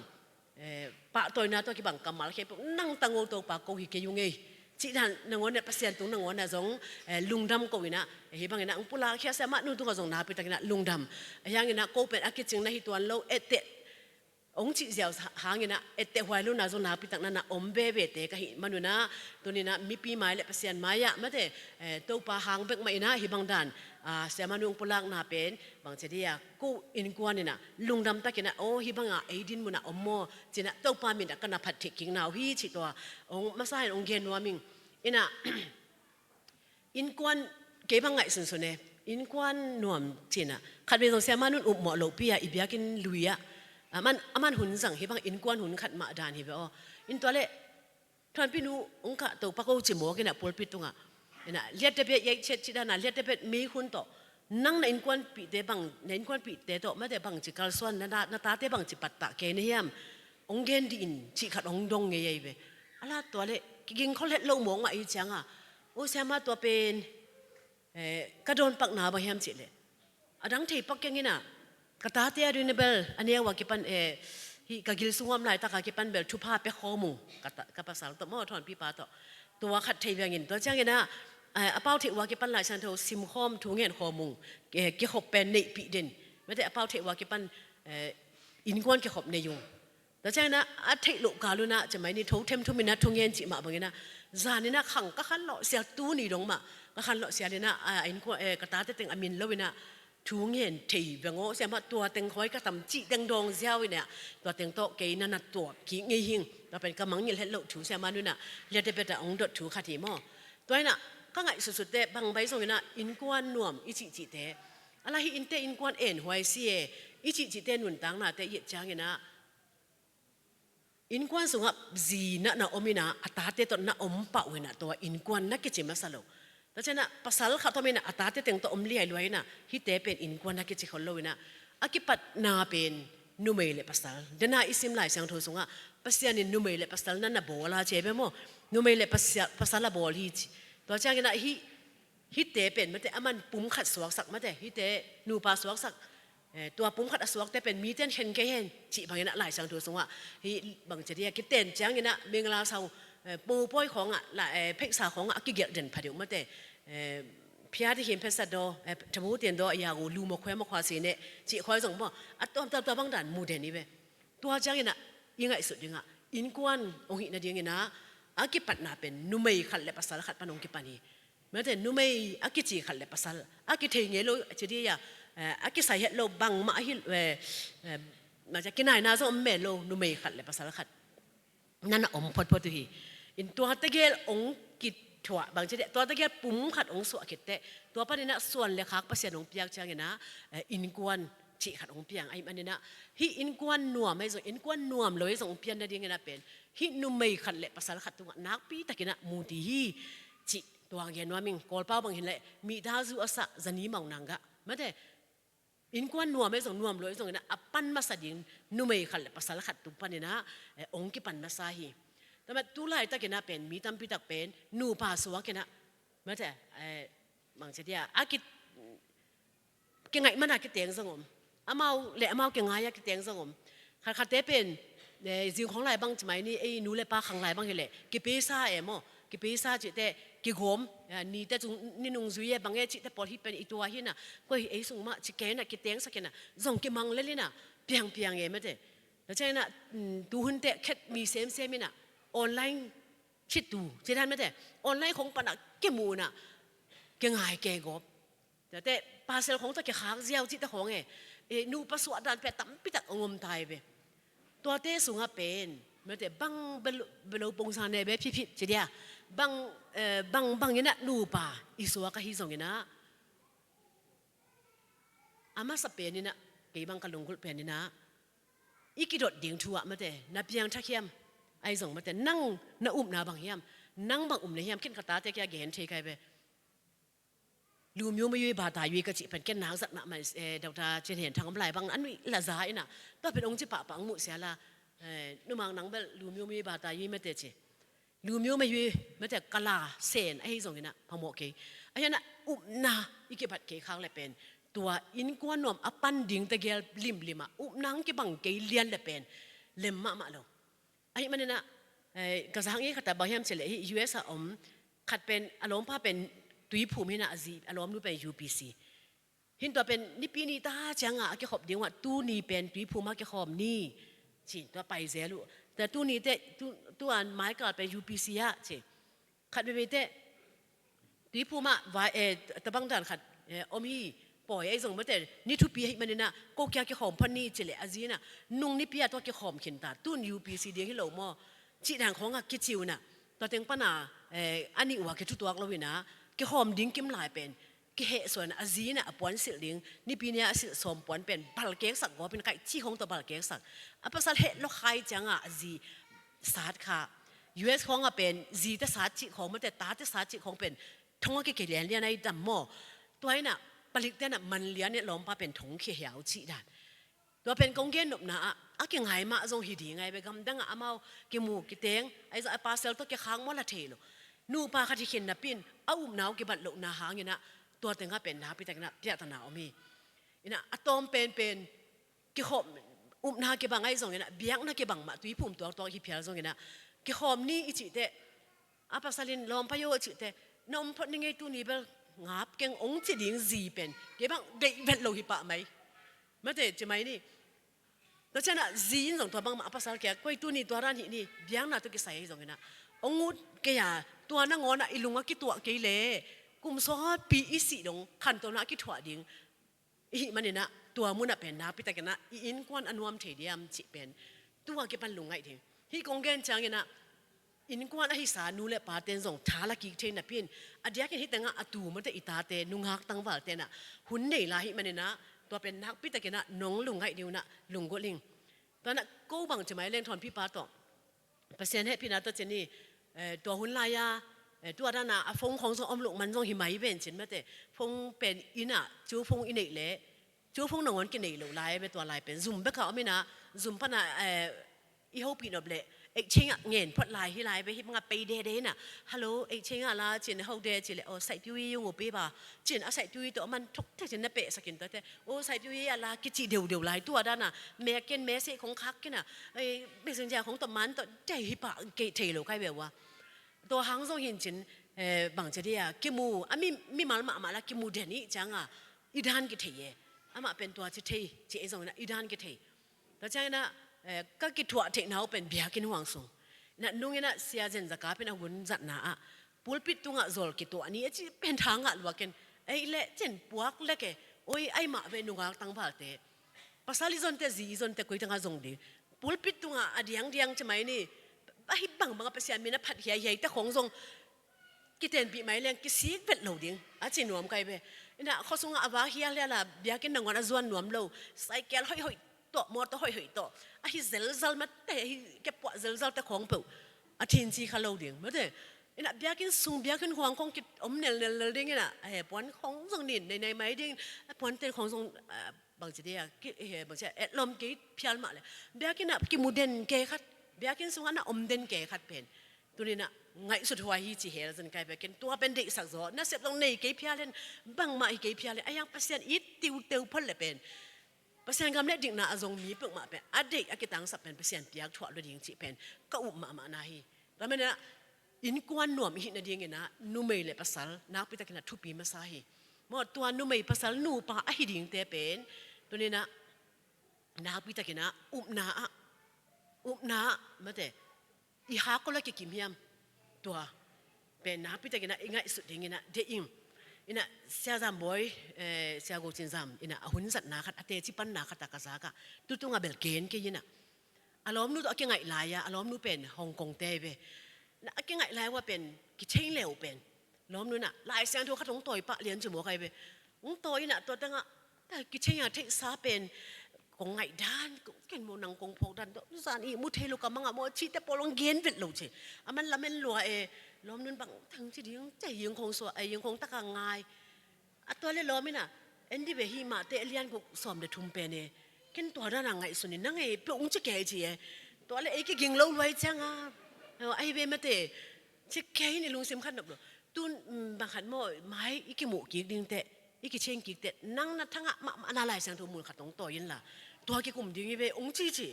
eh, pahtawina tawh kibang kammal khempeuh nang tang o, Topa ko hi kei ung ei cih dan nangawn inah, Pasian tung nangawn inah zong, eh, lungdam ko inah, eh, hih banginah hong pulakkhia Siamah Nun tungah zong nakpi takinah lungdam. Ahi hanginah ko pen a kicing na hi tuan lo, etteh hong cih ziau hanginah etteh huai lona zong nakpi takna na om vevete ka hih manunah, tuninah mipi mai le Pasian mai-ah mate, eh, Topa hang bek mah inah hih bang dan, ah, Siamah Nun hong pulakna pen bang ci dia, ko innkuan inah lungdam takinah, aw, hih banga ei din munah om maw cinah Topa minah ka na phat theih kikna uh hi cih tua hong masa in hong gen nuam ing. Inah innkuan, kei bang ngaihsunsun e, innkuan nuam cinah khatvei zong Siamah Nun upmawh lohpi-ah i biakinn lui-ah, aman, aman hun zang, hih bang innkuan hun khat mah dan hi ve aw. In tua leh Thawnpi nu hong kah, Topa ko ci mawk inah pulpit tungah, inah liatte bet, yaichet cih dana liatte bet meikhun tawh, nang na innkuanpihte bang, na innkuanpihte tawh mate bangci kalsuan, na, na, na tate bangci pattah kei na hiam, hong gen dih in cih khat hong dong ngei ahi ve. Ala tua leh kiging khol het lo mawk mah ahi cianga, o Siamah, tua pen, eh, ka dawn pakna bang hiam cihleh, a dang thei pak keng inah, ka tate a ding na bel a neu a kipan, eh, hih ka gil sung a om laitaka kipan bel thupha pia khawm ung, ka ta, ka pasal tawh maw, Thawnpi pa tawh. Tua khat thei vengin, tua cianginah, eh, a pau theih uh a kipan Lai Siangtho simkhawm, thungen khawm ung, eh, kikhop pen neihpih den. Mate a pau theih uh a kipan, eh, innkuan kikhop nei ung. Tua cianginah a theih loh kal unah cemai ni tho them thuminah thungen cih mah banginah, zaninah khang ka khanlawh sial, tuni dong mah ka khanlawh sialinah, a, a innkuan, eh, ka tate teng a min lo inah thungen thei veng aw Siamah, tua teng khawi ka tam cih teng dawng ziau inah, tua teng tawh kei na na tuak kik ngei hing. Tua pen ka mangngilh het loh thu Siamah Nunah liatte betah hong dot thu khat hi maw. Tua inah ka ngaihsutsutte bang bai zonginah innkuan nuam i cihcihte, ala hih innte innkuan enhuai si e i cihcihte nuntaknate i et cianginah, innkuan sungah zi na na om inah, a tate tawh na om pah uh inah, tua innkuan na kici masa lo. Tua cianah pasal khat om inah, a tate teng tawh om liailua inah, hihte pen innkuan na kici khol lo inah, a kipatna pen numei le pasal. Dena i sim Lai Siangtho sungah Pasian in numei le pasal na na bawl a ci ve maw. Numei le pasia-, pasal a bawl hi ci. Tua cianginah hih hihte pen mate, aman pum khat suaksak mate, hihte nupa suaksak, eh, tua pum khat a suakte pen mite in khen kei hen cih banginah Lai Siangtho sungah hih bang ci dia, kiten cianginah Mingla sau, eh, popawi khawngah, la, eh, pheisa khawngah a kigelh den pha deuh mate, eh, phiati him phesa daw, eh, thamu tien daw, a yagu lu mawkhua mawkhua si ne cih khawi zong maw, a tuamtuam tua bang dan mu den hi ve. Tua cianginah i ngaihsut dingah innkuan hong hih nadinginah a kipatna pen numei khat le pasal khat pan hong kipan hi. Mate numei a kici khat le pasal a kithei ngei lo ci dia, eh, a kisai het lo bangmah a hi, eh, eh, mate kinaina zong om mel lo, numei khat le pasal khat na na om photphot uh hi. In tua tegel hong kithuah bang ci dia, tua tegel pum khat hong suah khit teh, tua paninah suan le khak Pasian hong piak cianginah, eh, innkuan cih khat hong piang ahih maninah, hih innkuan nuam ahi zong, innkuan nuam lo ahi zong hong pian nadinginah pen hih numei khat le pasal khat tungah nakpi takinah mu ti hi cih tua gen nuam ing. Kawlpau bang hileh, mihta zu a sah, zani mau nanggah. Mate, innkuan nuam ahi zong nuam lo ahi zonginah a pan masa ding numei khat le pasal khat tung paninah, eh, hong kipan masa hi. Tua mah tu laitakinah pen mi tampi tak pen nupa suakinah, mate, eh, bang ci dia, a ki, kingaih mana kiteng zong om. Amau le amau kingai a kiteng zong om. Khatkhatte pen, eh, zing khawng lai bang ci mai ni, ei nu le pa khang lai bang hileh kipeisa e maw, kipeisa cihte kigawm, eh, nite cung ni nungzui e bang e cihte pawl hi pen i tua hi na, koi ei sung mah ci kei na kitengsak hi na, zong kimang lel hi na, piangpiang e mate. Tua ciang hi na, mm, tuhunte khet mi semsem hi na, online khittu ci dan mate, online khawng pan a kimu na, kingai kei gawp. Tate parcel khawng tawh kikhak ziau cihte khawng e, e, nupa suah dan pia tampitak a ngom tai ve. Tuate sungah pen mate bang belo, belo pongsa ne be phiphi ci dia, bang, eh, bang bang inah nupa i suak ahi zong inah, a masa pen inah, kei bang ka lunggulh pen inah, i kidot ding thu ah mate na piangthak hiam? Ahi zong mate nang na upna bang hiam? Nang bang upna hiam? Khin ka tate kia gen thei kai ve. Lumyo mayui bata yui ka cih pen ken nak zat mahmah, eh, Doctor Cin Hian Thang om lai bang a nuih la za inah, tua pen ong ci pahpah ong muh sia la, eh, numang nang bel lumyo mayui bata yui mate ci. Lumyo mayui mate ka la sen ahi zong inah phamawh kei. Ahi inah upna i kibat kei khak le pen tua innkuan nuam a pan ding tegel limlim ah upna ong kibang kei lian le pen lem mahmah lo. Ahi maninah, eh, ka zang i khat a bang hiam cileh hi U S a om, khat pen a lawmpa pen Tuiphum hinah a zi, a lawmnu pen U P C. Hin tua pen nipi ni ta ciangah a kikhop ding uh ah tuni pen Tuiphum ah kikhawm ni. Ci, tua pai zel uh. Tua tuni te, tu, tuan Michael pen U P C ah, ci. Khat veve te, Tuiphum ah vai, eh, tabang dan khat, eh, om hi, pawi ahi zong mate, ni thupi ahi maninah, ko kia kikhawm phan ni cileh a zinah, nung nipi ah tua kikhawm khin ta, tun U P C ding hi lo maw? Cih dan khawngah kiciunah, tua teng pana, eh, a nih ua kithutuak lo inah, kikhawm ding kim lai pen, kihehsuan a zinah a puan silh ding, nipi ni a silh sawm puan pen, balkeksak gawpin kaih cih khawng tawh balkeksak. A pasal heh lo khai ciangah a zi, sat kha. U S khawngah pen, zite sat cih khawng mate, tate sat cih khawng pen, thong a kikei lianlian ahi tam maw? Tua inah, palik tenah man lian inah lawmpa pen thong khia hiau cih dan. Tua pen kong gen nopna ah, a kingai mah zong hi ding ai ve gamdangah amau kimu kiteng, ahi zong a pasal tawh kikhak maw la thei lo. Nupa khat hi khin napin, a upna uh kibat lohna hanginah, tua tengah pen napi takinah, piahtana om hi. Inah, a tawm penpen, kikhawm, upna kibang ahi zong inah, biakna kibang mah, Tuiphum tuaktuak hi phial zong inah, kikhawm ni i cihte, a pasal in lawmpa yo a cihte, na om phot ni ngei tuni bel, ngap keng ong ci ding zi pen, kei bang deih vet lo hi pah mai. Mate, ci mai ni. Tua cianah zi in zong tua bangmah a pasal kia, koi tuni tua ran hih ni, biakna tawh kisai ahi zong inah. Ong ut kei a, tua nangawnah i lungah kituah kei le, kum sawtpi i sih dong, khantohna a kithuah ding. Ihih maninah, tua munah pen napi takinah, i innkuan a nuam thei diam cih pen. Tua kipan lungngaih ding. Hih kong gen cianginah, innkuan a hisa nu le paten zong tha la kik thei napin. A diakin hih tengah a tu mate i tate, nungak tangval tenah. Hun nei la hih maninah, tua pen nakpi takinah, nong lungngaih ding unah, lunggulh ing. Tuanah ko bang ci mai leng thawnpi pa tawh. Pasian hehpihna tawh ci ni, eh, tua hun lai-a, eh, tua dana a phone khawng zong om loh man zong hi mai ven cin mate. Phone pen inah, cu phone i neih leh, cu phone nangawn kinei lo lai ve tua lai pen. Zum beka om inah, zum pana, eh, i hopih nop leh, exchange ah ngen phot lai hi lai ve hih banga pei dede inah. Hello, exchange ah la cin ho de ci leh, oh, saih piu i yung upi ba. Cin a saih piu i tawh man thuk te cin na pehsakin tawh te. Oh, saih piu i a la kici deudeu lai tua dana. Mekin message khawng khak kina. Ei, messenger khawng tawh man tawh dei hi pah kei thei lo kai ve ua. Tua hang zong hin cin, eh, bang ci dia, kimu, a mi, mimal mahmah la kimu den i cianga, i dan kithei e. Amah pen tua ci thei, ci e zong ina, i dan kithei. Tua ciang ina, eh, ka kithuah theihna uh pen biakinn huang sung. Ina nung ina Sia Zen Za Kap in a hun zatna ah, pulpit tungah zol kituah ni a ci pen tha ngah luakin, ei le cin puak lek e, oi ai mah ve nungak tangvalte. Pasal i zonte, zi i zonte, koi tangah zong ding. Pulpit tungah a diangdiang ci mai ni, a hi bangbang a Pasian min a phat hiaihiai te khong zong kitenpih mai leng kisik vet lo ding. A ci nuam kai ve. Ina khuasungah a vak hialhial a, biakinn nangawn a zuan nuam lo. Cycle hoihhoih tawh, motor hoihhoih tawh. A hi zelzal mate, a hi kepuah zelzal te khong peuh. A thinci kha lo ding. Mate, ina biakinn sung, biakinn huang khong ki om nelnel ding ina. A he puan khong zong nin, nei nei mai ding. A puan ten khong zong, ah, bangci dia, ki, eh, bangci dia, etlawm kei phial mah le. Biakinn ah kimu den kei khat, biakinn sungah na om den kei khat pen. Tuni na ngaihsut huai hi ci hel zan kai biakinn. Tua pen deihsak zaw, nasep zong nei kei phial hen, bangmah hi kei phial hen. A hiang Pasian it tiuteu phot le pen. Pasian gam le dikna a zong mi peuhmah pen a deih a kitangsap pen Pasian piak thuah lua ding cih pen ka up mahmahna hi. Tua manin ah innkuan nuam i hih nadingin ah numei le pasal nakpi takin ah thupi masa hi. Maw, tua numei pasal nupa ahi dingte pen tuni-in ah nakpi takin ah upna ah, upna ah mate, i hak kua leh kikim hiam? Tua pen nakpi takin ah i ngaihsut dingin ah deih ing. In ah Sia Zam Bawi, eh, Sia Go Cin Zam in ah a hun zatna khat, a teci panna khat ah ka zak ah, tu tung ah bel gen kei in ah, a lawmnu tawh a kingaih lai-a, a lawmnu pen Hong Kong te hi ve. In ah a kingaih lai-a pen kithei leh uh pen lawmnu in ah Lai Siangtho khat hong tawi pah lian ci mawk ahi ve. Hong tawi in ah tua teng ah, ta kithei a theihsa pen kong ngaih dan, ken maw nang kong phawk dan tawh zan ihmu thei lo ka mang ah maw, cihte pawl hong gen vet lo ci. A man lamen lua e, lawmnu in bang thang ci ding, ci a hing khong suak, a hing khong tak a ngai. A tua leh lawm in ah, en dih ve, hih mahte a lian guk sawm le thum pen e, ken tua dan a ngaihsun in, nang e peuh hong ci kei ci e. Tua leh ei kiging lo lua hi ciang a, ahi ve mate, ci kei in i lungsim khat nop lo. Tun, mm, bang khat maw, mai i kimuh kik ding teh, i kiching kik teh, nang na thangah mahmah na Lai Siangtho mun khat hong tawi inla, tua kikum ding hi ve hong ci ci.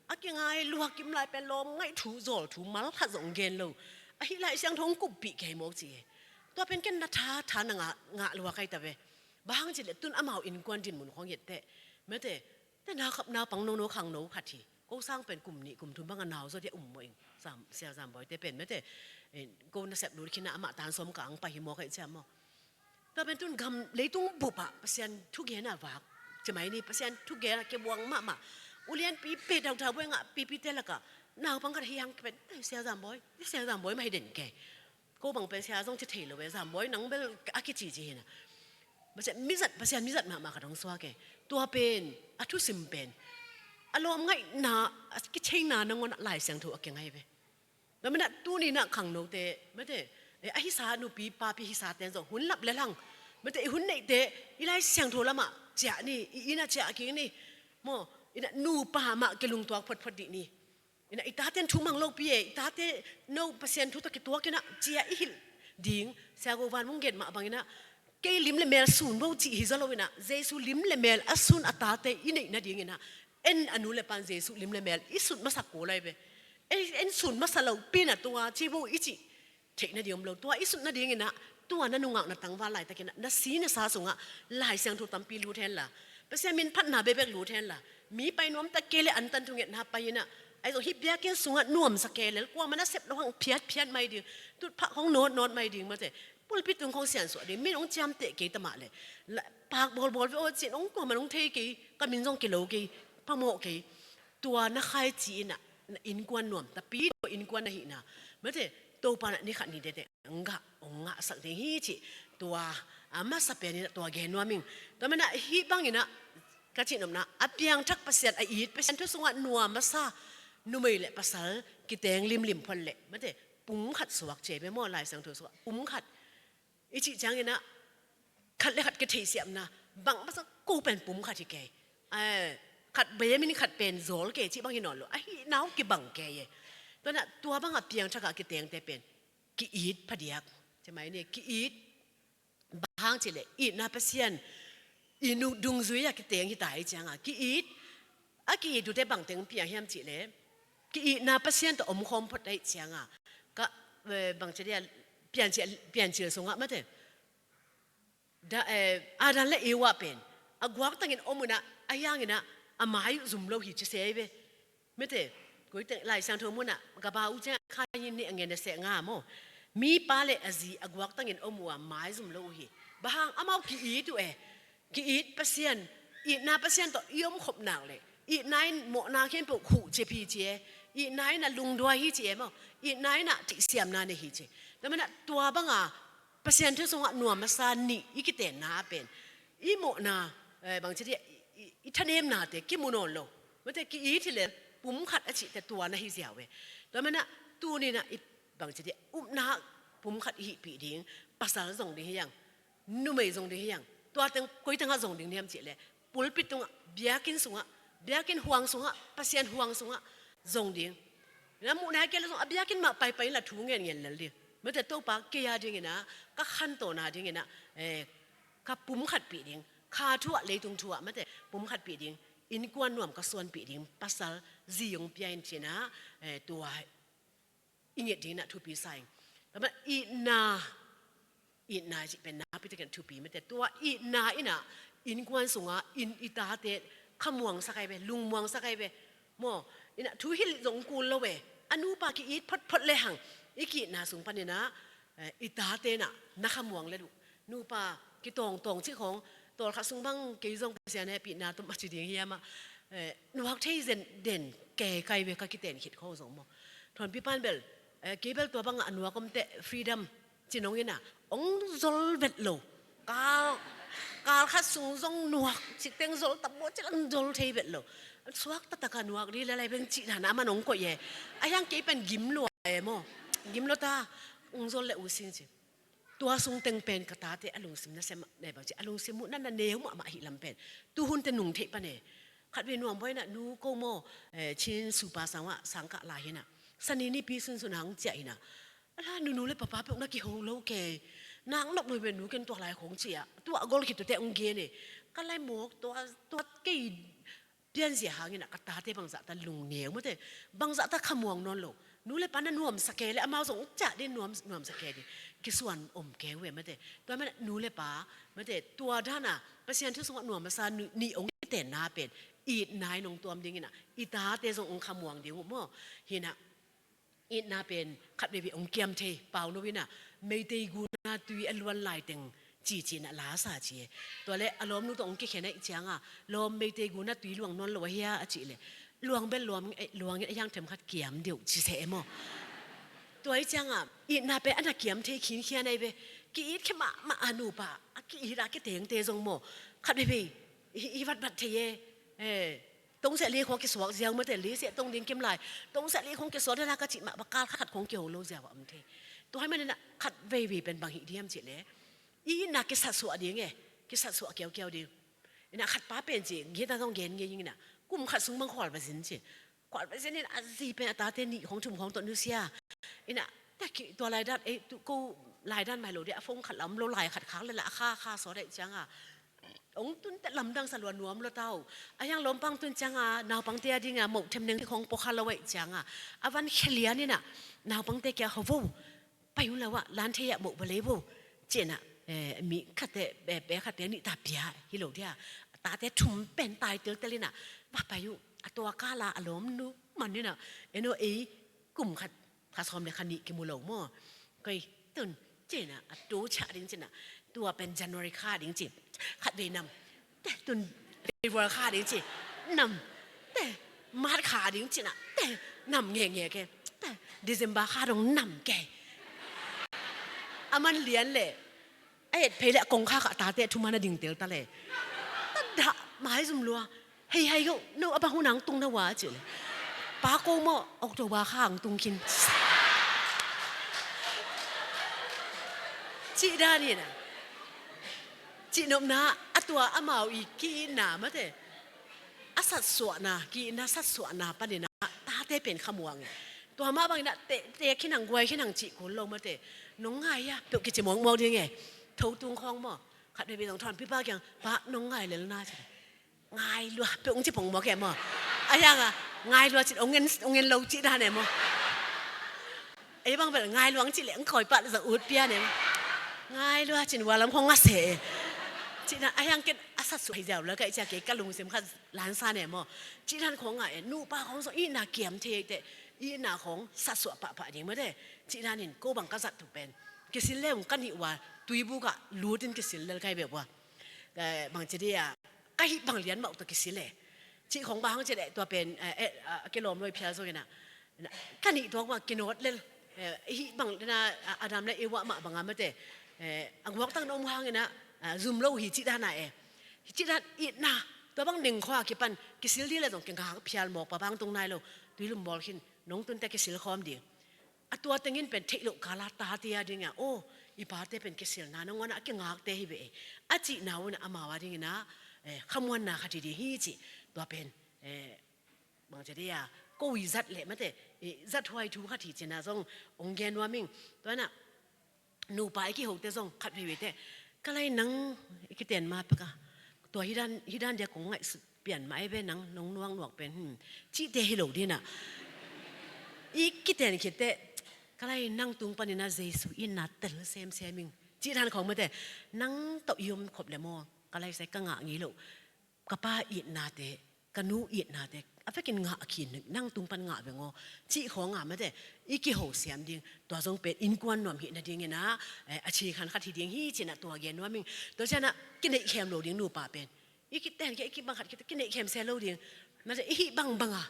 A kingai lua kim lai pen lawm ngaih thu, zawl thu, mal khat zong hong gen lo. Ahi Lai Siangtho hong kumpih kei mawk ci e. Tua pen ken na tha, tha na ngah, ngah lua kai ta ve. Bang hang cih leh tun amau innkuan dinmun khawng i et teh, mate, te naupang nono khangno khat hi. Ko sang pen kum nih kum thum bang a nau zaw dia um mawh ing. Zam, Sia Zam Bawi te pen mate, eh, ko nasep lut khin a amah tan sawm ka ang pai hi mawk ahi ciang maw. Tua pen tun gam leitung bup ah Pasian thugen a vak, ci mai ni, Pasian thugen a kibuang mahmah. Ulianpipi, Doctor Buai ngahpipi te lakah naupang khat hi hang pen, "Ai, Sia Zam Bawi, Sia Zam Bawi mah hi den kei." Ko bang pen sia zong ci thei lo ve, Zam Bawi nang bel a kici ci hi na. Pasian mizat, Pasian mizat mahmah khat hong suak e. Tua pen, a thusim pen, a lawm ngaihna, a kitheina nangawn ah Lai Siangtho a kingai ve. Tua manin ah tuni-in ah khangnote, mate, eh, a hisa nupi papi hisa ten zong hun lap lel hang, mate, i hun neihte i Lai Siangtho lamah ciah ni, i inn ah ciah kik ni. Maw, in ah nupa mah kilungtuak photphot dih ni. In ah i taten thu mang lopi e, i tate no Pasian thu tawh kituak in ah ci-a i hilh ding. Sia Go Van Mung gen mah bangin ah, kei lim le mel sun bo cih hi zaw lo in ah, Jesu lim le mel a sun a tate i neih nadingin ah, en a nu le pan Jesu lim le mel i sut masak kul lai ve. En, en sun masa lopi in ah tua ci bo i cih theih nading om lo. Tua i sut nadingin ah, tua na nungak na tangval laitakin ah, na si na sa sungah Lai Siangtho tampi lut hen la, Pasian min phatna bekbek lut hen la, mi pai nuam ta kei leh antan thungetna pai in ah, ahi zong hih biakinn sungah nuamsa kei lel, kuamah na sep loh hang phiatphiat mai ding, tutphah khawng nawtnawt mai ding, mate, pulpit tung khawng siansuah ding, min hong ciamteh kei ta mah leh, la, pak bawlbawl ve aw cin hong kuamah hong thei kei, ka min zong kilo kei, phamawh kei. Tua na khaici in ah, na innkuan nuam tapi, tua innkuan na hihna, mate, Topa in ah ni khat ni tete hong ngah, hong ngahsak ding hi cih, tua a masa pen in ah tua gen nuam ing. Tua manin ah hih bangin ah ka cihnopna, a piangthak Pasian, a it Pasian thu sungah nuam masa numei le pasal kiteng limlim phot leh, mate, pum khat suak ci ve maw, Lai Siangtho sungah pum khat i cih ciangin ah, khat le khat kitheihsiamna, bang masa ko pen pum khat hi kei. Eh, khat bei a min khat pen zawl kei cih bang hi nawn lo. Ahi nau kibang kei e. Tua in ah tua bang a piangthak a kitengte pen ki-it phadiak, ci mai ni, ki-it. Bang hang cih leh itna Pasian i nu dungzui a kiteng hi ta hi ciang a, ki-it. A ki-it uh teh bang teng piang hiam cih leh, ki-itna Pasian tawh omkhawm phot ahih ciang a, ka, eh, bang ci dia, Piancil, Piancil sungah, mate, da, eh, Adam le Eva pen a guaktangin om un ah, ahi hangin ah a mai uh zum lo hi ci se hi ve. Mate, koi teng Lai Siangtho mun ah, Gabau ciang, Khain nih a ngen a seh nga maw, mipa le a zi a guaktangin om uh a mai zum lo uh hi. Bang hang, amau ki-it uh e. Ki-it Pasian, itna Pasian tawh i omkhop nak leh, itna in mawhna khempeuh khuh cip hi ci e, itna in a lungduai hi ci e maw, itna in a theihsiamna nei hi ci. Tua manin ah tua bang a Pasian thu sungah nuam masa nih i kitenna pen, i mawhna, eh, bang ci dia, i, i, i thanemnate kimu nawn lo. Mate, ki-it hi lel, pum khat a cihte tua na hi ziau e. Tua manin ah tuni-in ah i, bang ci dia, upna pum khat i hihpih ding, pasal zong ding hi hang, numei zong ding hi hang, tua teng koi tengah zong ding hiam cih leh, pulpit tungah, biakinn sungah, biakinn huang sungah, Pasian huang sungah zong ding. Na muhna hi kei leh zong a biakinn mah paipai inla thu ngenngen lel ding. Mate, Topa, kei a dingin ah, ka khantohna dingin ah, eh, ka pum khatpih ding, kha thu ah, leitung thu ah, mate, pum khatpih ding, innkuan nuam ka suanpih ding pasal zi hong pia in ci-in ah, eh, tua i nget ding in ah thupi sa ing. Tua mah itna, itna cih pen napi takin thupi mate. Tua itna in ah innkuan sungah inn i tate khamuangsak ahi ve, lungmuangsak ahi ve. Maw, in ah thu hilh zong kul lo ve. A nupa ki-it photphot le hang i ki-itna sung panin ah, eh, i tate in ah na khamuang le uh. Nupa kitawngtawng cih khawng, tawlkhat sung bang kei zong Pasian hehpihna tawh mah ci ding hiam ah, eh, nuak thei zen den kei kai ve ka kiten khit khawng zong maw. Thawnpi pan bel, eh, kei bel tua bangah a nuak om teh freedom ci nong in ah, hong zol vet lo. Kal, kal khat sung zong nuak cih teng zol tam maw cih hong zol thei vet lo. Suak taktak a nuak ding le lai beng cih dan a man hong koih e. A hiang kei pen gim lua e maw. Gim lua ta, hong zol le uh sing ci. Tua sung teng pen ka tate a lungsim na sem ne bang ci, a lungsim uh na na neu mahmah ahih lam pen tuhun te nung theih pan e. Khatvei nuam buai in ah nu ko maw, eh, Chin supa sang ah sang kah lai hi in ah, Sani nipi sunsun hang ciah hi in ah, a la nunu le papa peuh na kiho lo kei. Nak nop lo ve nu ken tua lai khong ci-a tua gol khit tua te hong gen e. Ka lai mawk tua, tua kei pianzia hangin ah ka tate bangzah ta lungneu mate, bangzah ta khamuang nawn lo. Nu le pa na nuamsa kei le amau zong ciah ding nuam, nuamsa kei ding. Kisuan om kei uh e mate. Tua man ah nu le pa mate, tua dan a Pasian thu sungah nuam a sa nu, nih hong kitenna pen itna in hong tuam ding in ah i tate zong hong khamuang ding uh maw. Hi in ah itna pen khat veivei hong kiam thei, pau lo in ah, Meitei gun a tui a luan lai teng ci ci in ah la sa ci e. Tua le a lawmnu tawh hong kikhen ahih ciang a, lawm Meitei gun a tui luang nawn lo a hia a cih le, luang bel luang, eh, luang in a hiang them khat kiam deuh ci seh e maw. Tua ahih ciang a itna pen a na kiam thei khinkhian ahi ve. Ki-it khia mahmah a nupa, a ki-it a kitengte zong maw, khat veivei hi, hi vatvat thei e. Eh, tongsiah li khong kisuak ziau mate, li siah tong ding kim lai. Tongsiah li khong kisuak dana ka cih mah bang kal khat khong kiho lo ziau a om thei. Tua ahih manin ah khat veivei pen bang hih diam cih le, i itna kisatsuah ding e, kisatsuah kiaukiau ding. In ah khat pa pen ci, ngi ta zong gen nge ing in ah, kum khat sung bang khual va zin ci. Khual va zin in a zi pen a tate nih khong thum khong tawh nusia. In ah, tua lai dan, eh, tu ko lai dan mai lo ding a, phone khat la om lo lai khat khak le la a kha, kha sawt ahih ciang a, hong tun teh lamdang sa lua, nuam lua ta uh. A hiang lawmpa hong tun ciang a, naupangte a ding a moh themneng khong pua kha lo ahih ciang a, a van khia lian in ah, naupangte kiang ho vo, pai un lo ah, lan thei ah moh va lei vo. Ci in ah, eh, mi khatte, eh, pe khatte nih ta pia hi lo dia. Tate thum pen tai teltel in ah, va pai uh, a tua kal a a lawmnu man in ah, eno ei kum khat, kha sawm le kha nih kimu lo maw. Koi, tun, ci in ah, a tu ciah ding ci in ah, tua pen January kha ding ci. Khatvei nam, teh, tun February kha ding ci. Nam, teh, March kha ding ci in ah, teh, nam ngenge ke. Teh, December kha dong nam ke. A man lian le, a et phei le a kong kha kha tate thum a na ding tel ta le. Ta dah mai zum lua. Hei hai go, no a bang hun ang tung na wa ci le. Pa ko maw, October kha ang tung khin. Cih dan hi in ah. Cihnopna, a tua amau i ki-itna mate, a satsuahna, ki-itna satsuahna panin ah tate pen khamuang e. Tua mah bangin ah te, te khin ang guai khin ang cih kul lo mate. Nong ngai a peuh kici mawkmawk ding e. Tho tung khawng maw. Khat veivei zong thawnpi pa kiang, pa nong ngai lel na ci. Ngai lua peuh hong ci pong mawk e maw. A hiang a, ngai lua cin hong en, hong en lo cih dan e maw. Ei bang bel ngai lua hong cih leh hong kawipah leh zong ut pian e maw. Ngai lua cin ua lam khong a se e. Cih dan a hiang ken a satsuah hi ziau lua ka i cia kei ka lungsim khat lansan e maw. Cih dan khong a e, nupa khong zong itna kiam thei teh, itna khong satsuah pahpah ding mate. Cih dan in ko bang ka zat tu pen, kisil le hong ka nih ua tuibuk ah lut in kisil lel kai beh ua. Eh, bang ci dia, ka hih bang lian mah uh tawh kisil e. Cih khong bang hang ci leh tua pen, eh, eh, ah, kilawm lua i phial zongin ah, ka nih tuak mah kinawt lel. Eh, hih bang dena, ah, Adam le Eva mah bang a mate. Eh, a guak tang na om hangin ah, ah, zum lo hi cih dan a e. Cih dan itna, tua bang neng khua kipan, kisil ding le zong kingak phial mawk pa bang tung nai lo. Tuilum bawl khin, nong tun teh kisil khawm ding. A tua tengin pen theih loh kal a tate a ding a, aw, i pate pen kisilna nangawn ah kingakte hi ve e. A cihna un ah amau a dingin ah, eh, khamuanna khat hi ding hi cih. Tua pen, eh, bang ci dia, ko i zat leh mate, eh, zathuai thu khat hi cin ah zong hong gen nuam ing. Tua in ah, nupa i kihote zong khat veivei teh, ka lai nang i kiten ma pek a, tua hi dan, hi dan dia kong ngaihsut pian mah ei ve nang, nong nuaknuak pen, hmm, cihte hi lo ding ah. I kiten khit teh, ka lai nang tung panin ah Jesu itna tel semsem ing, cih dan khawng mate, nang tawh i om khop le maw, ka lai sai ka ngah ngei lo. Ka pa itnate, ka nu itnate, a vekin ngah khin, nang tung pan ngah veng aw, cih khawng ah mate, i kiho siam ding, tua zong pen innkuan nuam hih nadingin ah, eh, a cikhan khat hi ding hi ci-in ah tua gen nuam ing. Tua ciang ah kineihkhem lo ding nupa pen. I kiten khit, i kibang khat khit, kineihkhem se lo ding. Mate, i hih bangbang a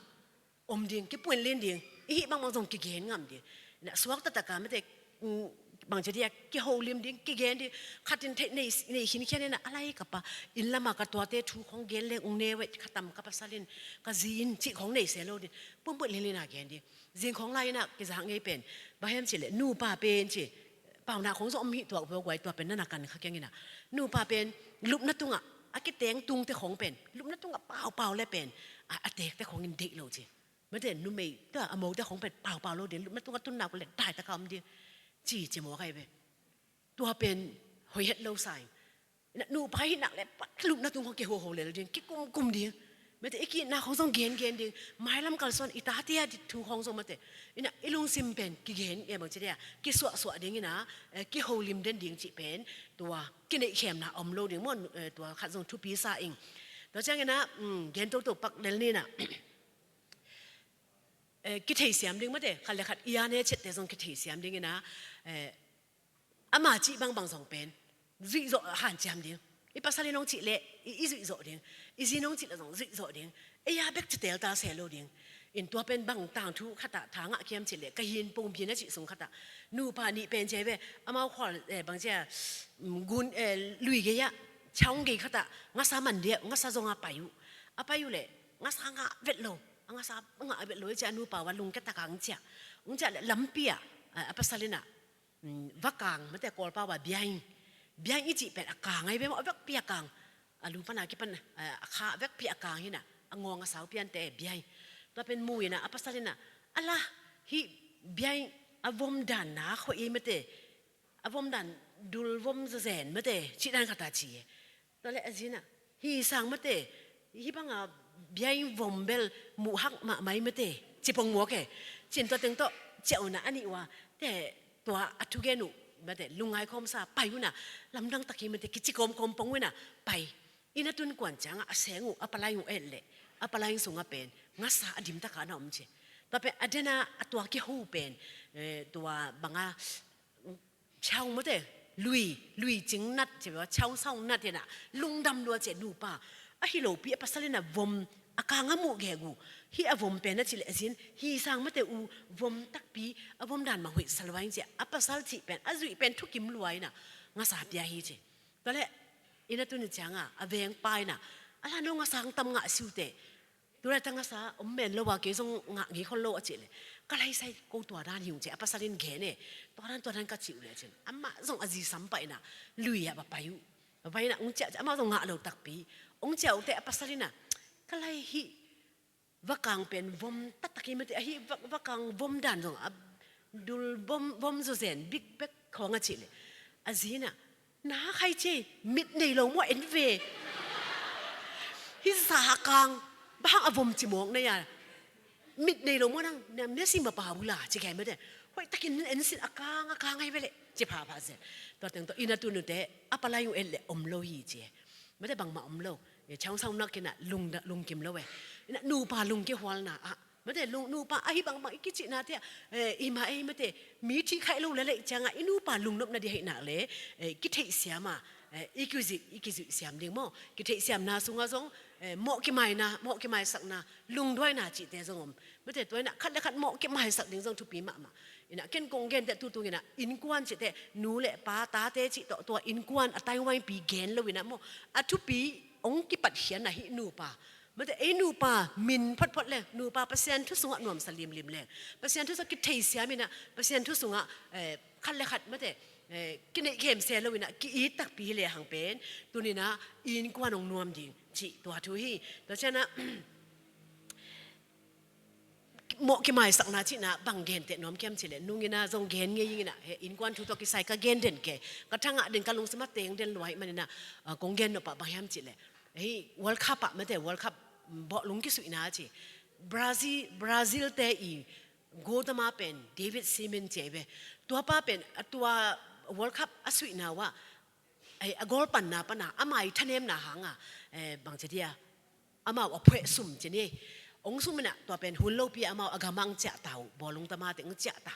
om ding, kipuinlin ding, i hih bangbang zong kigen ngam ding. Na suak taktak a mate, mm, bangci ding a kiholim ding, kigen ding, khat in theih nei, nei khinkhian in ah, a lai ka pa, inn lam ah ka tuate thu khawng gen leng ung ne ve, ka tam ka pasal in, ka zi in, cih khawng nei se lo ding, puanpuan linlin a gen ding. Zing khawng lai in ah, kizak ngei pen, bang hiam cih leh, nupa pen ci, paunak khawng zong om hi tuak vua guai tua pen, na na kan kha keng in ah. Nupa pen, lupna tungah, a kiteng tungte khawng pen, lupna tungah paupau le pen, a, a tekte khawng in deih lo ci. Mate numei, tua a mote khawng pen paupau lo ding, lupna tungah tun nak leh daitak a om ding. Ci, ci mawk ahi ve. Tua pen hoih het lo sa ing. Ina nupa hi nak leh pat lupna tung khawng kihoho lel ding, kikumkum ding. Mate i ki-itna khawng zong gengen ding. Mailam kalsuan i tate a dit thu khawng zong mate. Ina i lungsim pen kigen, eh, bangci ding a, kisuahsuah ding ina, eh, kiholim den ding cih pen. Tua kineihkhemna om lo ding maw, eh, tua khat zong thupi sa ing. Tua ciang ina, mm, gen toto pak lel ni ina. Eh, kitheisiam ding mate, khat le khat i a ne ciatte zong kitheisiam ding ina, eh, ama cih bangbang zong pen zuih zawh hanciam ding. I pasal in hong cih leh i, i zuih zawh ding. I zi in hong cih leh zong zuih zawh ding. Ei a bek ci teltal se lo ding. In tua pen bang tangthu khat ah tha ngah kiam cih leh, ka hin pongpi na cih sung khat ah nupa nih pen ci ve, amau khual, eh, bangci a, mm, gun, eh, lui gei ah, chaung gei khat ah ngasa man ding, ngasa zong a pai uh. A pai uh leh ngasa ngah vet lo. A ngasa ngah vet lo i ci a nupa uh a lungkia tak a hong ciah. Hong ciah leh lampi ah, a, a pasal in ah, mm, va kang mate, Kawlpau ah biaing. Biaing i cih pen a kang ahi ve maw, a vekpi a kang. A lu pan a kipan, a, a kha a vekpi a kang hi ina, a ngawng a sau piante biaing. Tua pen mu ina, a pasal ina, a la, hih biaing a vom dan na khawh i mate, a vom dan dul vom zazen mate, cih dan khat a ci e. Tua leh a zi ina, hi sang mate, hih bang a biaing vom bel muh hak mahmah i mate, ci pong mawk e. Ci-in tua teng tawh ciah uh ina, a nih uh a, te tua a thugen uh mate, lungngai khawm sa, pai uh ina, lamdang tak hi mate, kici kawmkawm pong uh ina, pai. Inn a tun kuan ciang a, a seng uh, a palai uh et leh, a palai sung a pen ngasa a dim tak a na om ci. Tua pen a den a, a tua kiho pen, eh, tua bang a, chaung mate, lui, lui cing nat ci ve, chaung saung nat ina, lungdam lua ci nupa. Ahi lopi a pasal ina vom a kang a muh gegu. Hih a vom pen a cih leh a zi in, hi sang mate, u vom takpi, a vom dan mang hoih sa lua ing ci a, a pasal cih pen, a zuih pen thukim lua ina, ngasa pia hi ci. Tua leh, inn a tun ciang a, a vengpa ina, a la no ngasa hong tam ngah si uh teh. Tu laitak ngasa om men lo a, kei zong ngah ngei khol lo a cih leh, ka lai sai ko tua dan hi ung ci a, a pasal in gen e. Tua dan, tua dan ka cih uh leh ci-in, amah zong a zi sam pah ina, lui ah va pai uh. Va pai ina, hong ciah, amah zong ngah lo takpi. Hong ciah uh teh a pasal ina, ka lai hih va kang pen vom taktak hi mate, ahi va, va kang vom dan zong a dul vom, vom zazen bik bek khawng a cih leh, a zi ina, na khai ci, mit nei lo maw, en ve. Hih za a kang, bang hang a vom ci mawk na ia. Mit nei lo maw nang, na, na si ma pa bula, ci kai mate. Hoih takin en sin, a kang, a kang ahi ve leh, ci phapha zen. Tua teng tawh inn a tun uh teh, a palai uh et leh om lo hi ci. Mate bangmah om lo. E, chaung saung nak ina, lung da, lungkim lo e. Ina nupa lungkihualna ah, mate, lung, nupa ahi bangbang i kicihnate ah, eh, i ma ei mate, mi thih khaih lo leh leh ciang a, i nupa lungnopna ding ahih nak leh, eh, kitheihsiam a, eh, i kizuih, i kizuihsiam ding maw. Kitheihsiamna sung a zong, eh, mawh kimaina, mawh kimaisakna, lungduaina cihte zong om. Mate, tua ina khat le khat mawh kimaisak ding zong thupi mahmah. Ina ken kong gen teh tu tung ina, innkuan cih teh, nu le pa, tate cih tawh, tua innkuan a taiwaingpi gen lo ina maw. A thupi hong kipatkhiatna hih nupa. Mate, ei nupa min photphot leng, nupa Pasian thu sungah nuamsa limlim leng, Pasian thu sungah kitheisiam ina, Pasian thu sungah, eh, khat le khat mate, eh, kineihkhem se lo ina, ki-it takpi hi lehang pen, tuni ina innkuan hong nuam ding cih tua thu hi. Tua ciang a, mawh kimaisakna cihna bang genteh nuam kiam cih leh, nung ina zong gen ngei ing ina, he innkuan thu tawh kisai ka gen den kei, ka thangah den, ka lungsim a teng den lua ahih man ina, ah, kong gen nop ah bang hiam cih leh, hih World Cup ah mate, World Cup bawhlung kisuihna ci. Brazil, Brazil te i goldama pen David Seaman ci ahi ve. Tuapa pen a tua World Cup a suihna uh ah, eh, a goal panna pana ama i thanemna hanga, eh, bangci dia, amau a phueh sum ci ni. Ong sum inah tua pen hun lopi amau a gam ah ong ciah ta uh, bawhlung tama te ong ciah ta.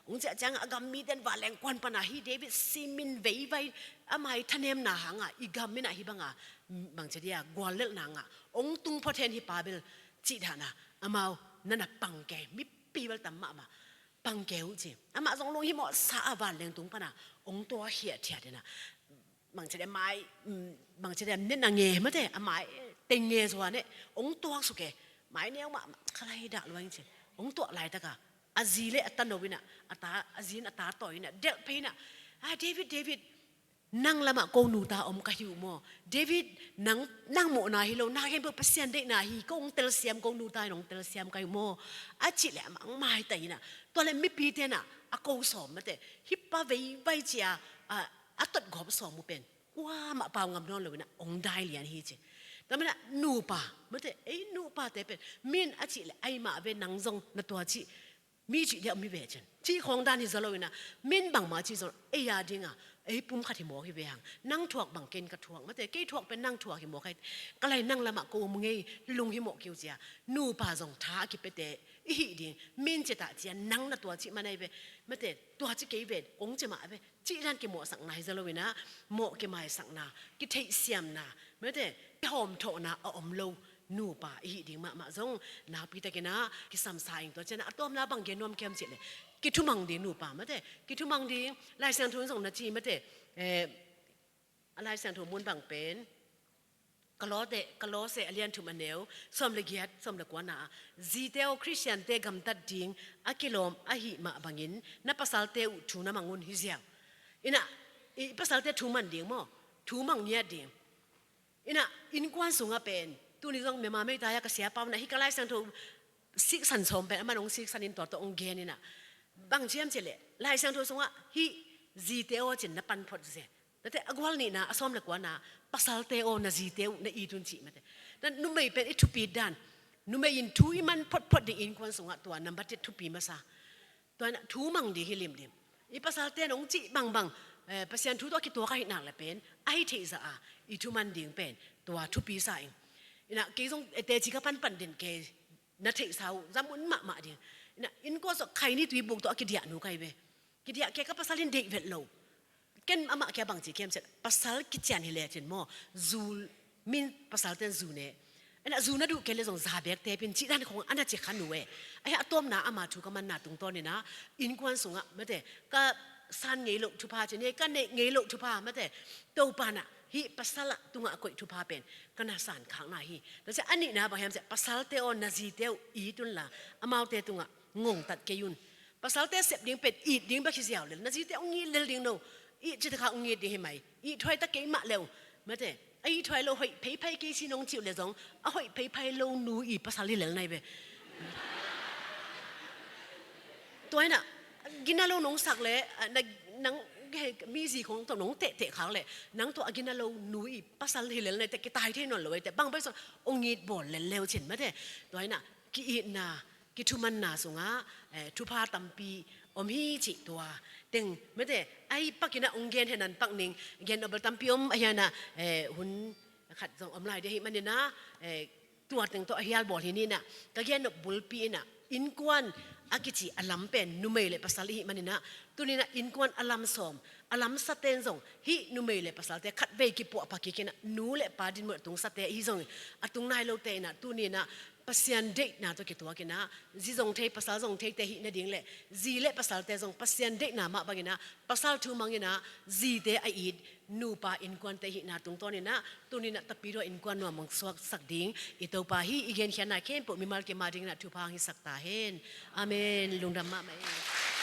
Ong ciah ciangah a gam miten vanleng kuan pana hi David Seaman veivai ama i thanemna hanga i gam inah hih banga, bangci dia, guallelhna ngah ong tung phot hen hi pa bel cih dahna, amau nana pangke, mipi bel tam mahmah, pangke uh ci. Amah zong lunghimawhsa a vanleng tung pana ong tua hiathiat inah, bangci dia mai, mm, bangci dia nena nge mate, a mai teng nge zua ne, ong tuak suk e, mai neu mahmah, ka lai dah lua ing ci. Ong tuak laitaka a zi le a tano inah, a ta, a zi in a ta tawi inah, delh phei inah, "Ah, David, David, nang lamah ko nu ta om ka hi uh maw? David, nang, nang mawhna hi lo, na khempeuh Pasian deihna hi, ko hong telsiam, ko nu ta in hong telsiam ka hi uh maw?" a cih leh amah hong maitai inah, tua leh mipite inah a ko sawm mate, hih pa veivai ci-a, a, a totgawp sawm uh pen kuamah pau ngam nawn lo inah ong dai lian hi ci. Tua manah nupa mate, ei nupate pen min a cih leh ai mah ve, nang zong na tua cih mi cih dia om hi ve cin. Cih khawng dan hi zaw lo inah, min bangmah cih zaw lo, ei a dinga ei pum khat hi mawk hi ve hang. Nang thuak bang ken ka thuak mate, kei thuak pen nang thuak hi mawk hi. Ka lai nang lamah ko om ngei, lunghimawh kei uh ci-a nupa zong tha a kipiate i hih ding. Min cih ta ci-a nang na tua cih man ahi ve mate, tua cih kei ve, kong ci mah ve, cih dan kimawhsakna hi zaw lo inah, mawh kimaisakna, kitheihsiamna mate, kihawmthawhna a om lo nupa i hih ding mahmah zong nakpi takin ah kisam sa ing. Tua ciangin ah a tawpna bang gen nuam ka hiam cih leh, kithumang ding nupa mate, kithumang ding. Lai Siangtho in zong na ci mate, eh, a Lai Siangtho mun bang pen, Kolose, Kolose a lian thum a neu sawm le giat, sawm le kuana ah, "Zite aw, Khristiante gamtat ding a kilawm ahih mah bangin na pasalte uh thu na mang un," hi ziau. Inah, i pasalte thu man ding maw, thu mang ngiat ding. Inah, innkuan sungah pen, tuni zong Myanmar meitai ah ka siapa un ah hih ka Lai Siangtho siksan sawm pen aman hong siksan in tua tawh hong gen inah, bang ci hiam cih leh, Lai Siangtho sungah hih zite aw cin na pan phot zen. Tate a gual nihna, a sawm le kuana, pasalte aw, na zite uh na it un cih mate. Tua numei pen i thupi dan, numei in thu i man photphot ding innkuan sungah tua nambat it thupi masa. Tua inah thu mang ding hi limlim. I pasalte in hong cih bangbang, eh, Pasian thu tawh a kituak ahih nak leh pen, a hi theih zah a i thu man ding pen tua thupi sa ing. Inah kei zong, eh, teci ka panpan den kei, na theihsa uh zam un mahmah ding. Inah innkuan sungah khaini tuibuk tawh a kidiah nu ka hi ve. Kidiah kei, ka pasal in deih vet lo. Ken amah kiang bang ci ka hiam cih leh, pasal kician hi lecin maw, zu, min pasalte in zu ne. Inah zu na duh kei leh zong za beek tep in cih dan khawng a na ci kha nu e. Ahi a tawpna ama thu ka manna tungtawn inah, innkuan sungah mate, ka san ngei loh thupha ci ni, ka neih ngei loh thupha mate, Topa in ah hih pasal ah tungah a koih thupha pen ka na san khakna hi. Tua ciang a nihna bang hiam cih leh, pasalte aw, na zite uh it unla, amaute tungah ngongtat kei un. Pasalte sep ding pen it ding bek hi ziau lel, na zite hong it lel ding no. It cih tak a hong it ding hi mai. It huai ta kei mah leh uh mate, a it huai lo, hoih pheiphai kei ci nong cih uh leh zong, a hoih pheiphai lo nu i pasal hi lel nai ve. Tua inah gina lo nong sak leh, ah, na, nang, he, mi zi khawng tawh nong tehteh khak leh, nang tua a gina lo nu i pasal hi lel nai teh, kitai thei nawn lo ei teh, bang bai zong hong it bawl lel leu cin mate. Tua inah ki-itna, kithumanna sungah, eh, thupha tampi om hi cih tua teng mate. Ahi pakin ah hong gen hen, an pak ning, gen nop bel tampi om ahi a, eh, hun khat zong om lai ding ahih manin ah, eh, tua teng tawh a hial bawl hi ni inah, ka gen nop bulpi inah, innkuan a kici a lam pen numei le pasal i hih manin ah, tuni inah innkuan a lam sawm, a lamsate in zong hih numei le pasalte khatvei kipuahpha kik inah, nu le pa dinmun a tungsate i hi zongin, a tung nai lote inah, tuni inah Pasian deihna tawh kituak inah, zi zong thei, pasal zong theite hih nading le, zi le pasalte zong Pasian deihna mah bang inah, pasal thu mang inah, zite a it, nupa innkuante hihna tungtawn inah, tuni inah Tapidaw innkuan nuam hong suaksak ding i Topa hi. I genkhiatna khempeuh mimal kim a ding inah thupha hong hisak ta hen. Amen. Lungdam mahmah ei.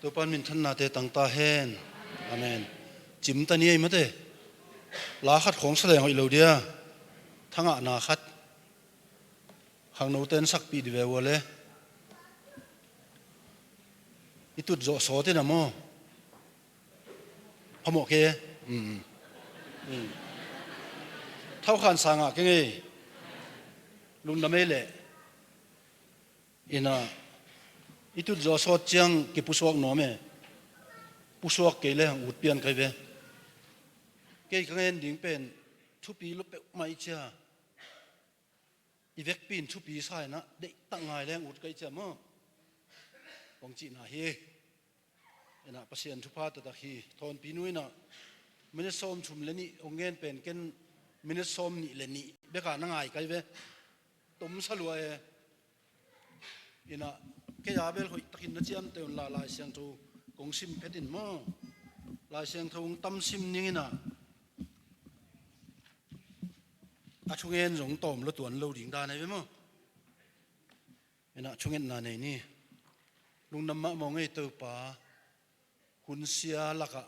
Topa'n minthannate tangta hen. Amen. Cimta ni ei mate. La khat khawng sa leng hoih lo dia. Thangahna khat. Khangnote in sakpih di ve ua le. I tut zawh sawt in a maw. Phamawh ke. Mm, mm. Mm. Thau khan sa ngah keng ei. Lungdam ei leh. Ina, i tut zawh sawt ciang kipusuak nuam e. Pusuak kei le hang ut pian kai ve. Kei ka ngen ding pen thupi lo peuhmah i cia. I vekpi in thupi sa ina, deihtak ngai leng ut kai cia maw. Kong cihna hi. Ina, Pasian thupha taktak hi. Thawnpi nu ina, minit sawm thum le nih hong ngen pen ken minit sawm nih le nih beka na ngai kai ve. Tom sa lua e. Ina, kei a bel hoih takin na ciamteh un la, Lai Siangtho kong sim phet in maw. Lai Siangtho hong tam sim ning ina. A thungen zong tawm lo tuan lo ding dan ahi ve maw. Ina, thungetna nei ni. Lungdam mahmah ung ei Topa. Hun sia lakah,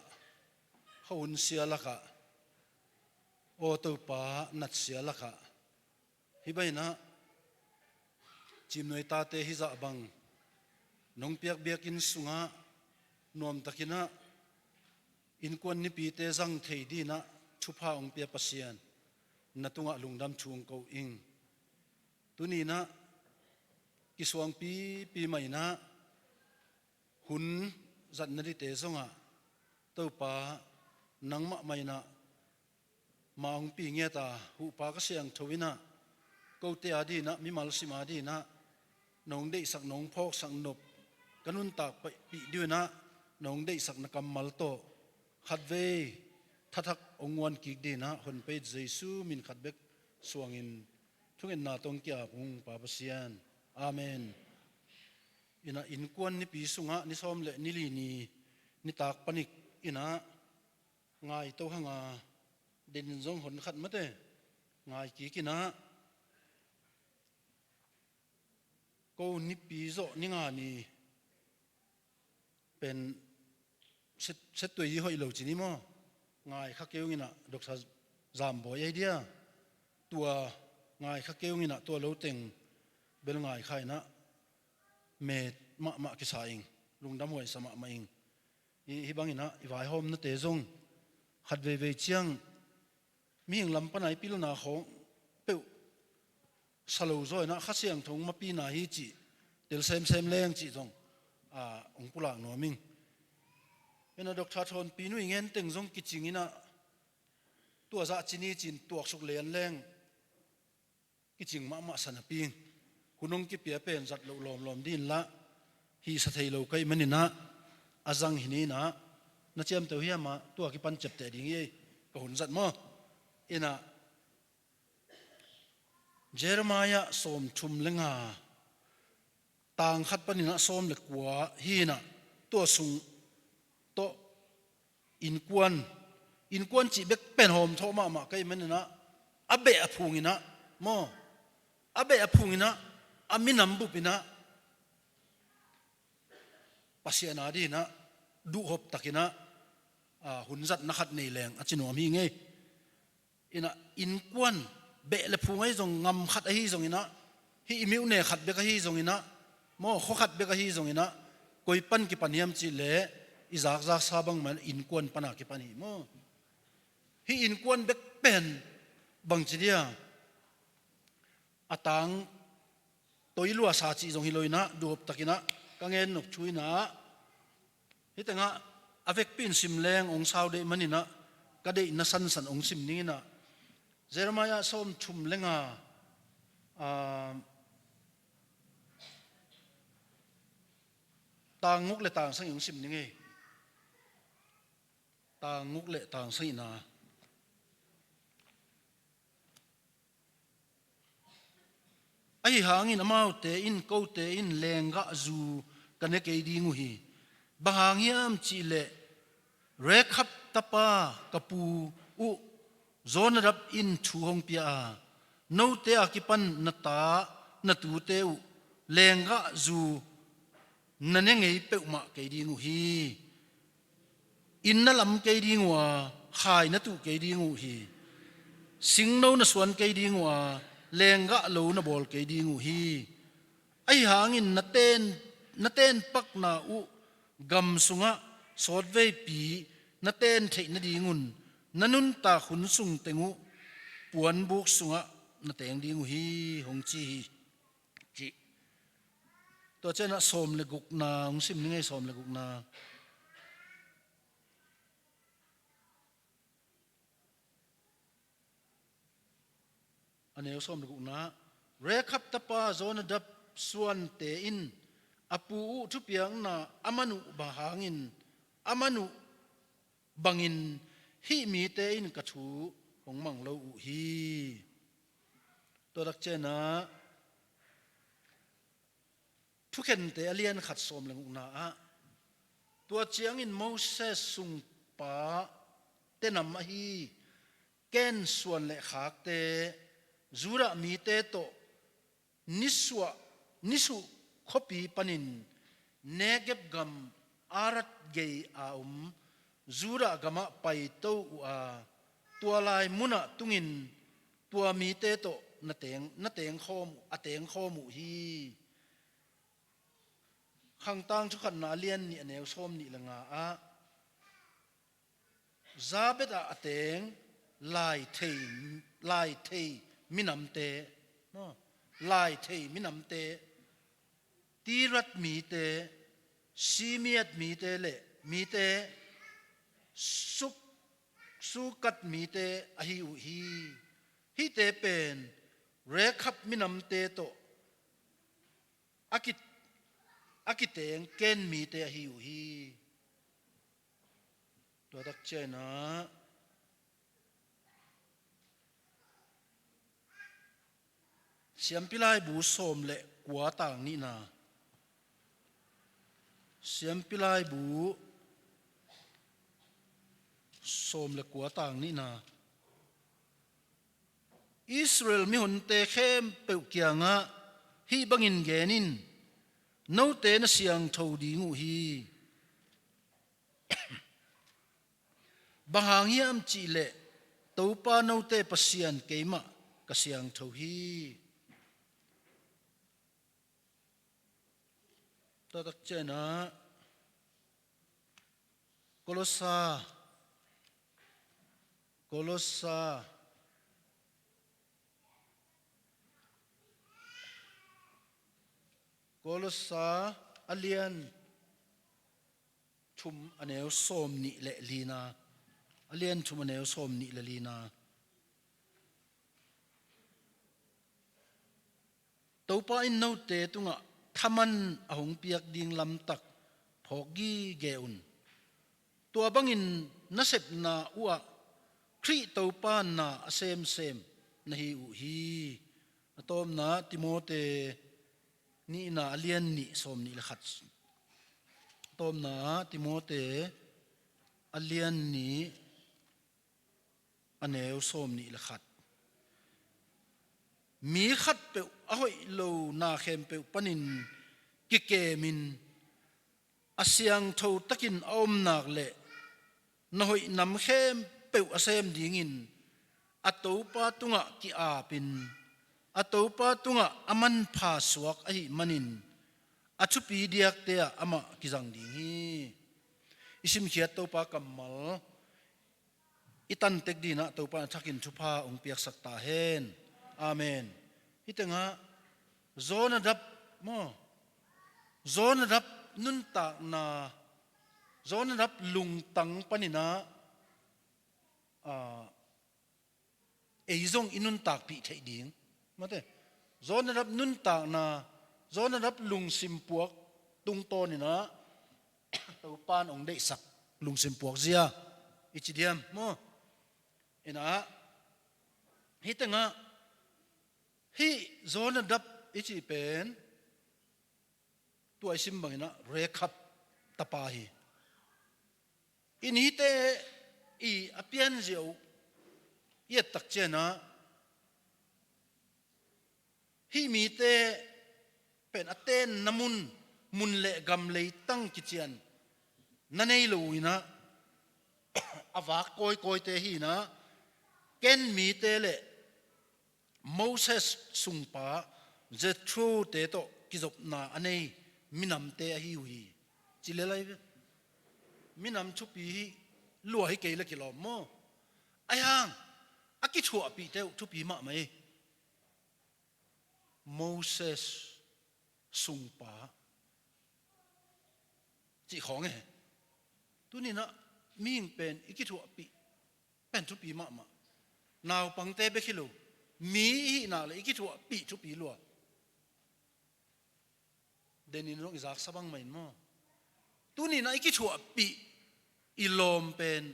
kha hun sia lakah, aw Topa, nat sia lakah, hih bang ina, cimnuai tate hizah bang nong piak biakinn sungah nuamtak ina, innkuan nipite zang thei ding ina thupha hong pia Pasian, na tungah lungdam thu hong ko ing. Tuni ina, kisuangpipi mah ina, hun zatna dite zongah, Topa, nangmah mah ina, ma hong pi ngiat a, huhpa ka siangtho ina, kote a ding ina, mimal sim a ding ina, nong deihsak, nong phawksak nop, ka nuntak pih ding ina, nong deihsak na kammal tawh, khatvei, thathak hong nguan kik ding ina, hon pei Jesu min khat bek suangin, thungetna tawh hong ki-ap ung Pa Pasian. Amen. Ina, innkuan nipi sungah ni sawm le ni li ni, nitak panik ina, ngai to hanga, den in zong hon khat mate, ngai kik ina, ko nipi zawh ni nga ni pen set, set tuai hi hoih lo ci ni maw. Ngai kha kei ung ina, Doctor Zambawi ahi dia. Tua ngai kha kei ung ina, tua lo teng bel ngai kha ina, met mahmah kisa ing, lungdam huaisa mahmah ing. Hih, hih bang ina, i vaihawmnate zong khat veivei ciang mihing lam pana i pilna khawng peuh sa lo zaw ina, Kha Siangtho hong mapina hi cih tel semsem leng cih zong, a, hong pulak nuam ing. Ina, Doctor Thawnpi nu i ngen teng zong kicing ina, tua zah ci ni ci-in tuaksuk lian leng kicing mahmah sa napi ing. Hun hong kipia pen zat loh lawmlawm ding inla, hihsa thei lo ka hih man ina, a zang hi ni ina, na ciamteh uh hiam a, tua kipan ciapteh ding hi ei, ka hun zat maw. Ina, Jeremiah sawmthum le nga, tang khat panin a sawm le kua hi ina, tua sung tawh innkuan, innkuan cih bek pen hawmthawh mahmah ka hih man ina, a beh a phung ina, maw, a beh a phung ina, a minam bup ina, Pasian a ding ina, duhhop tak ina, a, hun zatna khat nei leng a ci nuam hi ing ei. Ina, innkuan beh le phung ahi zong, ngam khat ahi zong ina, hih i miuhne khat bek ahi zong ina, maw, khua khat bek ahi zong ina, koi pan kipan hiam cih leh, i zakzaksa bangmah innkuan pana kipan hi maw. Hih innkuan bek pen bangci dia, a tang toi luasa cih zong hi lo ina, duhhop tak ina, ka ngen nop thu ina, hih tengah a vekpi in sim leng hong sau deih man ina, ka deihna sansan hong sim ning ina, Jeremiah sawmthum le nga, a, tang guk le tang sagih hong sim ning ei. Tang guk le tang sagihna. Ahi hangin amaute in, kote in lenggahzu ka ne kei ding uh hi. Bang hang hiam cih leh, Rekhab tapa ka pu uh Jonadab in thu hong pia a, note a kipan na ta, na tute uh lenggahzu Na ne ngei peuhmah kei ding uh hi. Inn na lam kei ding uh a, khai na tuh kei ding uh hi. Singno na suan kei ding uh a, lenggah lo na bawl kei ding uh hi. Ahi hangin na ten, na ten pakna uh gam sungah sawtveipi na ten theih nadingun na nuntak hun sung teng uh puanbuk sungah na teng ding uh hi, hong ci hi, cih. Tua cianah sawm le gukna hong sim ni ngei, sawm le gukna. A neu sawm le gukna, Rekhab tapa Jonadab suante in a pu uh thupiakna a man uh bang hangin, a man uh bangin hih mite in ka thu hong mang lo uh hi. Tua tak cianah Thukhente a lian khat, sawm le gukna ah, tua ciangin Moses sungpa tenam ahi Ken suan le khakte, Judah mite tawh nisuah, nisuh khuapi panin Negeb gam Arad gei a om Judah gamah paito uh a, tua lai munah tungin tua mite tawh na teng, na tengkhawm, a tengkhawm uh hi. Khangtang Thukhatna a lian nih, a neu sawm nih le nga ah, Jabez ah a teng laithei, laithei minamte, maw, laithei minamte, Tirat mite, Simeat mite le mite, Suk, Sukat mite ahi uh hi. Hihte pen Rekhab minamte tawh a ki, a kiteng Ken mite ahi uh hi. Tua tak cianah Siampi Laibu sawm le kua, tang nihna. Siampi Laibu sawm le kua, tang nihna. Israel mihonte khempeuh kiangah hih bangin gen in, note na siangtho ding uh hi. Bang hang hiam cihleh Topa note Pasian keimah ka siangtho hi. Tua tak cianah Kolosa, Kolosa, Kolosa a lian thum, a neu sawm nih le lina, a lian thum, a neu sawm nih le lina. Topa in note tungah thaman a hong piak ding lamtak phawk gige un. Tua bangin na sepna uhah Khrih Topa na a semsem na hi uh hi. A tawpna Timote nihna a lian nih, sawm nih le khat. A tawpna Timote a lian nih, a neu sawm nih le khat. Mi khatpeuh a hoih lo na khempeuh panin kikemin a siangtho takin a om nak le na hoih nam khempeuh a sem dingin a Topa tungah ki-apin, a Topa tungah a manpha suak ahih manin a thupi diakte ah amah kizang ding hi. I simkhiat Topa kammal i tantek dinah Topa in a thakin thupha hong piaksak ta hen. Amen. Hih tengah Jonadab maw, Jonadab nuntakna, Jonadab lungtang paninah, ah, ei zong i nuntakpih theih ding. Mate, Jonadab nuntakna, Jonadab lungsim puak tungtawninah Topa in hong deihsak lungsim puak zia i ci diam maw? Inah hih tengah hih Jonadab i cih pen tua i sim banginah Rekhab tapa hi. I nihte i a pianzia uh i et tak cianah hih mite pen a tenna mun, mun le gam leitang kician na nei lo inah, a vak kawikawite hi inah, Ken mite le Moses sungpa Jethro-te tawh kizopna a nei minamte ahi uh hi, ci lel ahi ve. Minam thupi hi lua hi kei le kilawm maw? Ahi hang a kithuahpihte uh thupi mahmah hi. Moses sungpa cih khawng e. Tuninah mihing pen i kithuahpih pen thupi mahmah. Naupangte bek hi lo, mi i hihna le i kithuahpih thupi lua. Denin zong i zaksa bangmah in maw? Tuninah i kithuahpih i lawm pen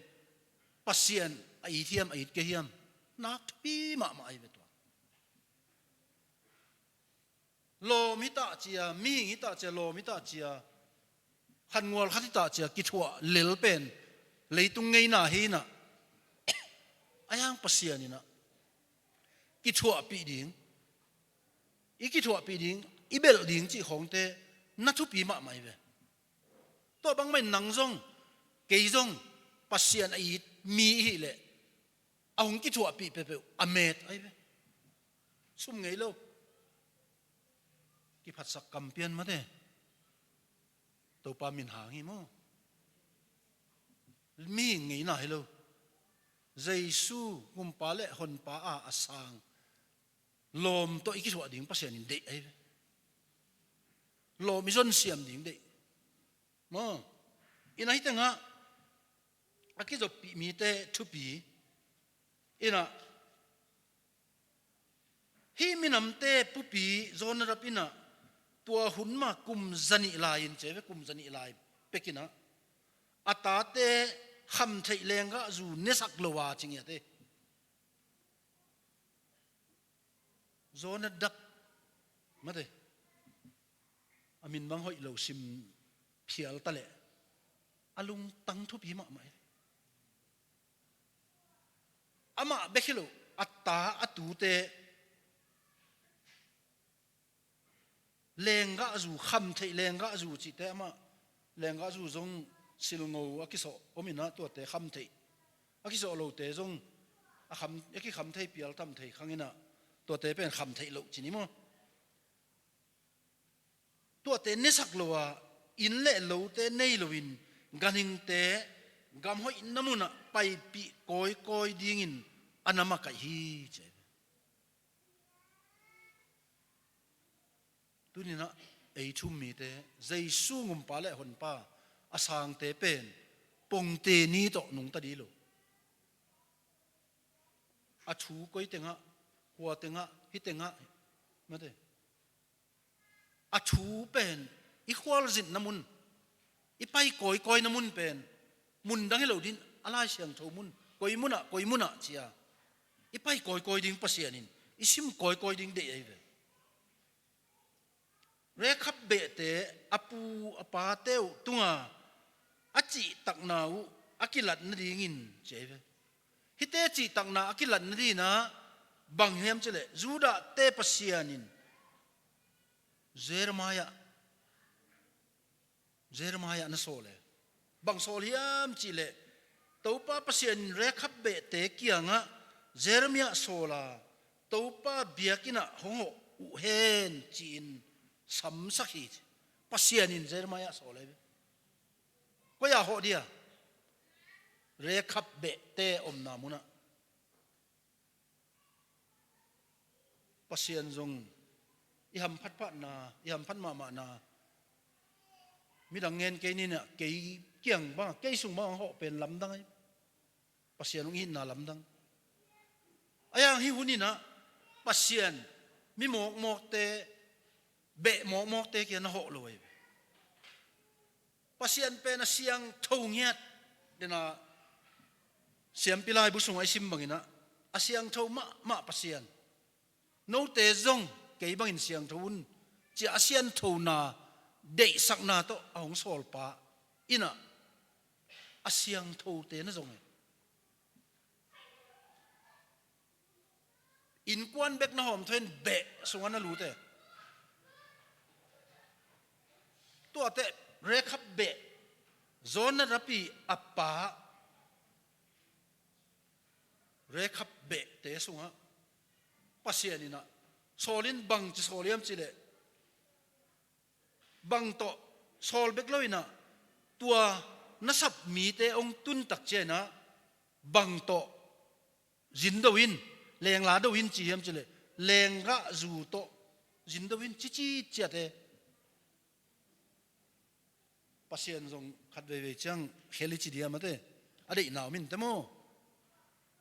Pasian a it hiam, a it kei hiam? Nak thupi mahmah ahi ve tua. Lawm hi tah cia, mihing hi tah cia, lawm hi tah cia, khangual khat hi tah cia kithuah lel pen leitung ngeina hi inah, ahi hang Pasian inah kithuahpih ding, i kithuahpih ding, i belh ding cih khawngte na thupi mahmah hi ve. Tua bangmah in nang zong, kei zong Pasian a it mi i hih leh a hong kithuahpih peuhpeuh a met ahi ve. Sum ngei lo. Kiphatsak kampian mate. Topa min hang hi maw? Mihing ngeina hi lo. Jesu gumpa le honpa a a sang lawm tawh i kithuah ding Pasian in deih ahi ve. Lawm i zonsiam ding deih maw? Inah hih tengah a kizoppih mite thupi inah, hih minamte pupi Jonadab inah tua hun mah kum zanih lai-in, ci ve, kum zanih lai pek inah a tate khamtheih lenggahzu nesak lo a ci ngiat e. Jonadab mate. A min bang hoih lo sim phial ta leh a lungtang thupi mahmah hi. Amah bek hi lo, a ta a tute lenggahzu, khamtheih lenggahzu cihte amah lenggahzu zong silngo a kisawh om inah tuate khamtheih, a kisawh lote zong a kham, a kikham thei pial tam thei khang inah tuate pen khamtheih loh ci ni maw? Tuate nesak lo a, inn le lote nei loin ganhingte gam hoihna munah paipih kawikawi dingin a na makaih hi, ci. Tuninah ei thu-um mite, Jesu gumpa le honpa a sangte pen pongte ni tawh nungta dih lo. A thu koi tengah, kua tengah, hih tengah mate. A thu pen i khualzinna mun, i pai kawikawina mun pen mun dang hi lo ding, a Lai Siangtho mun, koi munah, koi munah cia i pai kawikawi ding Pasian in i sim kawikawi ding deih ahi ve. Rekhab behte a pu a pate uh tunga a cihtakna uh a kilat nadingin ci ahi ve. Hihte cihtakna a kilat nadinah bang hiam cileh Judahte Pasian in Jeremiah, Jeremiah na sawl e. Bang sawl hiam cihleh Topa Pasian in Rekhab behte kiangah Jeremiah sawl a, Topa biakinnah hong hawh uh hen ci-in samsak hi. Pasian in Jeremiah sawl e. Koi-ah hawh dia? Rekhab behte omna munah. Pasian zong i hamphat phatna, i hamphat mahmahna midang ngen kei ninah kei kiang bang, kei sung bang hong hawh pen lamdang ahi. Pasian hong itna lamdang. Ahi hang hih huninah Pasian mi mawkmawkte, beh mawkmawkte kia na hawh lo ahi. Pasian pen a siangtho ngiat. Dena siampi laibu sungah i sim banginah a siangtho mahmah Pasian, note zong kei bangin siangtho un, cia a sianthona deihsakna tawh a hong sawlpa inah a siangthote na zong e. Innkuan bek na hawm thawin beh sungah na lut e. Tuate Rekhab beh, Jonadab i a pa Rekhab behte sungah Pasian in ah sawl in bangci sawl hiam cih leh, bang tawh sawl bek lo in ah, tua nasep mite hong tun tak ciang in ah, bang tawh zin do in, lengla do in ci hiam cih leh, lenggahzu tawh zin do in, cici ciate. Pasian zong khat veivei ciang khel i ci dia mate, a deihna om in te maw.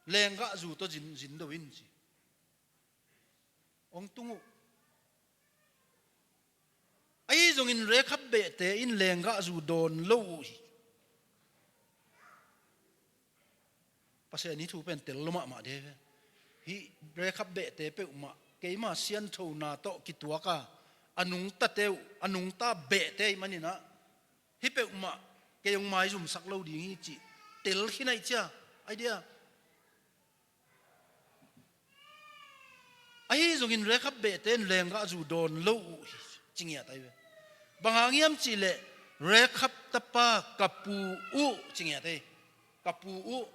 Lenggahzu tawh zin, zin do in ci. Hong tung uh. Ahi zongin Rekhab behte in lenggahzu dawn lo uh hi. Pasian i thu pen tel lo mahmah de ve. Hih Rekhab behte peuhmah keima sianthona tawh kituak a, a nungtate uh, a nungta behte ahih manin ah, hih peuhmah kei hong maizumsak lo ding hi cih tel khin ahih cia, idea. Ahi zongin Rekhab behte in lenggahzu dawn lo uh hi, ci ngiat ahi ve. Bang hang hiam cih leh, Rekhab tapa ka pu uh, ci ngiat ahi. Ka pu uh,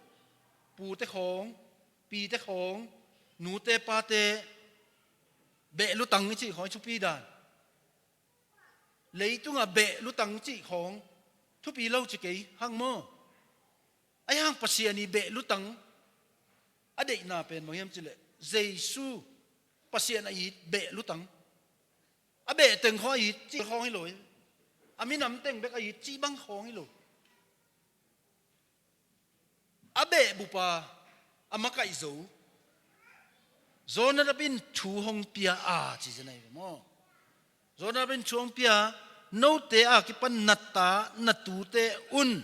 pute khawng, pite khawng, nute pate, beh lutang i cih khawng i thupi dan. Leitungah beh lutang cih khawng thupi lo ci kei hang maw. Ahi hang Pasian i beh lutang a deihna pen bang hiam cih leh, Jesu Pasian a it beh lutang. A beh teng khawng a it cih khawng hi lo hi. A minam teng bek a it cih bang khawng hi lo. A beh bupa a makaih zo. Jonadab in thu hong pia a ci zen ahi ve maw. Jonadab in thu hong pia, note a kipan na ta, na tute un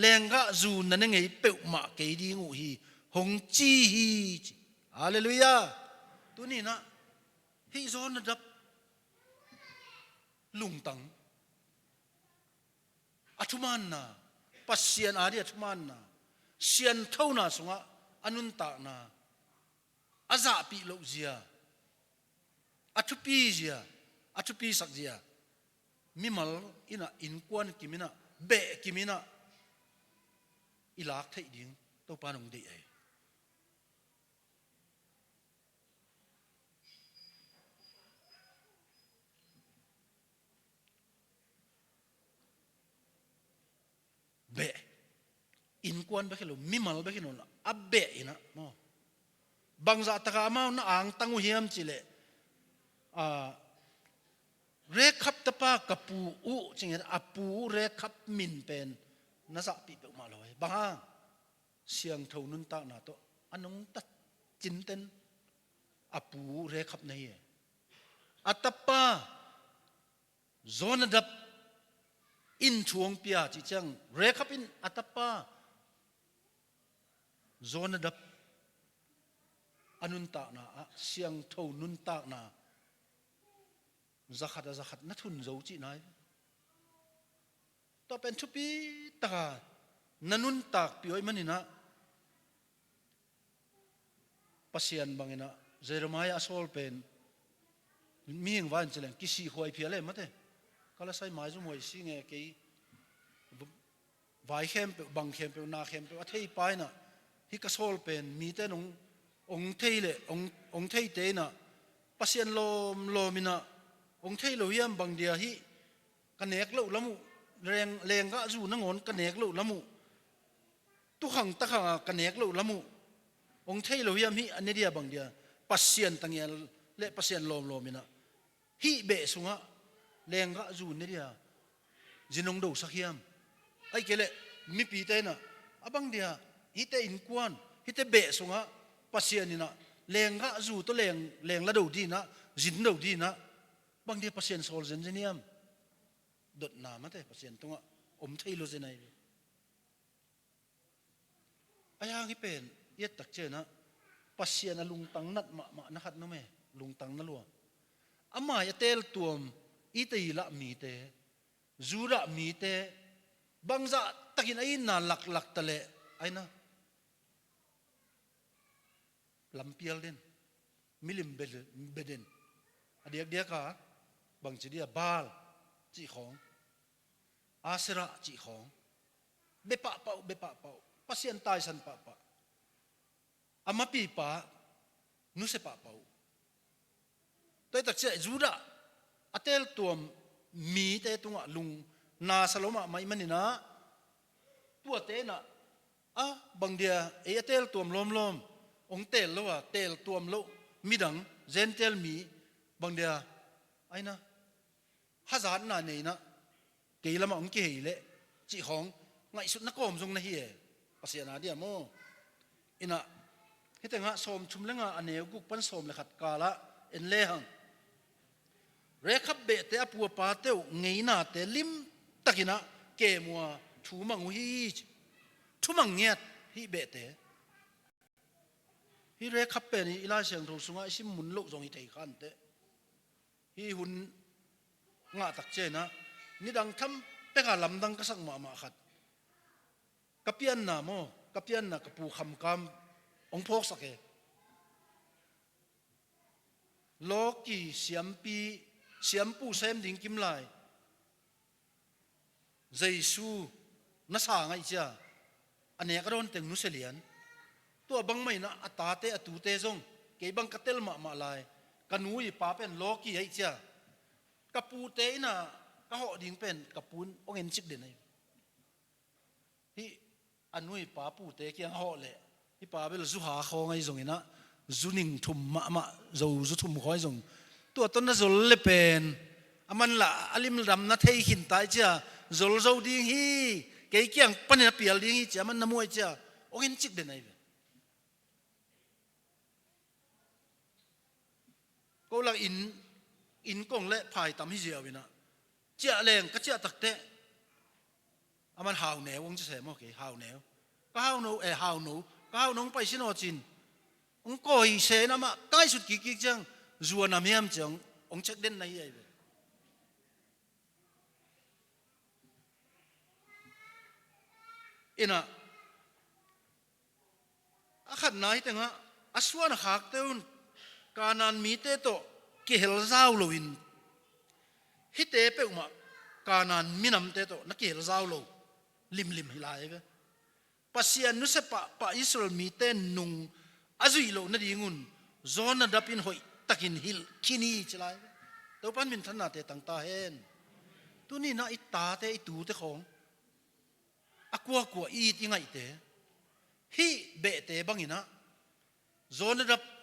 lenggahzu na ne ngei peuhmah kei ding uh hi, hong ci hi ci. Halleluiah. Tuni in ah, hih Jonadab lungtang, a thumaanna, Pasian a dih a thumaanna, sianthona sungah a nuntakna, a zahpih loh zia, a thupi zia, a thupisak zia, mimal in ah, innkuan kim in ah, beh kim in ah i lak theih ding Topa in hong deih ahi. Beh. Innkuan bek hi lo, mimal bek hi lo, a beh in ah maw. Bangzah takah amau na angtang uh hiam cih leh, ah, Rekhab tapa ka pu uh, ci ngiat, a pu uh Rekhab min pen na zahpih peuhmah lo hi. Bang hang? Siangtho nuntakna tawh a nungta cinten a pu uh Rekhab na hi. A tapa Jonadab in thu hong pia cih ciang, Rekhab in a tapa Jonadab a nuntakna ah siangtho nuntakna zakhat a zakhat na thun zo cihna hi. Tua pen thupi taka na nuntakpih uh ahih manin ah, Pasian bangin ah Jeremiah a sawl pen, mihing vai in ci leng kisihhuai phial e mate. Ka la sai maizum huai si nge kei, vai khempeuh, bang khempeuh, na khempeuh a theipa in ah, hih ka sawl pen mite in hong, hong thei leh, hong, hong theite in ah, Pasian lawmlawm in ah hong thei lo hiam, bang dia hih ka nek loh lam uh, leng, lenggahzu nangawn ka nek loh lam uh, tukhang takhang a ka nek loh lam uh hong thei lo hiam, hih a ne dia bang dia, Pasian tangial leh Pasian lawmlawm in ah hih beh sungah lenggahzu ne dia zin hong dosak hiam? Ahih kei leh mipite in ah, a bang dia hihte innkuan, hihte beh sungah Pasian in ah lenggahzu tawh leng, lengla do ding in ah, zin do ding in ah, bang dia Pasian sawl zenzen hiam? Dotna mate Pasian tungah om thei lo zen ahi ve. Ahi hang hih pen i et tak ciang ah, Pasian a lungtang nat mahmah na khat na om e, lungtang na lua. A mai a teltuam, Israel mite, Judah mite, bangzah takin a itna laklak ta leh, ahi na, lampial den, milim bia den, a diakdiak a, bangci dia Baal cih khawng. Asera cih khawng, bia pahpah uh, bia pahpah uh, Pasian taisan pahpah. A mapipa nusia pahpah uh. Tua hi takciah Judah a teeltuam mite tungah lungna sa lo mahmah ahih manin ah, tuate in ah, a bang dia ei a teeltuam lawmlawm hong teel lo a, teeltuam loh midang Gentile mi bang dia a hi na, hazatna nei in ah kei lamah hong kihei leh cih khawng ngaihsutna kawm zong na hi e. Pasian a dia maw? In ah, hih tengah sawmthum le nga a neu guk pan sawm le khat kalah en lehang, Rekhab behte a pu a pate uh ngeinate limtakin ah kem uh a, thumang uh hi ci. Thumang ngiat hih behte. Hih Rekhab pen i Lai Siangtho sungah i sim mun loh zong hi thei kha inteh. Hih hun ngah takciang in ah, nidang tham pek a lamdang ka sak mahmah khat, ka pianna maw, ka pianna ka pu Khamkam hong phawksak e. Lawki siampi, siampu sem ding kimlai Jesu na sang ahih cia, a nek a dawn teng nusia lian. Tua bangmah in ah a tate a tute zong, kei bang ka tel mahmah lai, ka nu i pa pen lawki ahih cia, ka pute in ah ka hawh ding pen ka pu in hong encik den ahi. Hih a nu i pa pute kiang a hawh leh, hih pa bel zu ha khawng ahi zongin ah, zu ning thum mahmah, zo zu thum khawng ahi zong, tua tawh na zol le pen, a man lah a limdam na thei khin ta ahih cia, zol zo ding hi, kei kiang panin a pial ding hi ci-a a man na muh ahih cia, hong encik den ahi ve. Ko lak inn, inn kong le phai tam hi ziau in ah, ciah leng ka ciah takteh, a man hauneu hong ci se maw, kei hauneu. Ka hauneu, eh, hauneu, ka hauneu hong pai sin aw cin, hong kawi se in amah ka ngaihsut kikkik ciang, zu a nam hiam ci-a hong, hong cek den na hi ahi ve. In ah, a khatna hih tengah, a suan a khakte un Kanaan mite tawh kihel zau loin, hihte peuhmah Kanaan minamte tawh na kihel zau lo limlim hi lai ve. Pasian nusia pahpah Israel mite nung a zuih loh nadingun Jonadab in hoihtakin hilh khin hi ci lai ve. Topa'n minthannate tang ta hen. Tuni-in ah i tate i tute khawng, a kuakua i it i ngaihte, hih behte bangin ah, Jonadab,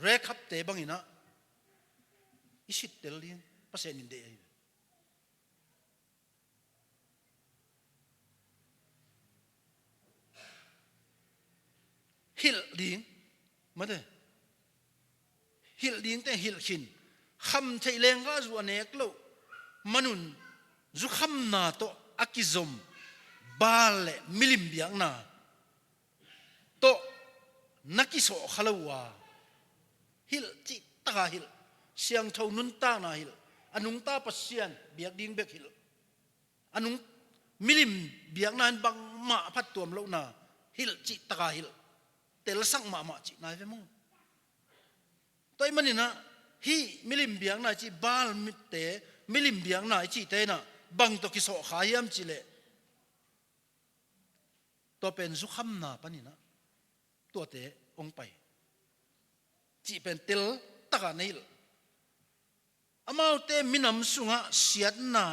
Rekhabte bangin ah i sittel ding Pasian in deih ahi ve. Hilh ding, mate. Hilh dingte hilh khin. Kham theih leng kha zu a nek loh manun, zukhamna tawh a kizom Baal le milim biakna tawh na kisawh kha lo uh a, hilh cihtak a hilh. Siangtho nuntakna hilh. A nungta Pasian biak ding bek hilh. A nung, milim biakna in bangmah a phattuam lohna hilh cihtak a hilh. Telsak mahmah cihna hi ve maw? Tua ahih manin ah, hih milim biakna i cih, Baal mite milim biakna i cihte in ah bang tawh kisawh kha hiam cih leh, tua pen zukhamna panin ah tuate hong pai cih pen teltak a na hilh. Amaute minam sungah siatna,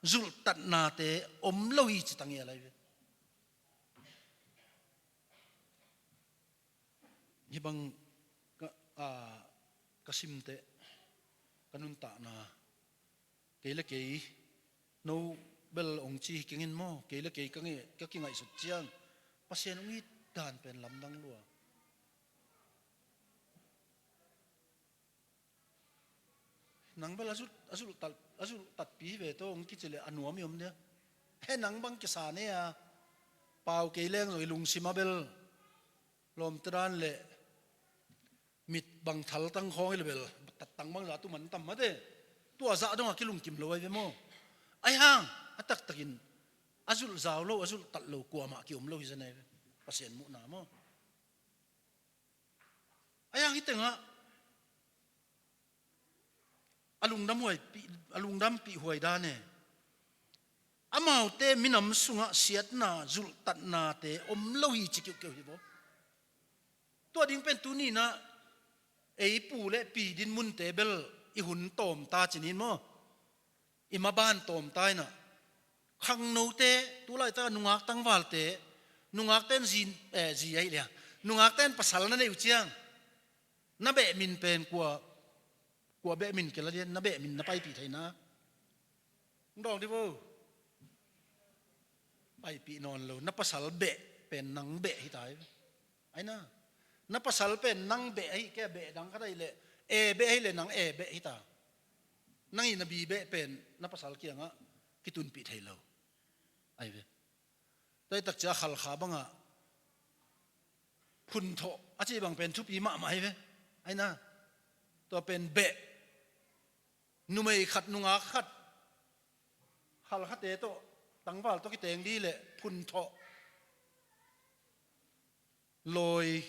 zulhtatnate om lo hi ci tangel ahi ve. Hih bang ka, a, ka simteh, ka nuntakna, kei le kei, no bel hong ci hi keng in maw, kei le kei ka nge-, ka kingaihsut ciang, Pasian hong it dan pen lamdang lua. Nang bel a zulh, a zulh tat, a zulh tatpi hi ve tawh hong kici leh a nuam i om dia. He, nang bang kisa ne a, pau kei leng zong i lungsim a bel lawmte dan le mit bang thaltang khawng hi le bel, tattang bang za tuman tam mate. Tua zah dongah kilungkim lo ahi ve maw? Ahi hang a taktakin a zulh zau lo, a zulh tat lo kuamah kiom lo hi zen ahi ve. Pasian muhna maw? Ahi hang hih tengah a lungdam huai pi-, a lungdampih huai dan e. Amaute minam sungah siatna, zulhtatnate om lo hi ci kiuhkeuh hi vaw. Tua ding pen tuni-in ah ei pu le pi dinmunte bel i hun tawm ta ci-in maw, i maban tawm ta in ah, khangnote, tu laitak nungak tangvalte, nungakte in zi, eh, zi ahih leh, nungakte in pasal na neih uh ciang, na beh min pen kua, kua beh min kei la dian, na beh min na paipih theihna. Hong dawng dih vo. Paipih nawn lo, na pasal beh pen nang beh hi ta hi. Ai na. Na pasal pen nang beh ahi kei a, beh dang khat ahih leh, e beh ahih leh nang e beh hi ta. Nang i na bi beh pen na pasal kiangah kitunpih thei lo. Ai ve. Tua hi tak ciang Khalkha bangah phunthawh a cih bang pen thupi mahmah hi ve. Ai na. Tua pen beh. Numei khat, nungak khat, Khalkhate tawh, tangval tawh kiteng dih leh phunthawh. Lawi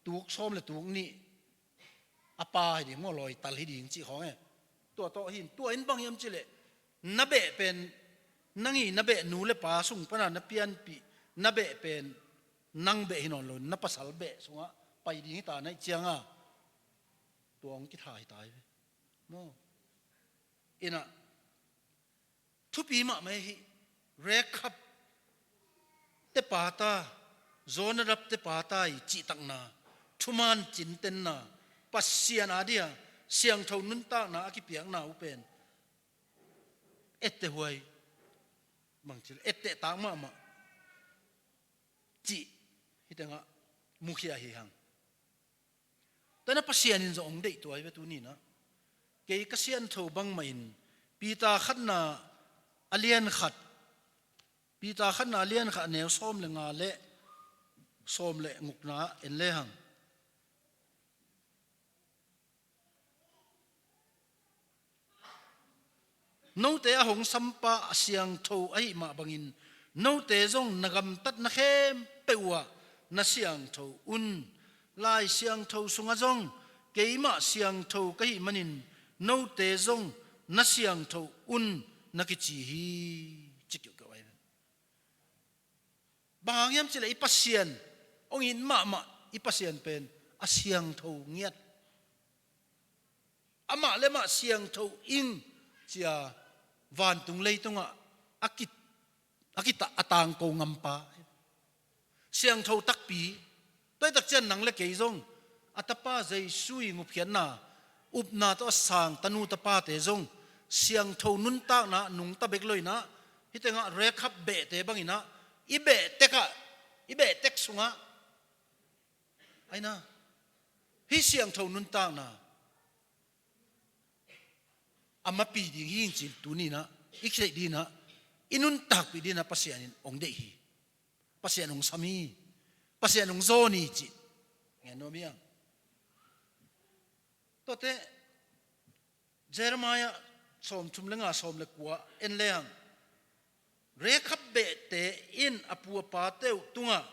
tuk sawm le tuk nih a pa hi ding maw, lawi tal hi ding cih khawng e. Tua tawh hi in, tua in bang hiam cih leh, na beh pen, nang i na beh nu le pa sung pana na pianpih, na beh pen nang beh hi nawn lo, na pasal beh sungah pai ding hi ta na hih ciangah, tua hong kitha hi ta hi ve. Maw. In ah, thupi mahmah hi. Rekhab te pa ta, Jonadab te pa ta i cihtakna, thuman cintenna, Pasian a dia siangtho nuntakna a kipiakna uh pen etteh huai, bangci etteh tak mahmah cih hih tengah mukhia hi hang. Tua in ah Pasian in zong hong deih tua hi ve tuni-in ah. Kei ka siangtho bangmah in, Peter khatna a lian khat, Peter khatna a lian khat a neu sawm le nga le sawm le gukna en le hang. Note a hong sampa a siangtho ahih mah bangin, note zong na gamtatna khempeuh uh ah na siangtho un. Lai Siangtho sungah zong, keimah siangtho ka hih manin note zong na siangtho un, na kici hi, ci kiuhkeuh ahi ve. Bang hang hiam cih leh i Pasian, hong it mahmah i Pasian pen a siangtho ngiat. Amah le amah siangtho ing ci-a vantung leitungah a ki, a kita, a tangko ngampa. Siangtho takpi. Tua hi tak ciang nang le kei zong, a Tapa Jesu i ngupkhiatna, upna tawh a sang tanu tapate zong siangtho nuntakna nungta bek lo in ah, hih tengah Rekhab behte bang in ah, i beh tekah, i beh tek sungah, ai na, hih siangtho nuntakna a mapi ding hi ing ci-in tuni-in ah i kitheih dingin ah, i nuntakpih dingin ah Pasian in hong deih hi. Pasian hong sam hi. Pasian hong zawn hi cih ngen nuam hi hang. Tuate Jeremiah sawmthum le nga, sawm le kua en le hang. Rekhab behte in a pu a pate uh tungah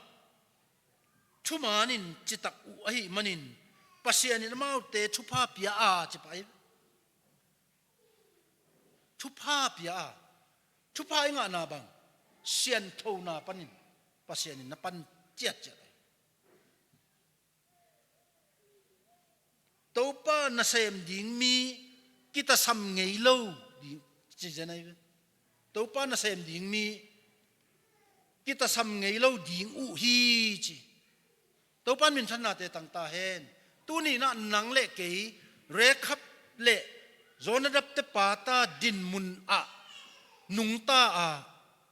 thumanin citak uh ahih manin, Pasian in amaute thupha pia a, ci pah hi. Thupha pia a. Thupha i ngahna bang, sianthona panin Pasian in na pan ciatciat ahi. Topa nasem ding mi kitasam ngei lo ding, ci zen ahi ve. Topa nasem ding mi kitasam ngei lo ding uh hi, ci. Topa in minthannate tang ta hen. Tuni-in ah nang le kei, Rekhab le Jonadab te pa ta dinmun ah nungta a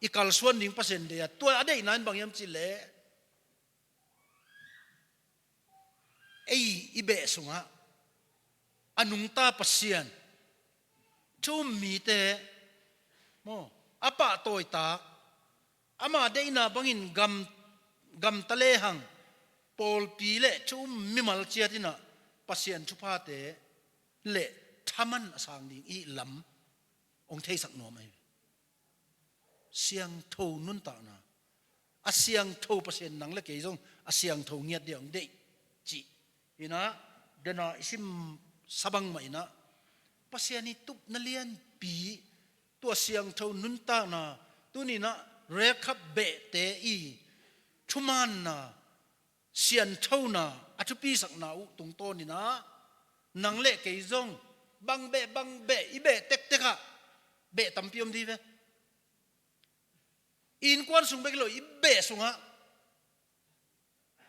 i kalsuan ding Pasian deih a, tua a deihna in bang hiam cih leh, ei i beh sungah a nungta Pasian, thu um mite, maw, a pahtawitak, ama deihna bangin gam, gamta lehang, pawlpi le thu um mimal ciat in ah Pasian thuphate le thaman a sang ding i hih lam hong theisak nuam ahi. Siangtho nuntakna, a siangtho Pasian, nang le kei zong a siangtho ngiat dia hong deih cih hi-in ah, dena i simsa bangmah in ah, Pasian i tupna lianpi, tua siangtho nuntakna, Tuninah Rekhab behte i thumaanna, sianthona, a thupisakna uh tungtawninah nang le kei zong bang beh bang beh i beh tektekah beh tampi om dih ve. I innkuan sung bek lo, i beh sungah,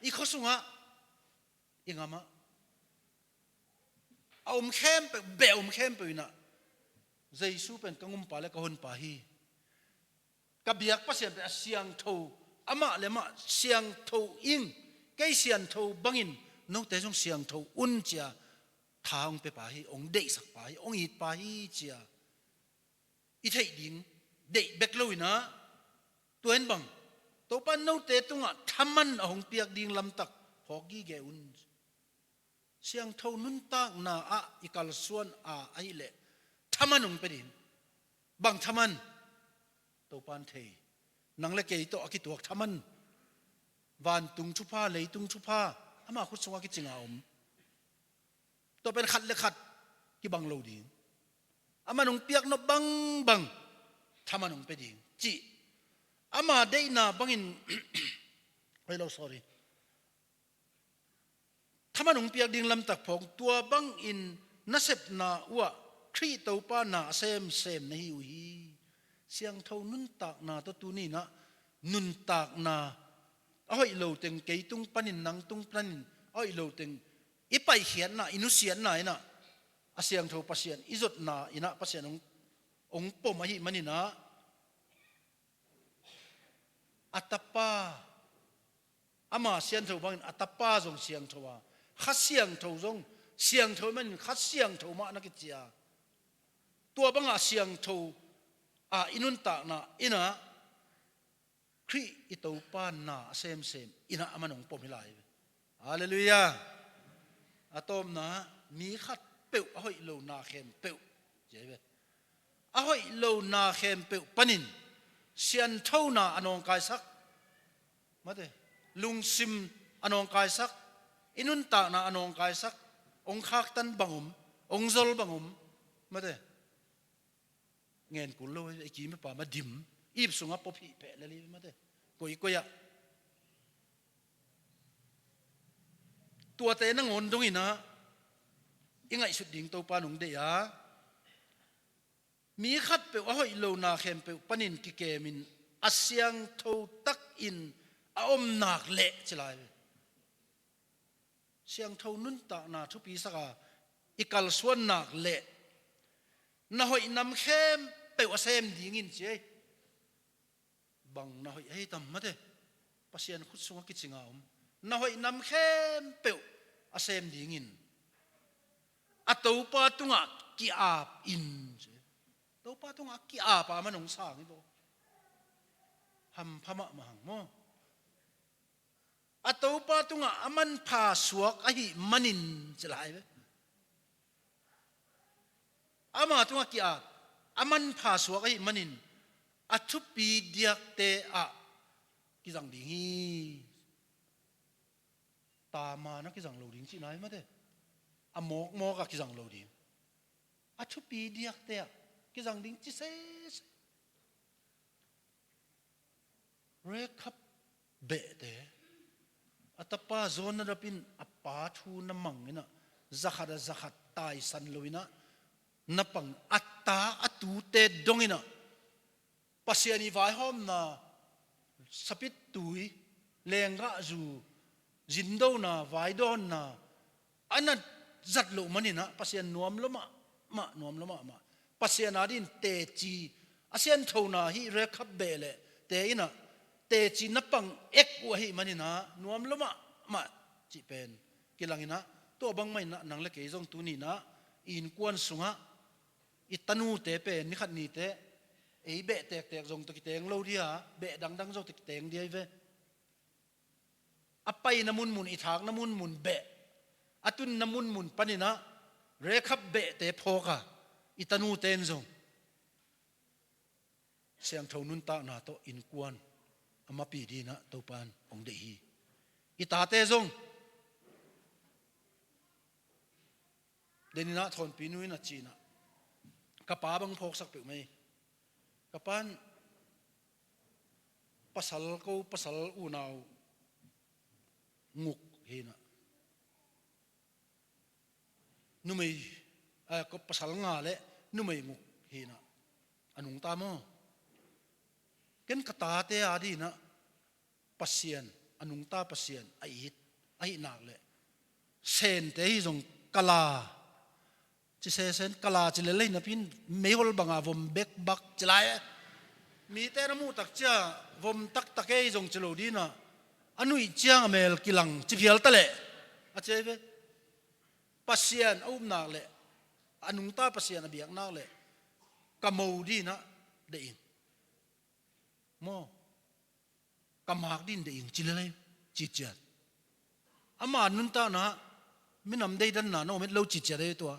i khua sungah, i ngamah a om khempeuh, beh a om khempeuh inah Jesu pen ka ngumpa le ka honpa hi. Ka biak Pasian pen a siangtho, amah le amah siangtho ing, kei siantho bangin note zong siangtho un cia tha hong pepa hi, hong deihsakpa hi, hong itpa hi cia i theih ding deih bek loinah, tua in bang, Topa note tungah thaman a hong piak ding lamtak phawk gige un. Siangtho nuntakna ah i kalsuan a ahileh thaman hong pia ding. Bang thaman? Topan thei. Nang le kei tawh a kituak thaman, vantung thupha, leitung thupha, ama khut sungah kicinga om. Tua pen khat le khat kibang lo ding. Aman hong piak nop bangbang thaman hong pia ding cih ama deihna bangin, oi lo, sorry, thaman hong piak ding lamtak phawk, tua bangin nasepna uhah Khrih Topa na a semsem na hi uh hi. Siangtho nuntakna tawh tuninah nuntakna a hoih lo teng, kei tung panin, nang tung panin a hoih lo teng i paihkhiatna, i nusiatna inah a siangtho Pasian i zotna inah Pasian hong, hong pom ahih maninah a tapa, ama siangtho bangin a tapa zong siangtho a, kha siangtho zong siangtho ahih manin kha siangtho mah na kici a, tua bangah siangtho a i nuntakna inah Khrih i Topa na a semsem inah aman hong pom hi lai ve. Halleluiah. A tawpna, mi khatpeuh a hoih lo na khempeuh ci ahi ve. A hoih lo na khempeuh panin sianthona a nawngkaisak, mate, lungsim a nawngkaisak, i nuntakna a nawngkaisak, hong khaktan bang om, hong zol bang om, mate. Ngen kul lo, i kim i pam a dim, ip sungah pop hih peh lel hi, mate. Koikoi ah tuate nangawn donginah i ngaihsut ding Topa nong deih a, mi khatpeuh a hoih lo na khempeuh panin kikemin a siangtho takin a om nak leh ci lai ve. Siangtho nuntakna thupi saka i kalsuan nak leh na hoih nam khempeuh a sem dingin ci ei. Bang na hoih ahi tam, mate? Pasian khut sungah kicinga om na hoih nam khempeuh a sem dingin a Topa tungah ki-ap in ci. Topa tungah ki-ap a man hong sang hi bo. Hampha mahmah hang maw? A Topa tungah a manpha suak ahih manin ci lai ve. Ama tungah ki-ap, a manpha suak ahih manin a thupi diakte ah kizang ding hi. Tama na kizang lo ding cihna hi, mate. A mawkmawk ah kizang lo ding. A thupi diakte ah kizang ding ci sese. Rekhab behte, a tapa Jonadab in a pa thu na mang inah, zakhat a zakhat taisan lo inah na pang, a ta a tute dong inah Pasian i vaihawmna, sapittui, lenggahzu, zindona, vaidawnna a na zat loh maninah Pasian nuam lo mahmah, nuam lo mahmah. Pasian adin teci a sianthona hih Rekhab beh leh te inah teci na pang ek uh ahih maninah nuam lo mahmah cih pen kilang inah, tua bangmah inah nang le kei zong tuninah i innkuan sungah i tanute pen nikhat nite ei beh tektek zong tawh kiteng lo dia, beh dangdang zong tawh kiteng dia hi ve. A paina munmun, i thakna munmun beh, a tunna munmun paninah Rekhab behte phawk a, i tanute in zong siangtho nuntakna tawh innkuan a mapi dinah Topan hong deih hi. I tate zong, deninah Thawnpi nu in a cinah ka pa bang phawksak peuhmah hi. Ka pan pasal ko, pasal unau nguk hi na. Numei, eh, ko pasal nga le numei nguk hi na. A nungta maw? Ken ka tate a ding na Pasian, a nungta Pasian a it, a it nak le Sente hi zong kala ci sesen, kala ci lel hi napi in meihol banga vom bekbak ci lai e. Mite na muh tak cia vom taktak e hi zong ci lo ding na, a nuih ciang a mel kilang ci phial ta leh a ci ve. Pasian a upnak le a nungta Pasian a biaknak le ka mo ding na deih ing maw? Ka mak ding deih ing ci lel hi, ciciat. Ama nuntakna minam deidanna na om het lo ciciat ei tua.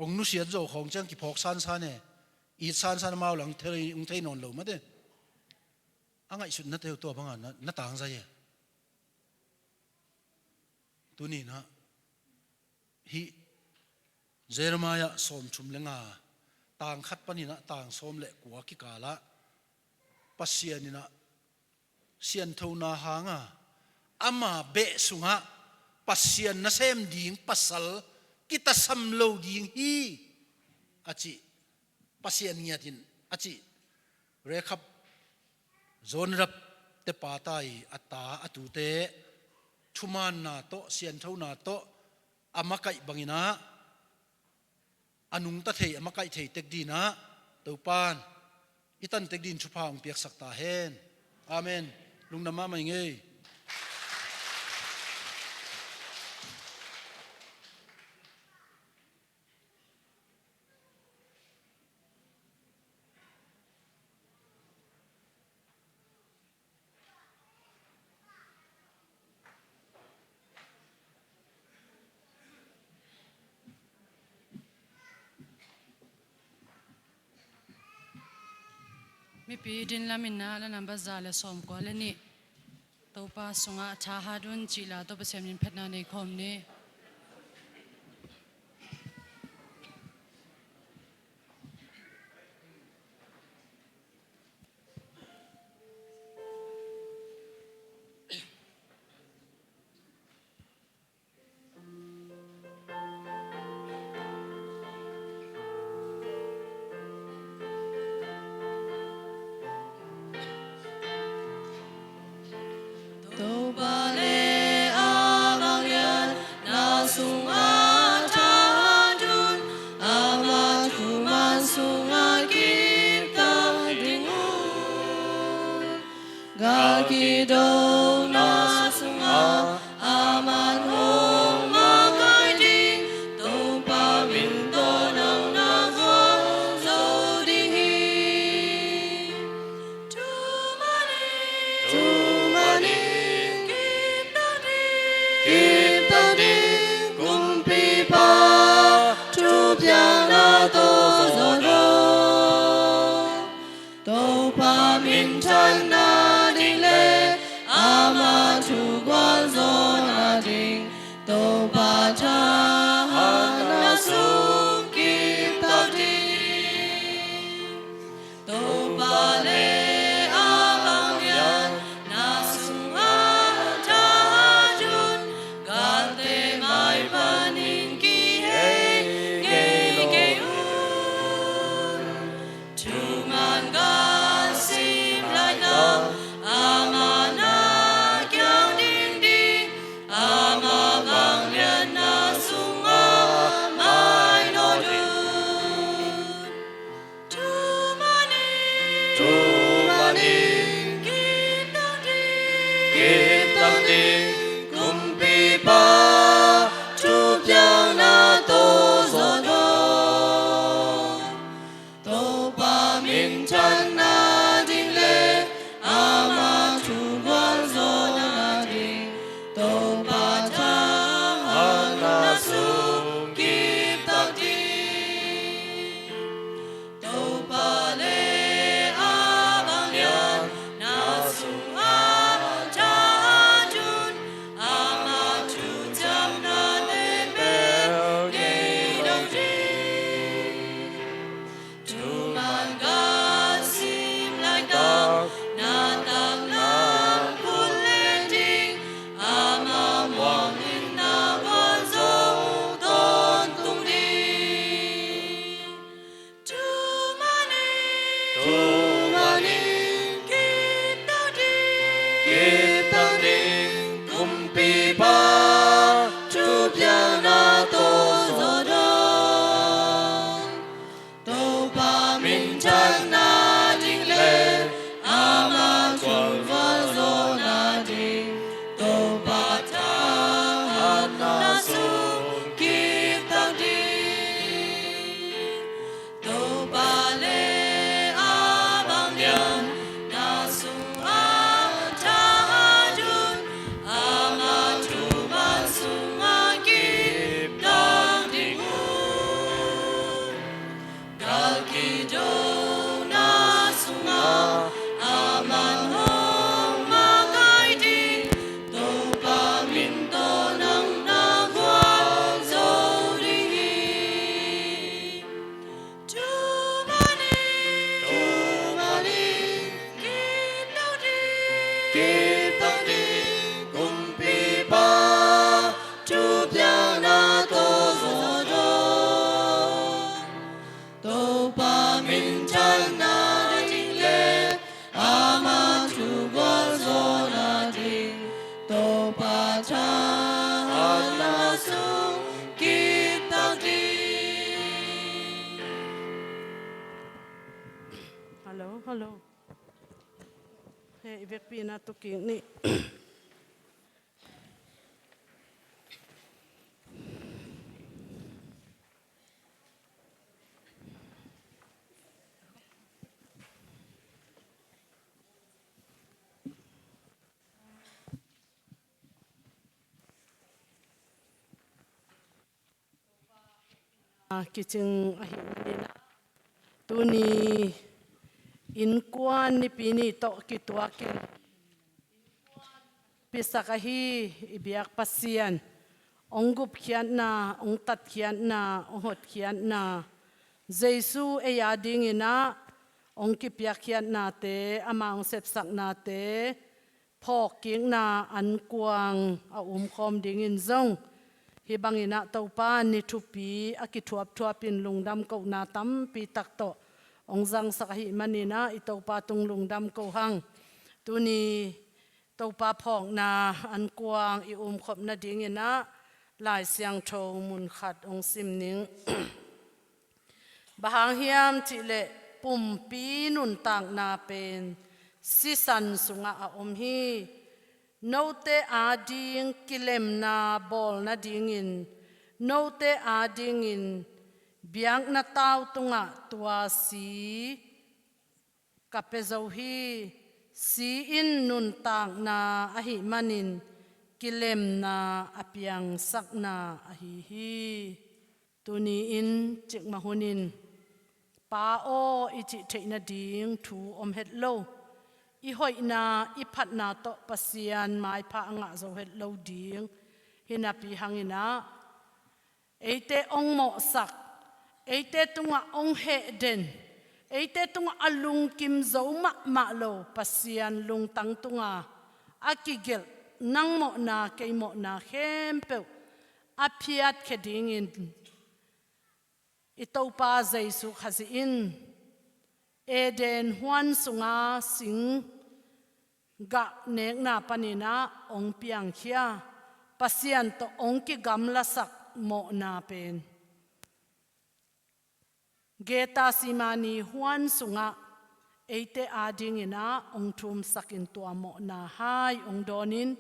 Ong nusiat zo khawng ciang kiphawk sansan e, it sansan amau lang thei, ong thei nawn lo mate. A ngaihsutnate uh tua banga na, na tangzai e. Tuni na hih Jeremiah sawmthum le nga, tang khat panin a tang sawm le kua kikalah Pasian in a sianthona hanga ama beh sungah Pasian nasem ding pasal kitasam lo ding hi a cih Pasian ngiatin a cih Rekhab Jonadab te pata i a ta a tute thumaanna tawh, sianthona tawh a makaih bangin a, a nungta thei, a makaih thei tek ding a Topan i tan tek ding thupha hong piaksak ta hen. Amen. Lungdam mahmah ing ei. Mipi din lamin a la nambat za le sawmkua le nih. Topa sungah thahat un cih la tawh Pasian min phatna nei khawm ni. Topa le a vangliatna sungah thahat un, ama thuman sungah kiptak ding un. Gal kidona sungah aman hong makaih ding, Topa min tawh nang na gualzo ding hi. Thumani, thumani, kiptak ding, kiptak ding, kumpipa thupiakna tawh zawhzaw. Topa minthanna ding le ama thu gualzo Tha a na sung kik tak ding. Hello, hello. He, i vekpi na tu kik ni. Kicing ahih manin ah, tuni innkuan nipi ni tawh kituakin pisak ahi i biak Pasian, hong gupkhiatna, hong tatkhiatna, hong hotkhiatna, Jesu ei a dingin ah hong kipiakkhiatnate, ama hong sepsaknate, phawkkikna ankuang a umkhawm dingin zong, hih bangin ah Topa ni thupi a kithuapthuapin lungdam kohna tampi tak tawh hong zangsak ahih manin ah i Topa tung lungdam ko hang. Tuni Topa phawkna ankuang i umkhop nadingin ah Lai Siangtho mun khat hong sim ning. Bang hang hiam cihleh pumpi nuntakna pen sisan sungah a om hi. Note ading kilemna bawl nadingin, note adingin biakna tau tungah tua si ka pia zo hi. Si in nuntakna ahih manin kilemna a piangsakna ahi hi. Tuni-in cikmah hunin, Pa aw i cih theih nading thu om het lo. I hoihna, i phatna tawh Pasian maipha a ngah zo het lo ding hi napi hangin ah, eite hong mawhsak, eite tungah hong hehden, eite tungah a lungkim zo mahmah lo Pasian lungtang tunga a kigelh nang mawhna, kei mawhna khempeuh a phiatkhia dingin i Topa Jesu Khazih in Eden huan sunga sing gah nekna panin ah hong piangkhia, Pasian tawh hong kigamlasak mawhna pen Getsemani huan sungah eite adingin ah hong thumsakin tua mawhna hai hong dawnin,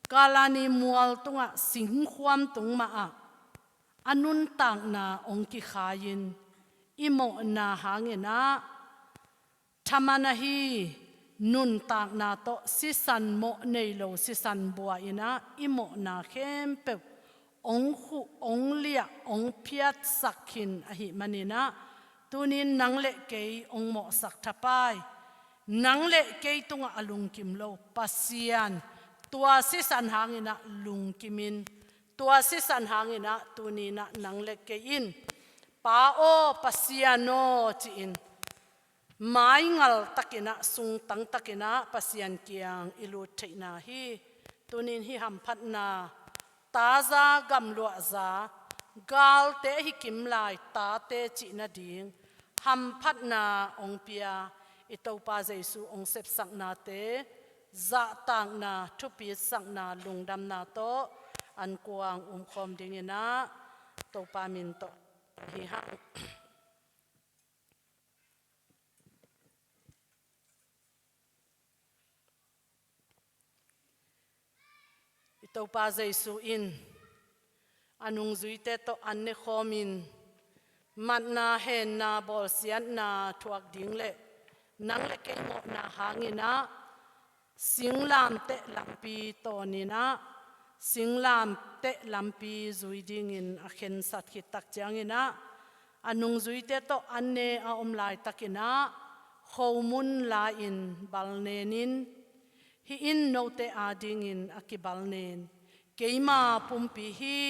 Kalvari mual tungah singkhuam tung mahah a nuntakna hong kikhai-in, i mawhna hangin ah thaman ahi nuntakna tawh sisan mawh nei lo, sisan bua-in ah i mawhna khempeuh hong khuh, hong liah, hong phiatsak khin ahih manin ah, tuni-in nang le kei hong mawhsak thapai, nang le kei tungah a lungkim lo Pasian, tua sisan hangin ah lungkimin, tua sisan hangin ah tuni-in ah nang le kei in, Pa aw, Pasian aw, ci-in maingal takin ah, sungtang takin ah Pasian kiang i lut theihna hi. Tuni-in hih hamphatna, taza gamluahza, galte ahi kimlai tate cih nading hamphatna hong pia i Topa Jesu hong sepsaknate zahtakna, thupitsakna, lungdamna tawh ankuang umkhawm dingin ah Topa min tawh hi hang. I Topa Jesu in a nungzuite tawh an nekhawmin, matna, henna, bawlsiatna thuak ding le nang le kei mawhna hangin ah singlamteh lampi tawnin ah, singlamteh lampi zui dingin a khensat khit tak ciangin ah, a nungzuite tawh an ne a om laitakin ah, khomun la-in balnenin, hih in note adingin a kibalnen keima pumpi hi,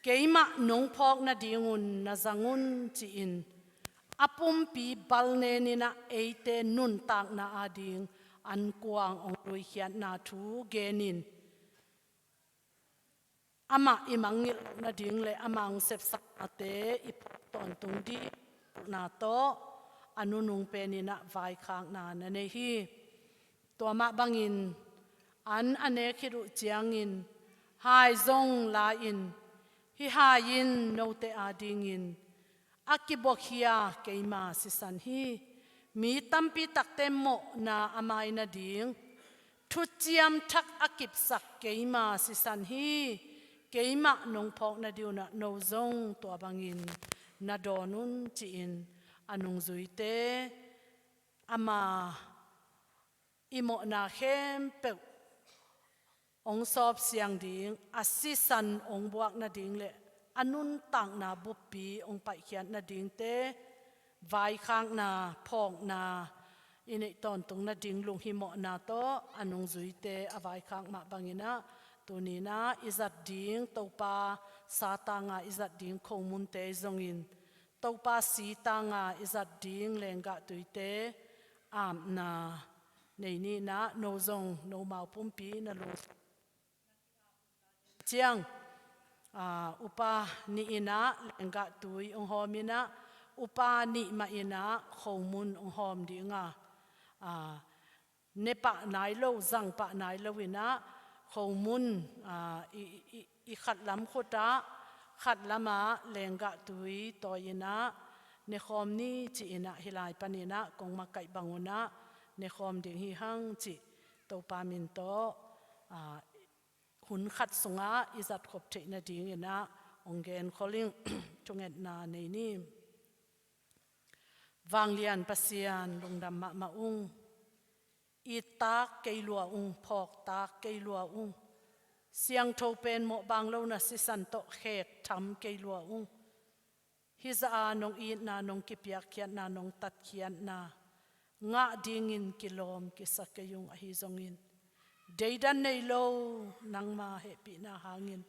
keimah nong phawk nadingun na zang un, ci-in a pumpi balnenin ah eite nuntakna ading ankuang hong luikhiatna thu genin, amah i mangngilh loh nading le amah hong sepsaknate i phawk tawntung dihna tawh a nunung penin ah vaikhakna na nei hi. Tua mah bangin An a nek khit uh ciangin hai zong la-in, hih hai in note adingin a kibuakhia keima sisan hi. Mi tampi takte mawhna a mai nading thuciam thak a kipsak keima sisan hi. Keimah nong phawk nading un ah no zong tua bangin na dawn un, ci-in a nungzuite ama i mawhna khempeuh hong sawpsiang ding, a sisan hong buak nading le a nuntakna buppi hong paihkhiat nadingte vaikhakna, phawkna i neih tawntung nading lunghimawhna tawh a nungzuite a vaikhak mah bangin ah, tuni-in ah i zat ding Topa satanga i zat ding khomunte zongin, Topa sitanga i zat ding lenggahtuite apna nei ni in ah, no zong nomau pumpi na lung ciang, aa, upa nih in ah lenggahtui hong hawm in ah, upa nih mah in ah khomun hong hawm ding a, aa, ne pah nai lo, zang pah nai lo in ah, khomun, aa, i, i, i khat lam khut ah, khat lam ah lenggahtui tawi in ah, nekhawm ni ci-in ah, hih lai panin ah kong makaih bang un ah nekhawm ding hi hang cih Topa min tawh, aa, hun khat sungah i zat khop theih nadingin ah hong genkhol ing. Thungetna nei ni. Vanglian Pasian, lungdam mahmah ung. It tak kei lua ung, phawk tak kei lua ung. Siangtho pen mawhbang lo na sisan tawh khek tham kei lua ung. Hih zah a nong itna, nong kipiakkhiatna, nong tatkhiatna ngah dingin kilawm kisa kei ung. Ahi zongin deidan nei lo nangma hehpihna hangin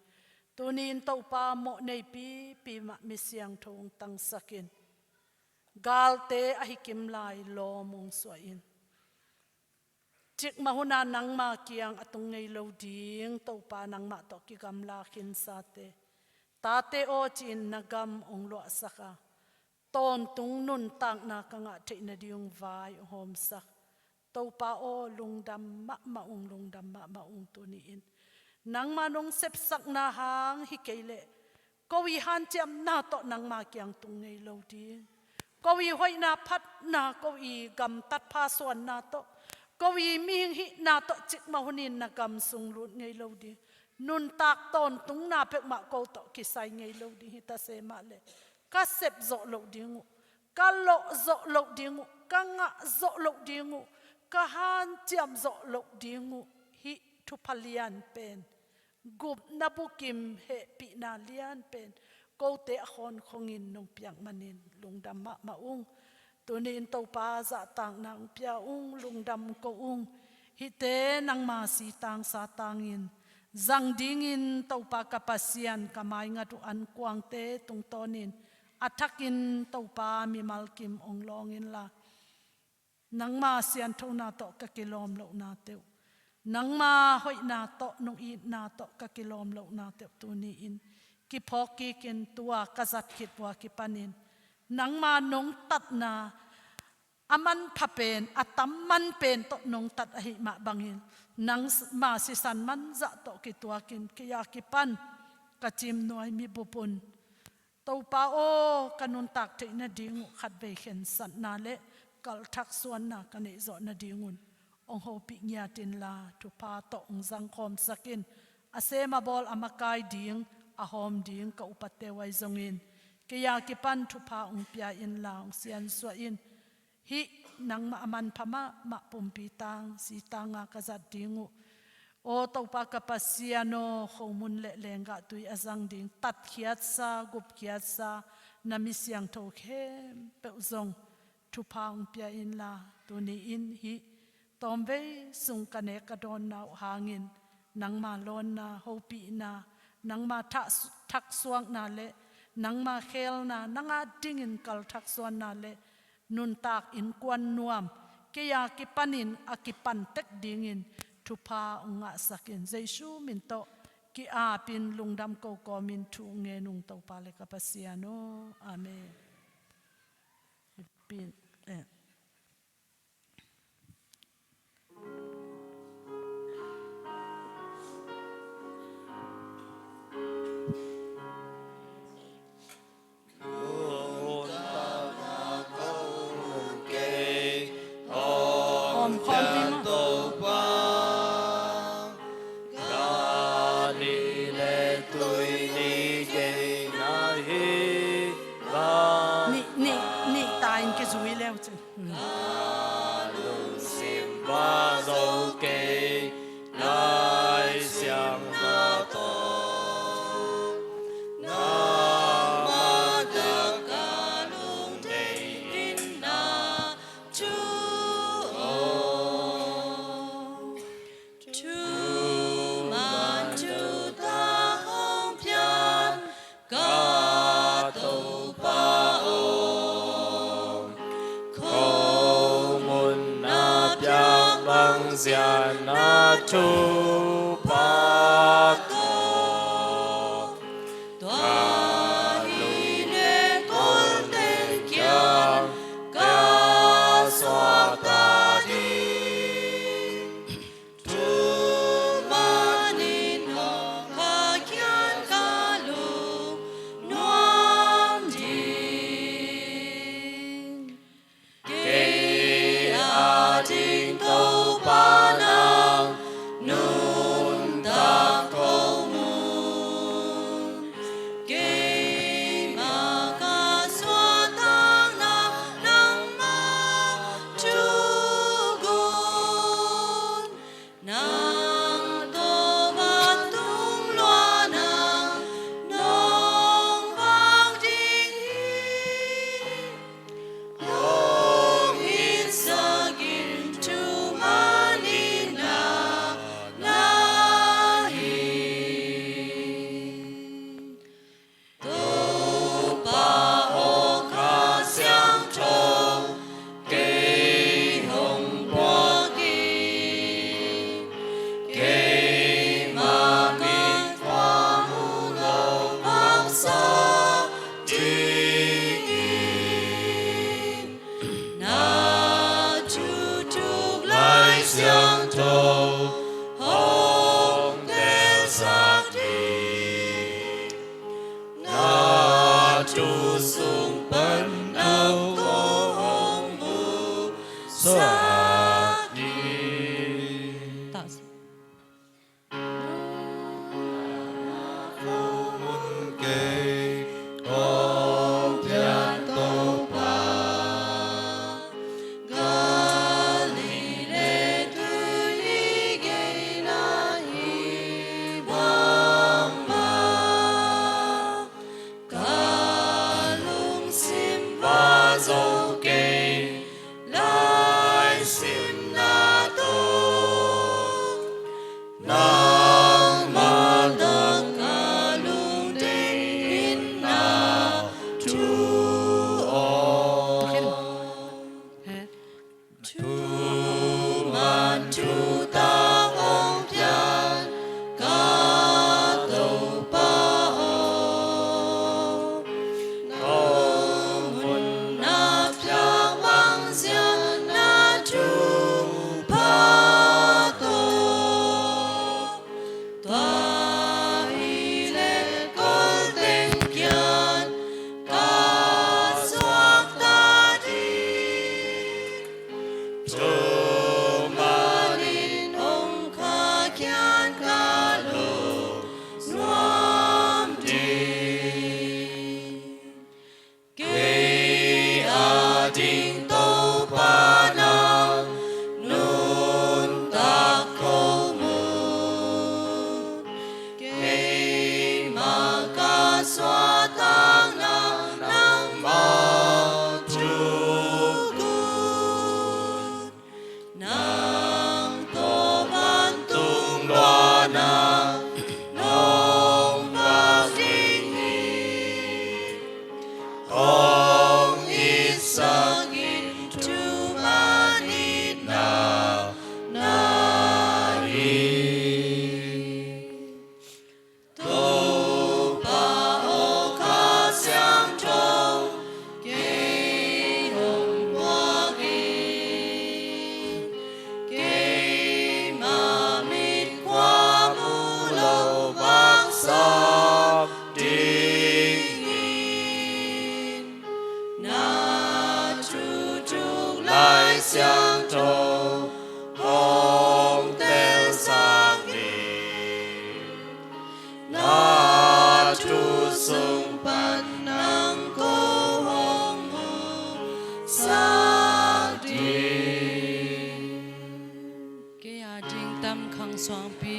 tuni-in Topa mawh neipipi mah mi siangtho hong tangsak in, galte ahi kim lai lawm hong suah in, cikmah hun a nangma kiang a tung ngei lo ding Topa nangmah tawh kigamla khinsate, tate aw ci-in na gam hong luahsak a, tawntung nuntakna ka ngah theih nading vai hong hawmsak Topa aw, lungdam mahmah ung, lungdam mahmah ung. Tuni-in nangma nong sepsakna hang hi kei leh ko i hanciamna tawh nangma kiang tung ngei lo ding, ko i hoihna phatna, ko i gamtat phasuanna tawh, ko i mihing hihna tawh cikmah hunin na gam sung lut ngei lo ding, nuntak tawntungna peuhmah ko tawh kisai ngei lo ding hi ta se mah leh, ka sep zawh loh ding uh, ka lawh zawh loh ding uh, ka ngah zawh loh ding uh, ka hanciam zawh loh ding uh, hih thupha lian pen, gupna bukim hehpihna lian pen kote a khawnkhongin nong piak manin lungdam mahmah ung. Tuni-in Topa zahtakna hong pia ung, lungdam ko ung. Hihte nangma sitang satangin zang dingin Topa ka Pasian ka maingat uh ankuangte tungtawnin a thakin Topa mimal kim hong lawng inla, nangma sianthona tawh ka kilawm lohnate uh, nangma hoihna tawh, nong itna tawh ka kilawm lohnate uh tuni-in kiphawk kikin, tua ka zat khit uh a kipanin nangma nong tatna a manpha pen, a tam man pen tawh nong tat ahih mah bangin nangma sisan manzah tawh kituakin kei a kipan ka cimnuai mibup un Topa aw, ka nuntak theih nading uh khatvei khensatna le kalthak suanna ka neih zawh nadingun hong hopih ngiat inla, thupha tawh hong zangkhawmsak in. A sem a bawl a makai ding, a hawm ding ka upate uh ahi zongin kei a kipan thupha hong pia inla, hong siansuah in. Hih nangmah a manpha mahmah pumpi tang, sitanga ka zat ding uh, aw Topa ka Pasian aw, khomun le lenggahtui a zang ding tatkhiatsa, gupkhiatsa na mi siangtho khempeuh zong thupha hong pia inla, tuni-in hih tawmvei sung ka nek ka dawnna uh hangin nangma lawnna, hopihna, nangma thak, thaksuakna le nangma khelna, nang a dingin kalthak suanna le nuntak innkuan nuam kei a kipanin a kipan tek dingin thupha hong ngahsak in. Jesu min tawh ki-apin lungdam ko kawmin thu hong ngen ung Topa le ka Pasian aw. Amen. Pin, eh. Om khawm ding maw? Nih, nih, nih ta in kizui leu cin. Thuman thu ta hong piak ka Topa aw, khomun na piak bang ziahna thupha tawh, tua hi le kon teng kiang ka suakta ding. Thuman in hong kha kiang ka lungnuam ding. Kei a ding Topa nang, nu Pi.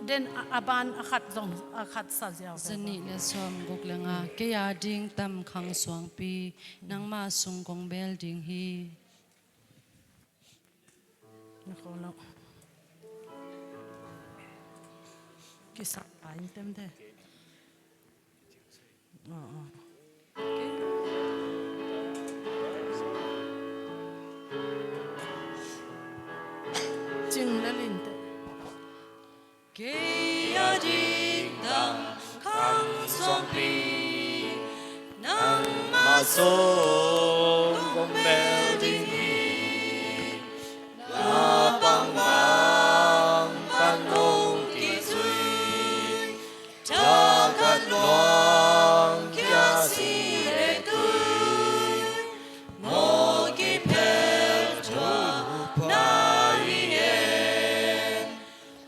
Den a, a ban a khat zong a khat sa ziau. Zanih le sawm guk le nga. Kei a ding tam khang suangpi, nangma sung kong bel ding hi. Na ko lo. Kisa a in tem de. Cing le lin te. Kei a ding tam khang suangpi, nangma sung kong bel ding hi. Na pangvang pan hong kizui, thakhat luang kia si le tui, mawk kiphel thuak na hi e.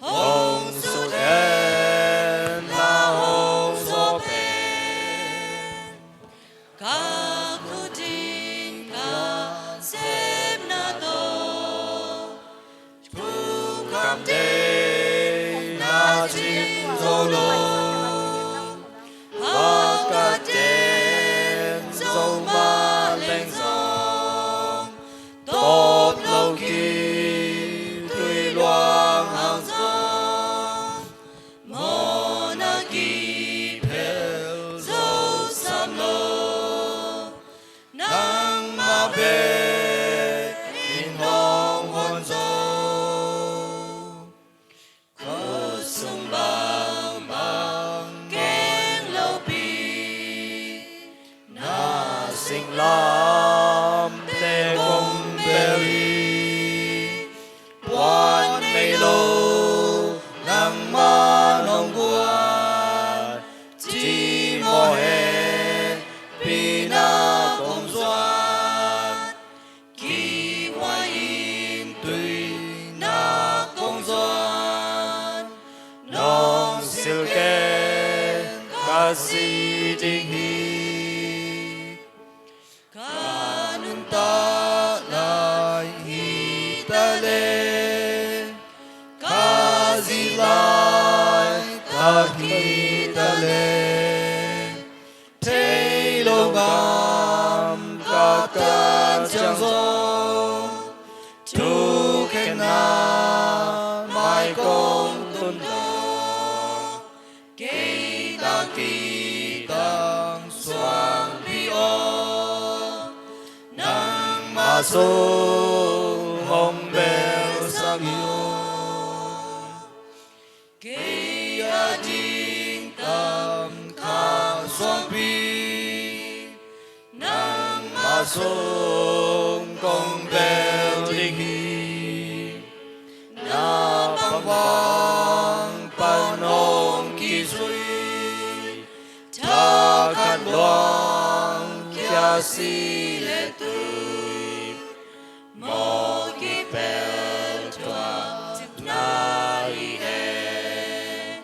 Hong sut hen na hong zaw pen, ka khut in ka sepna tawh, thukham deihna cin zo lo. Hakaten zo mah leng zong, tawp lo kitui luang hang zong, mawhna kiphel zo sam lo. Nangmah bek in hong hon zo. Khut sung bangbang keng lopi, na singlamteh kong bel hi. Puan nei lo nangmah nong guan, cimawh hehpihna kong zuan. Kihhuai in tuinak kong zuan, nong silh kei ka si ding hi. Ka nuntak lai hi ta leh, ka zi laitak hi ta leh, thei lo ngam ka tan ciang zong, thukhenna mai kong tun dong. Kei tang kei tang suangpi aw, nangmah sung hong belsak hi aw. Kei a ding tam khang suangpi, nangmah sung kong bel ding hi. Na pangvang pan hong kizui, thakhat luang kia si le tui, mawk kiphel thuak na hi e.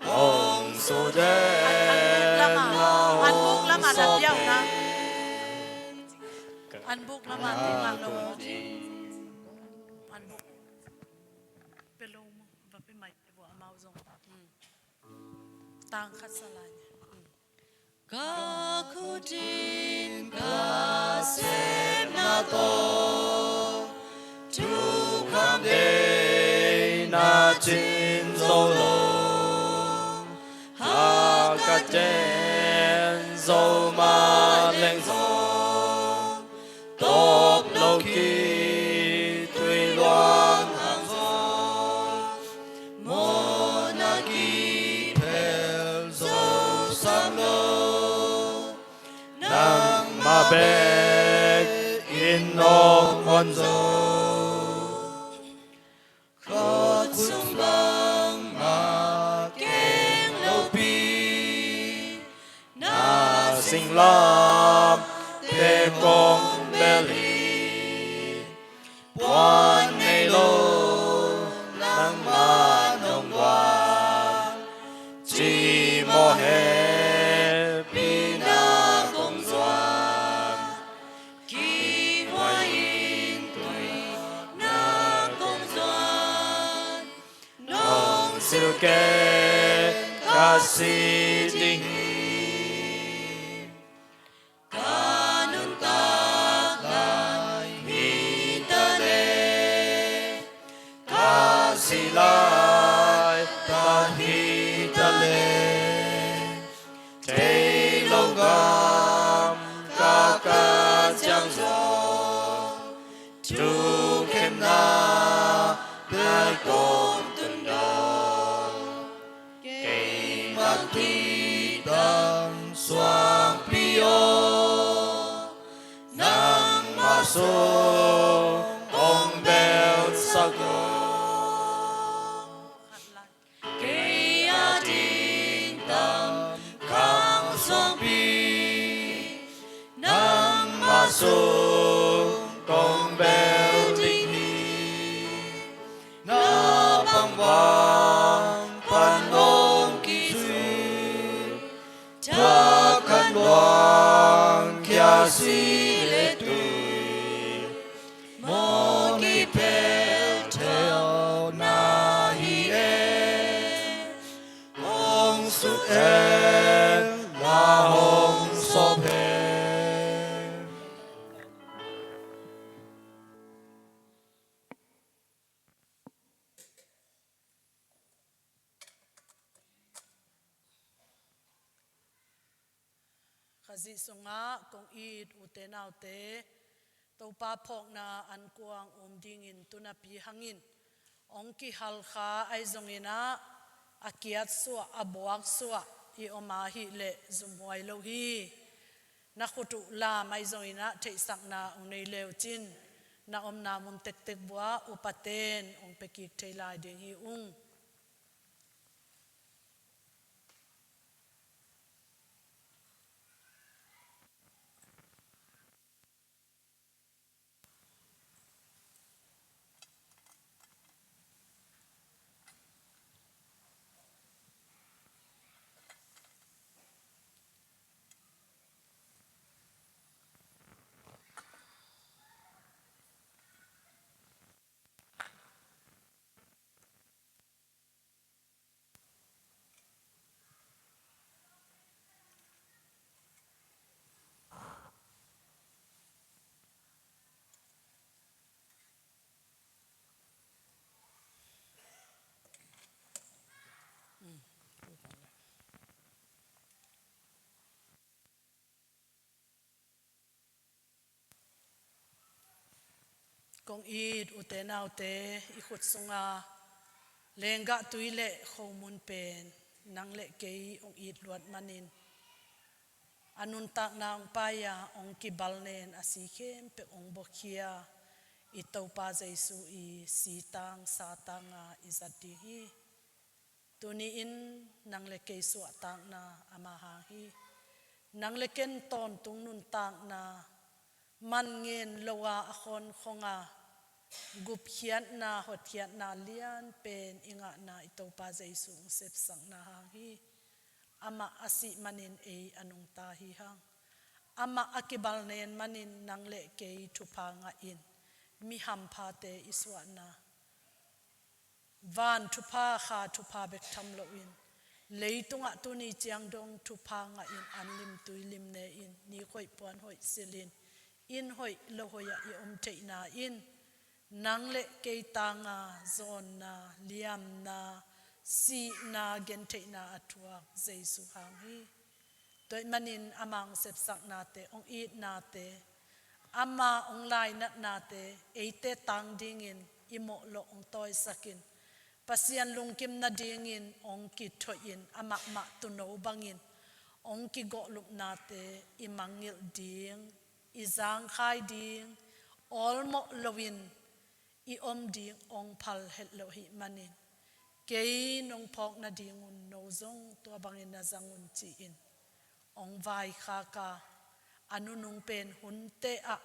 Hong sut hen na hong zaw pen, an buk lama tengah lo. An buk. Pe lo mo, va pe mai te bo amau zong. Tang khat sa lai. Ka khut in ka sepna tawh, thukham deihna cin zo lo. Hakaten zo mah leng zong, tawp lo kitui luang hang zong, mawhna kiphel zo sam lo. Nangmah bek in nong hon zo. Khut sung bangmah keng lopi, na singlamteh kong bel hi. Puan nei lo nangmah nong guan, cimawh hehpihna kong zuan. Kihhuai in tuinak Cil ken ka si ding hi. Ka nuntak lai hi ta leh, ka si lai ta hi ta leh, thei lo gam ka kah ciang zong, thukhemna lai kong tun dong. Keimah kidang suangpi aw, nangmah sung kong belsak aw. Kei a ding dam khang suangpi, nangmah sung kong bel ding hi. Na pangvang pan hong kizui, thakhat luang khia si le tui, mawk i phel thei aw na hi e. Hong suk hen la hong sawp hen. Khazih sungah kong it ute naute, Topa phawkna ankuang um dingin tu napi hangin hong kihalkha ahi zongin ah, a kiatsuah, a buaksuah i om ahih leh zumhuai lo hi. Na khut uh lam ahi zongin ah theihsakna hong nei le uh cin, na omna mun tektek uah upaten hong pia kik thei lai ding hi ung. Kong it ute naute, i khut sunga lenggah tui le khomun pen nang le kei hong it luat manin, a nuntakna hong pai-a hong kibalnen a si khempeuh hong buakhia i Topa Jesu i sitang satanga i zat ding hi. Tuni-in nang le kei suahtakna ama hang hi. Nang le ken tawntung nuntakna, man ngen lo-a a khawnkhong a gupkhiatna, hotkhiatna lianpen i ngahna i Topa Jesu hong sepsakna hang hi. Amah a sih manin ei a nungta hi hang. Amah a kibalnen manin nang le kei thupha ngahin, mi hamphate i suahna, van thupha, kha thupha bek tham loin, leitungah tuni ciang dong thupha ngahin an lim tui lim ne-in, nik hoih puan hoih silhin, inn hoih lo hoih ah i om theihna in, nang le kei tanga zawnna, liamna, sihna, gentheihna a thuak Jesu hang hi. Tua ahih manin amah hong sepsaknate, hong itnate, amah hong lainatnate, eite tang dingin i mawh lawh hong tawisakin, Pasian lungkim nadingin hong kithoihin, amah mah tuuno bangin hong kigawhlupnate i mangngilh ding, i zangkhai ding, awlmawh loin i om ding hong phal het loh ahih manin, kei nong phawk nadingun no zong tua bangin na zang un, ci-in hong vaikhak a, a nunung pen hunte ah,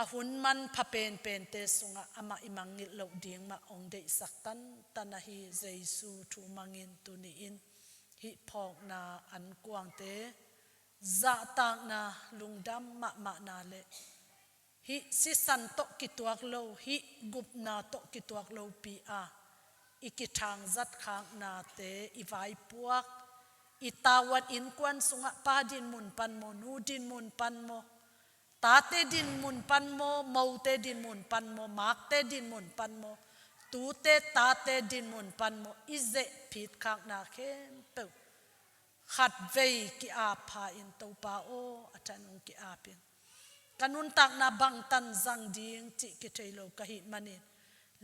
a hun manpha penpente sungah amah i mangngilh loh ding mah hong deihsak tantan ahi Jesu thu mangin tuni-in hih phawkna ankuangte zahtakna, lungdam mahmahna le hih sisan tawh kituak lo, hih gupna tawh kituak lopi a, i kithangzat khaknate, i vaipuak, i tavuan innkuan sungah pa dinmun pan maw, nu dinmun pan maw, tate dinmun pan maw, mote dinmun pan maw, makte dinmun pan maw, tute tate dinmun pan maw, i zehphit khakna khempeuh khatvei ki-ap pha in, Topa aw, a than hong ki-ap in. Ka nuntakna bangtan zang ding cih kithei lo ka hih manin,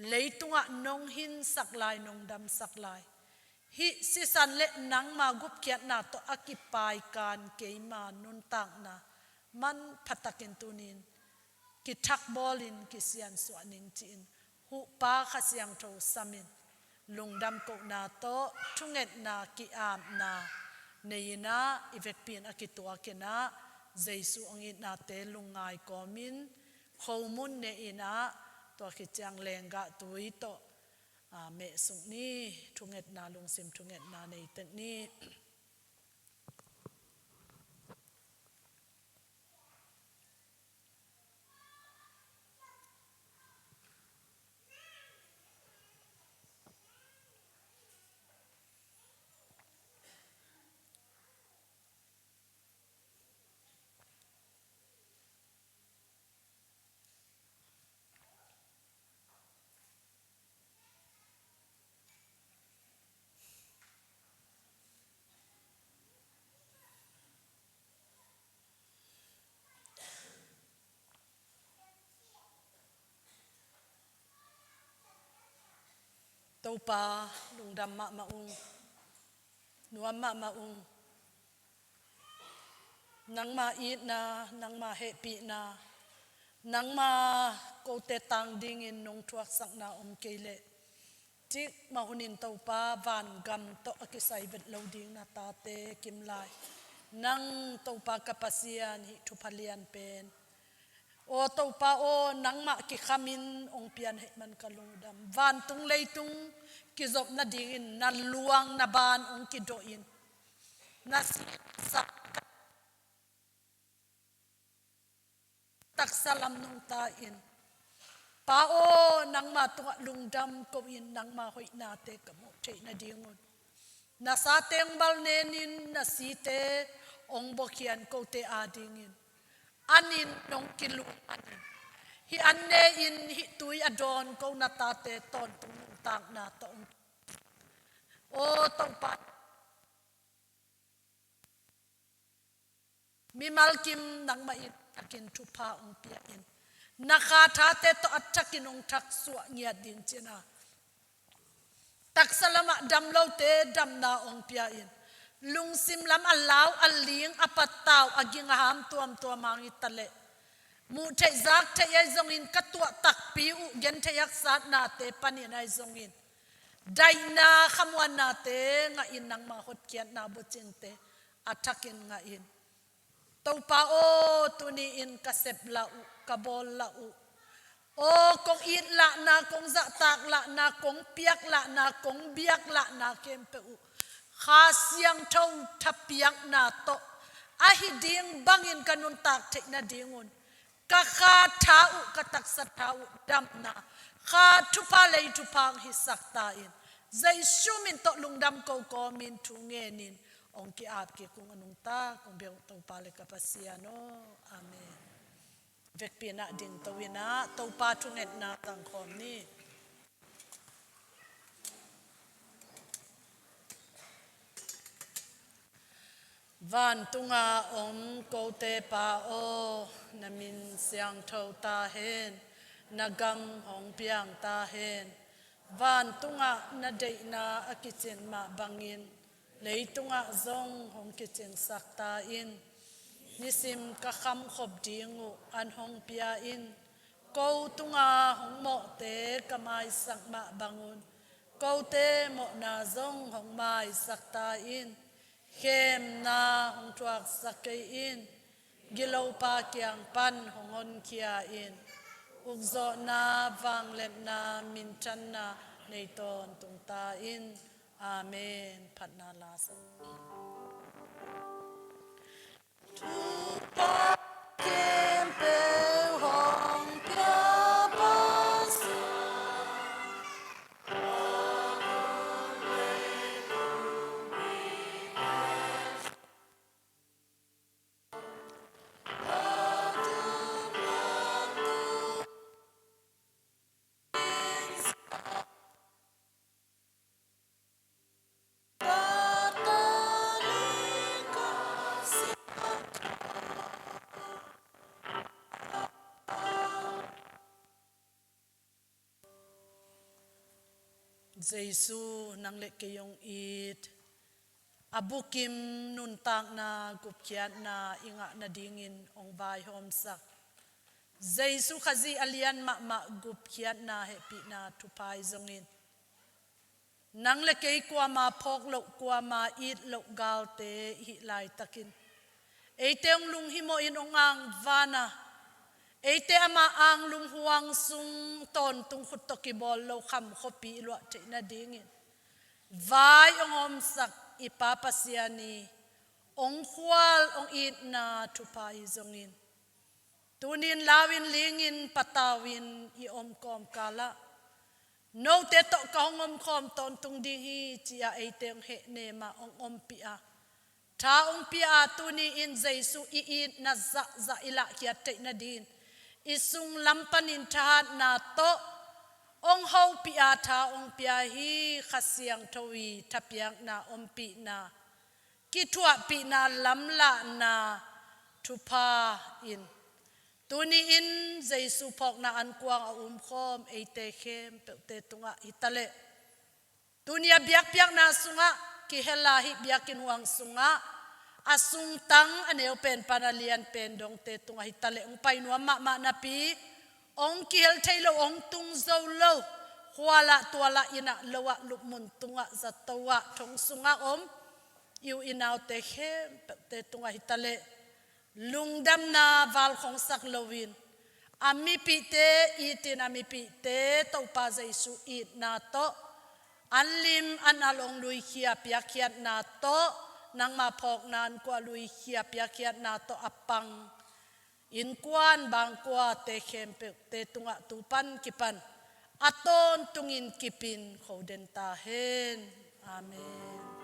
leitungah nong hinsak lai, nong damsak lai, hih sisan le nangma gupkhiatna tawh a kipaikan keima nuntakna manpha takin tunin kithakbawlin kisiansuah ning ci-in, Huhpa Kha Siangtho samin, lungdam kohna tawh thungetna ki-apna nei in ah, i vekpi in a kituak in ah, Jesu hong itnate lungngai kawmin khomun ne in ah, tua khit ciang lenggah tui tawh, aa, mehsuk ni. Thungetna, lungsim thungetna nei tek ni. Topa, lungdam mahmah ung, nuam mahmah ung. Nangma itna, nangma hehpihna, nangma kote tang dingin nong thuaksakna om kei leh, cikmah hunin Topa, vangam tawh a kisai vet lo ding na tate kim lai. Nang Topa ka Pasian, hih thupha lian pen, aw Topa aw, nangmah kikhamin hong pian ahih man ka lungdam. Vantung leitung kizop nadingin na luang na ban hong kidawhin, na sihna taksa lam nungta in, Pa aw, nangma tungah lungdam ko-in, nangma hoihnate ka muh theih nadingun, na sate hong balnenin, na site hong buakhian kote adingin an in nong kilung manin, hih an ne-in hih tui a dawn ko na tate tawntung nuntakna tawh hong, aw Topa, mimal kim nangmah in a thakin thupha hong pia in, na kha thate tawh a thakin hong thaksuah ngiat ding ci-in ah, taksa lamah dam lote damna hong pia in, lungsim lam a lau a ling a pattau a ging a ham tuamtuam hang hi ta leh, muh theih zak theih ahi zongin, ka tuah takpi uh gentheih haksatnate panin ahi zongin, daihna khamuannate ngahin nangma hotkhiatna bucingte a thakin ngahin, Topa aw, tuni-in ka sep lah uh, ka bawl lah uh, aw, kong it lahna, kong zahtak lahna, kong piak lahna, kong biak lahna khempeuh uh Kha Siangtho thapiakna tawh ahi ding bangin ka nuntak theih nadingun, ka kha tha uh, ka taksa tha uh damna, kha thupha lei thupha hong hisak ta in, Jesu min tawh lungdam ko kawmin thu ngenin hong ki-ap kik ung. A nungta kong biak uh Topa le ka Pasian aw. Amen. Vekpi in ah dingto in ah Topa thungetna tangkhawm ni. Vantunga om kote Pa aw, na min siangtho ta hen, na gam hong piang ta hen. Vantungah na deihna a kicin mah bangin, leitungah zong hong kicinsak ta in. Nisim ka khamkhop ding uh an hong pia in. Ko tunga hong mawhte ka maisak mah bangun, kote mawhna zong hong maisak ta in. Khemna hong thuaksak kei in. Gilopa kiang pan hong honkhia in. Ukzawhna, vangliatna, minthanna nei tawntung ta in. Amen. Phatna la sa. Thupha khempeuh hong pia Pasian. Jesu, nang le kei hong it, a bukim nuntakna gupkhiatna i ngah nadingin hong vaihawmsak. Jesu Khazih a lian mahmah gupkhiatna hehpihna thupha i zongin, nang le kei kuama phawk loh, kuama it loh galte i hih laitakin, eite hong lunghimawhin hong angvan a, eite ama anglum huang sung tawntung khut tawh kibawl lo kham khuapi i luah theih nadingin vai hong hawmsak i Pa Pasian i hong khual hong itna thupha i zongin, tunin lau in, ling in, patau in i om kawmkal ah note tawh ka hong omkhawm tawntung ding hi, ci-a eite hong hehnem a hong ompih a, tha hong pia a, tuni in Jesu i itna zahzah i lahkhiat theih nadingin i sung lam panin thahatna tawh hong hopih a, tha hong pia hi. Kha Siangtho i thapiakna, ompihna, kithuahpihna, lamlahna thupha in, tuni in Jesu phawkna ankuang a umkhawm eite khempeuhte tungah hi ta leh, tuni a biakpiakna sungah kihel a, hih biakinn huang sungah a sungtang a neu pen pan a lian pen dongte tungah hi ta leh, hong pai nuam mahmah napi, hong kihel thei lo, hong tung zo lo, khual ah, tual ah, inn ah, lo ah, lupmun tungah, zato ah, thong sungah om i u i naute khempeuhte tungah hi ta leh, lungdamna valkhongsak loin, a mipihte itin, a mipihte Topa Jesu itna tawh an lim an al hong luikhia piakkhiatna tawh, nangma phawkna ankuang luikhia piakkhiatna tawh a pang innkuan bangkuate khempeuhte tungah tu pan kipan a tawntungin kipin khoden ta hen. Amen.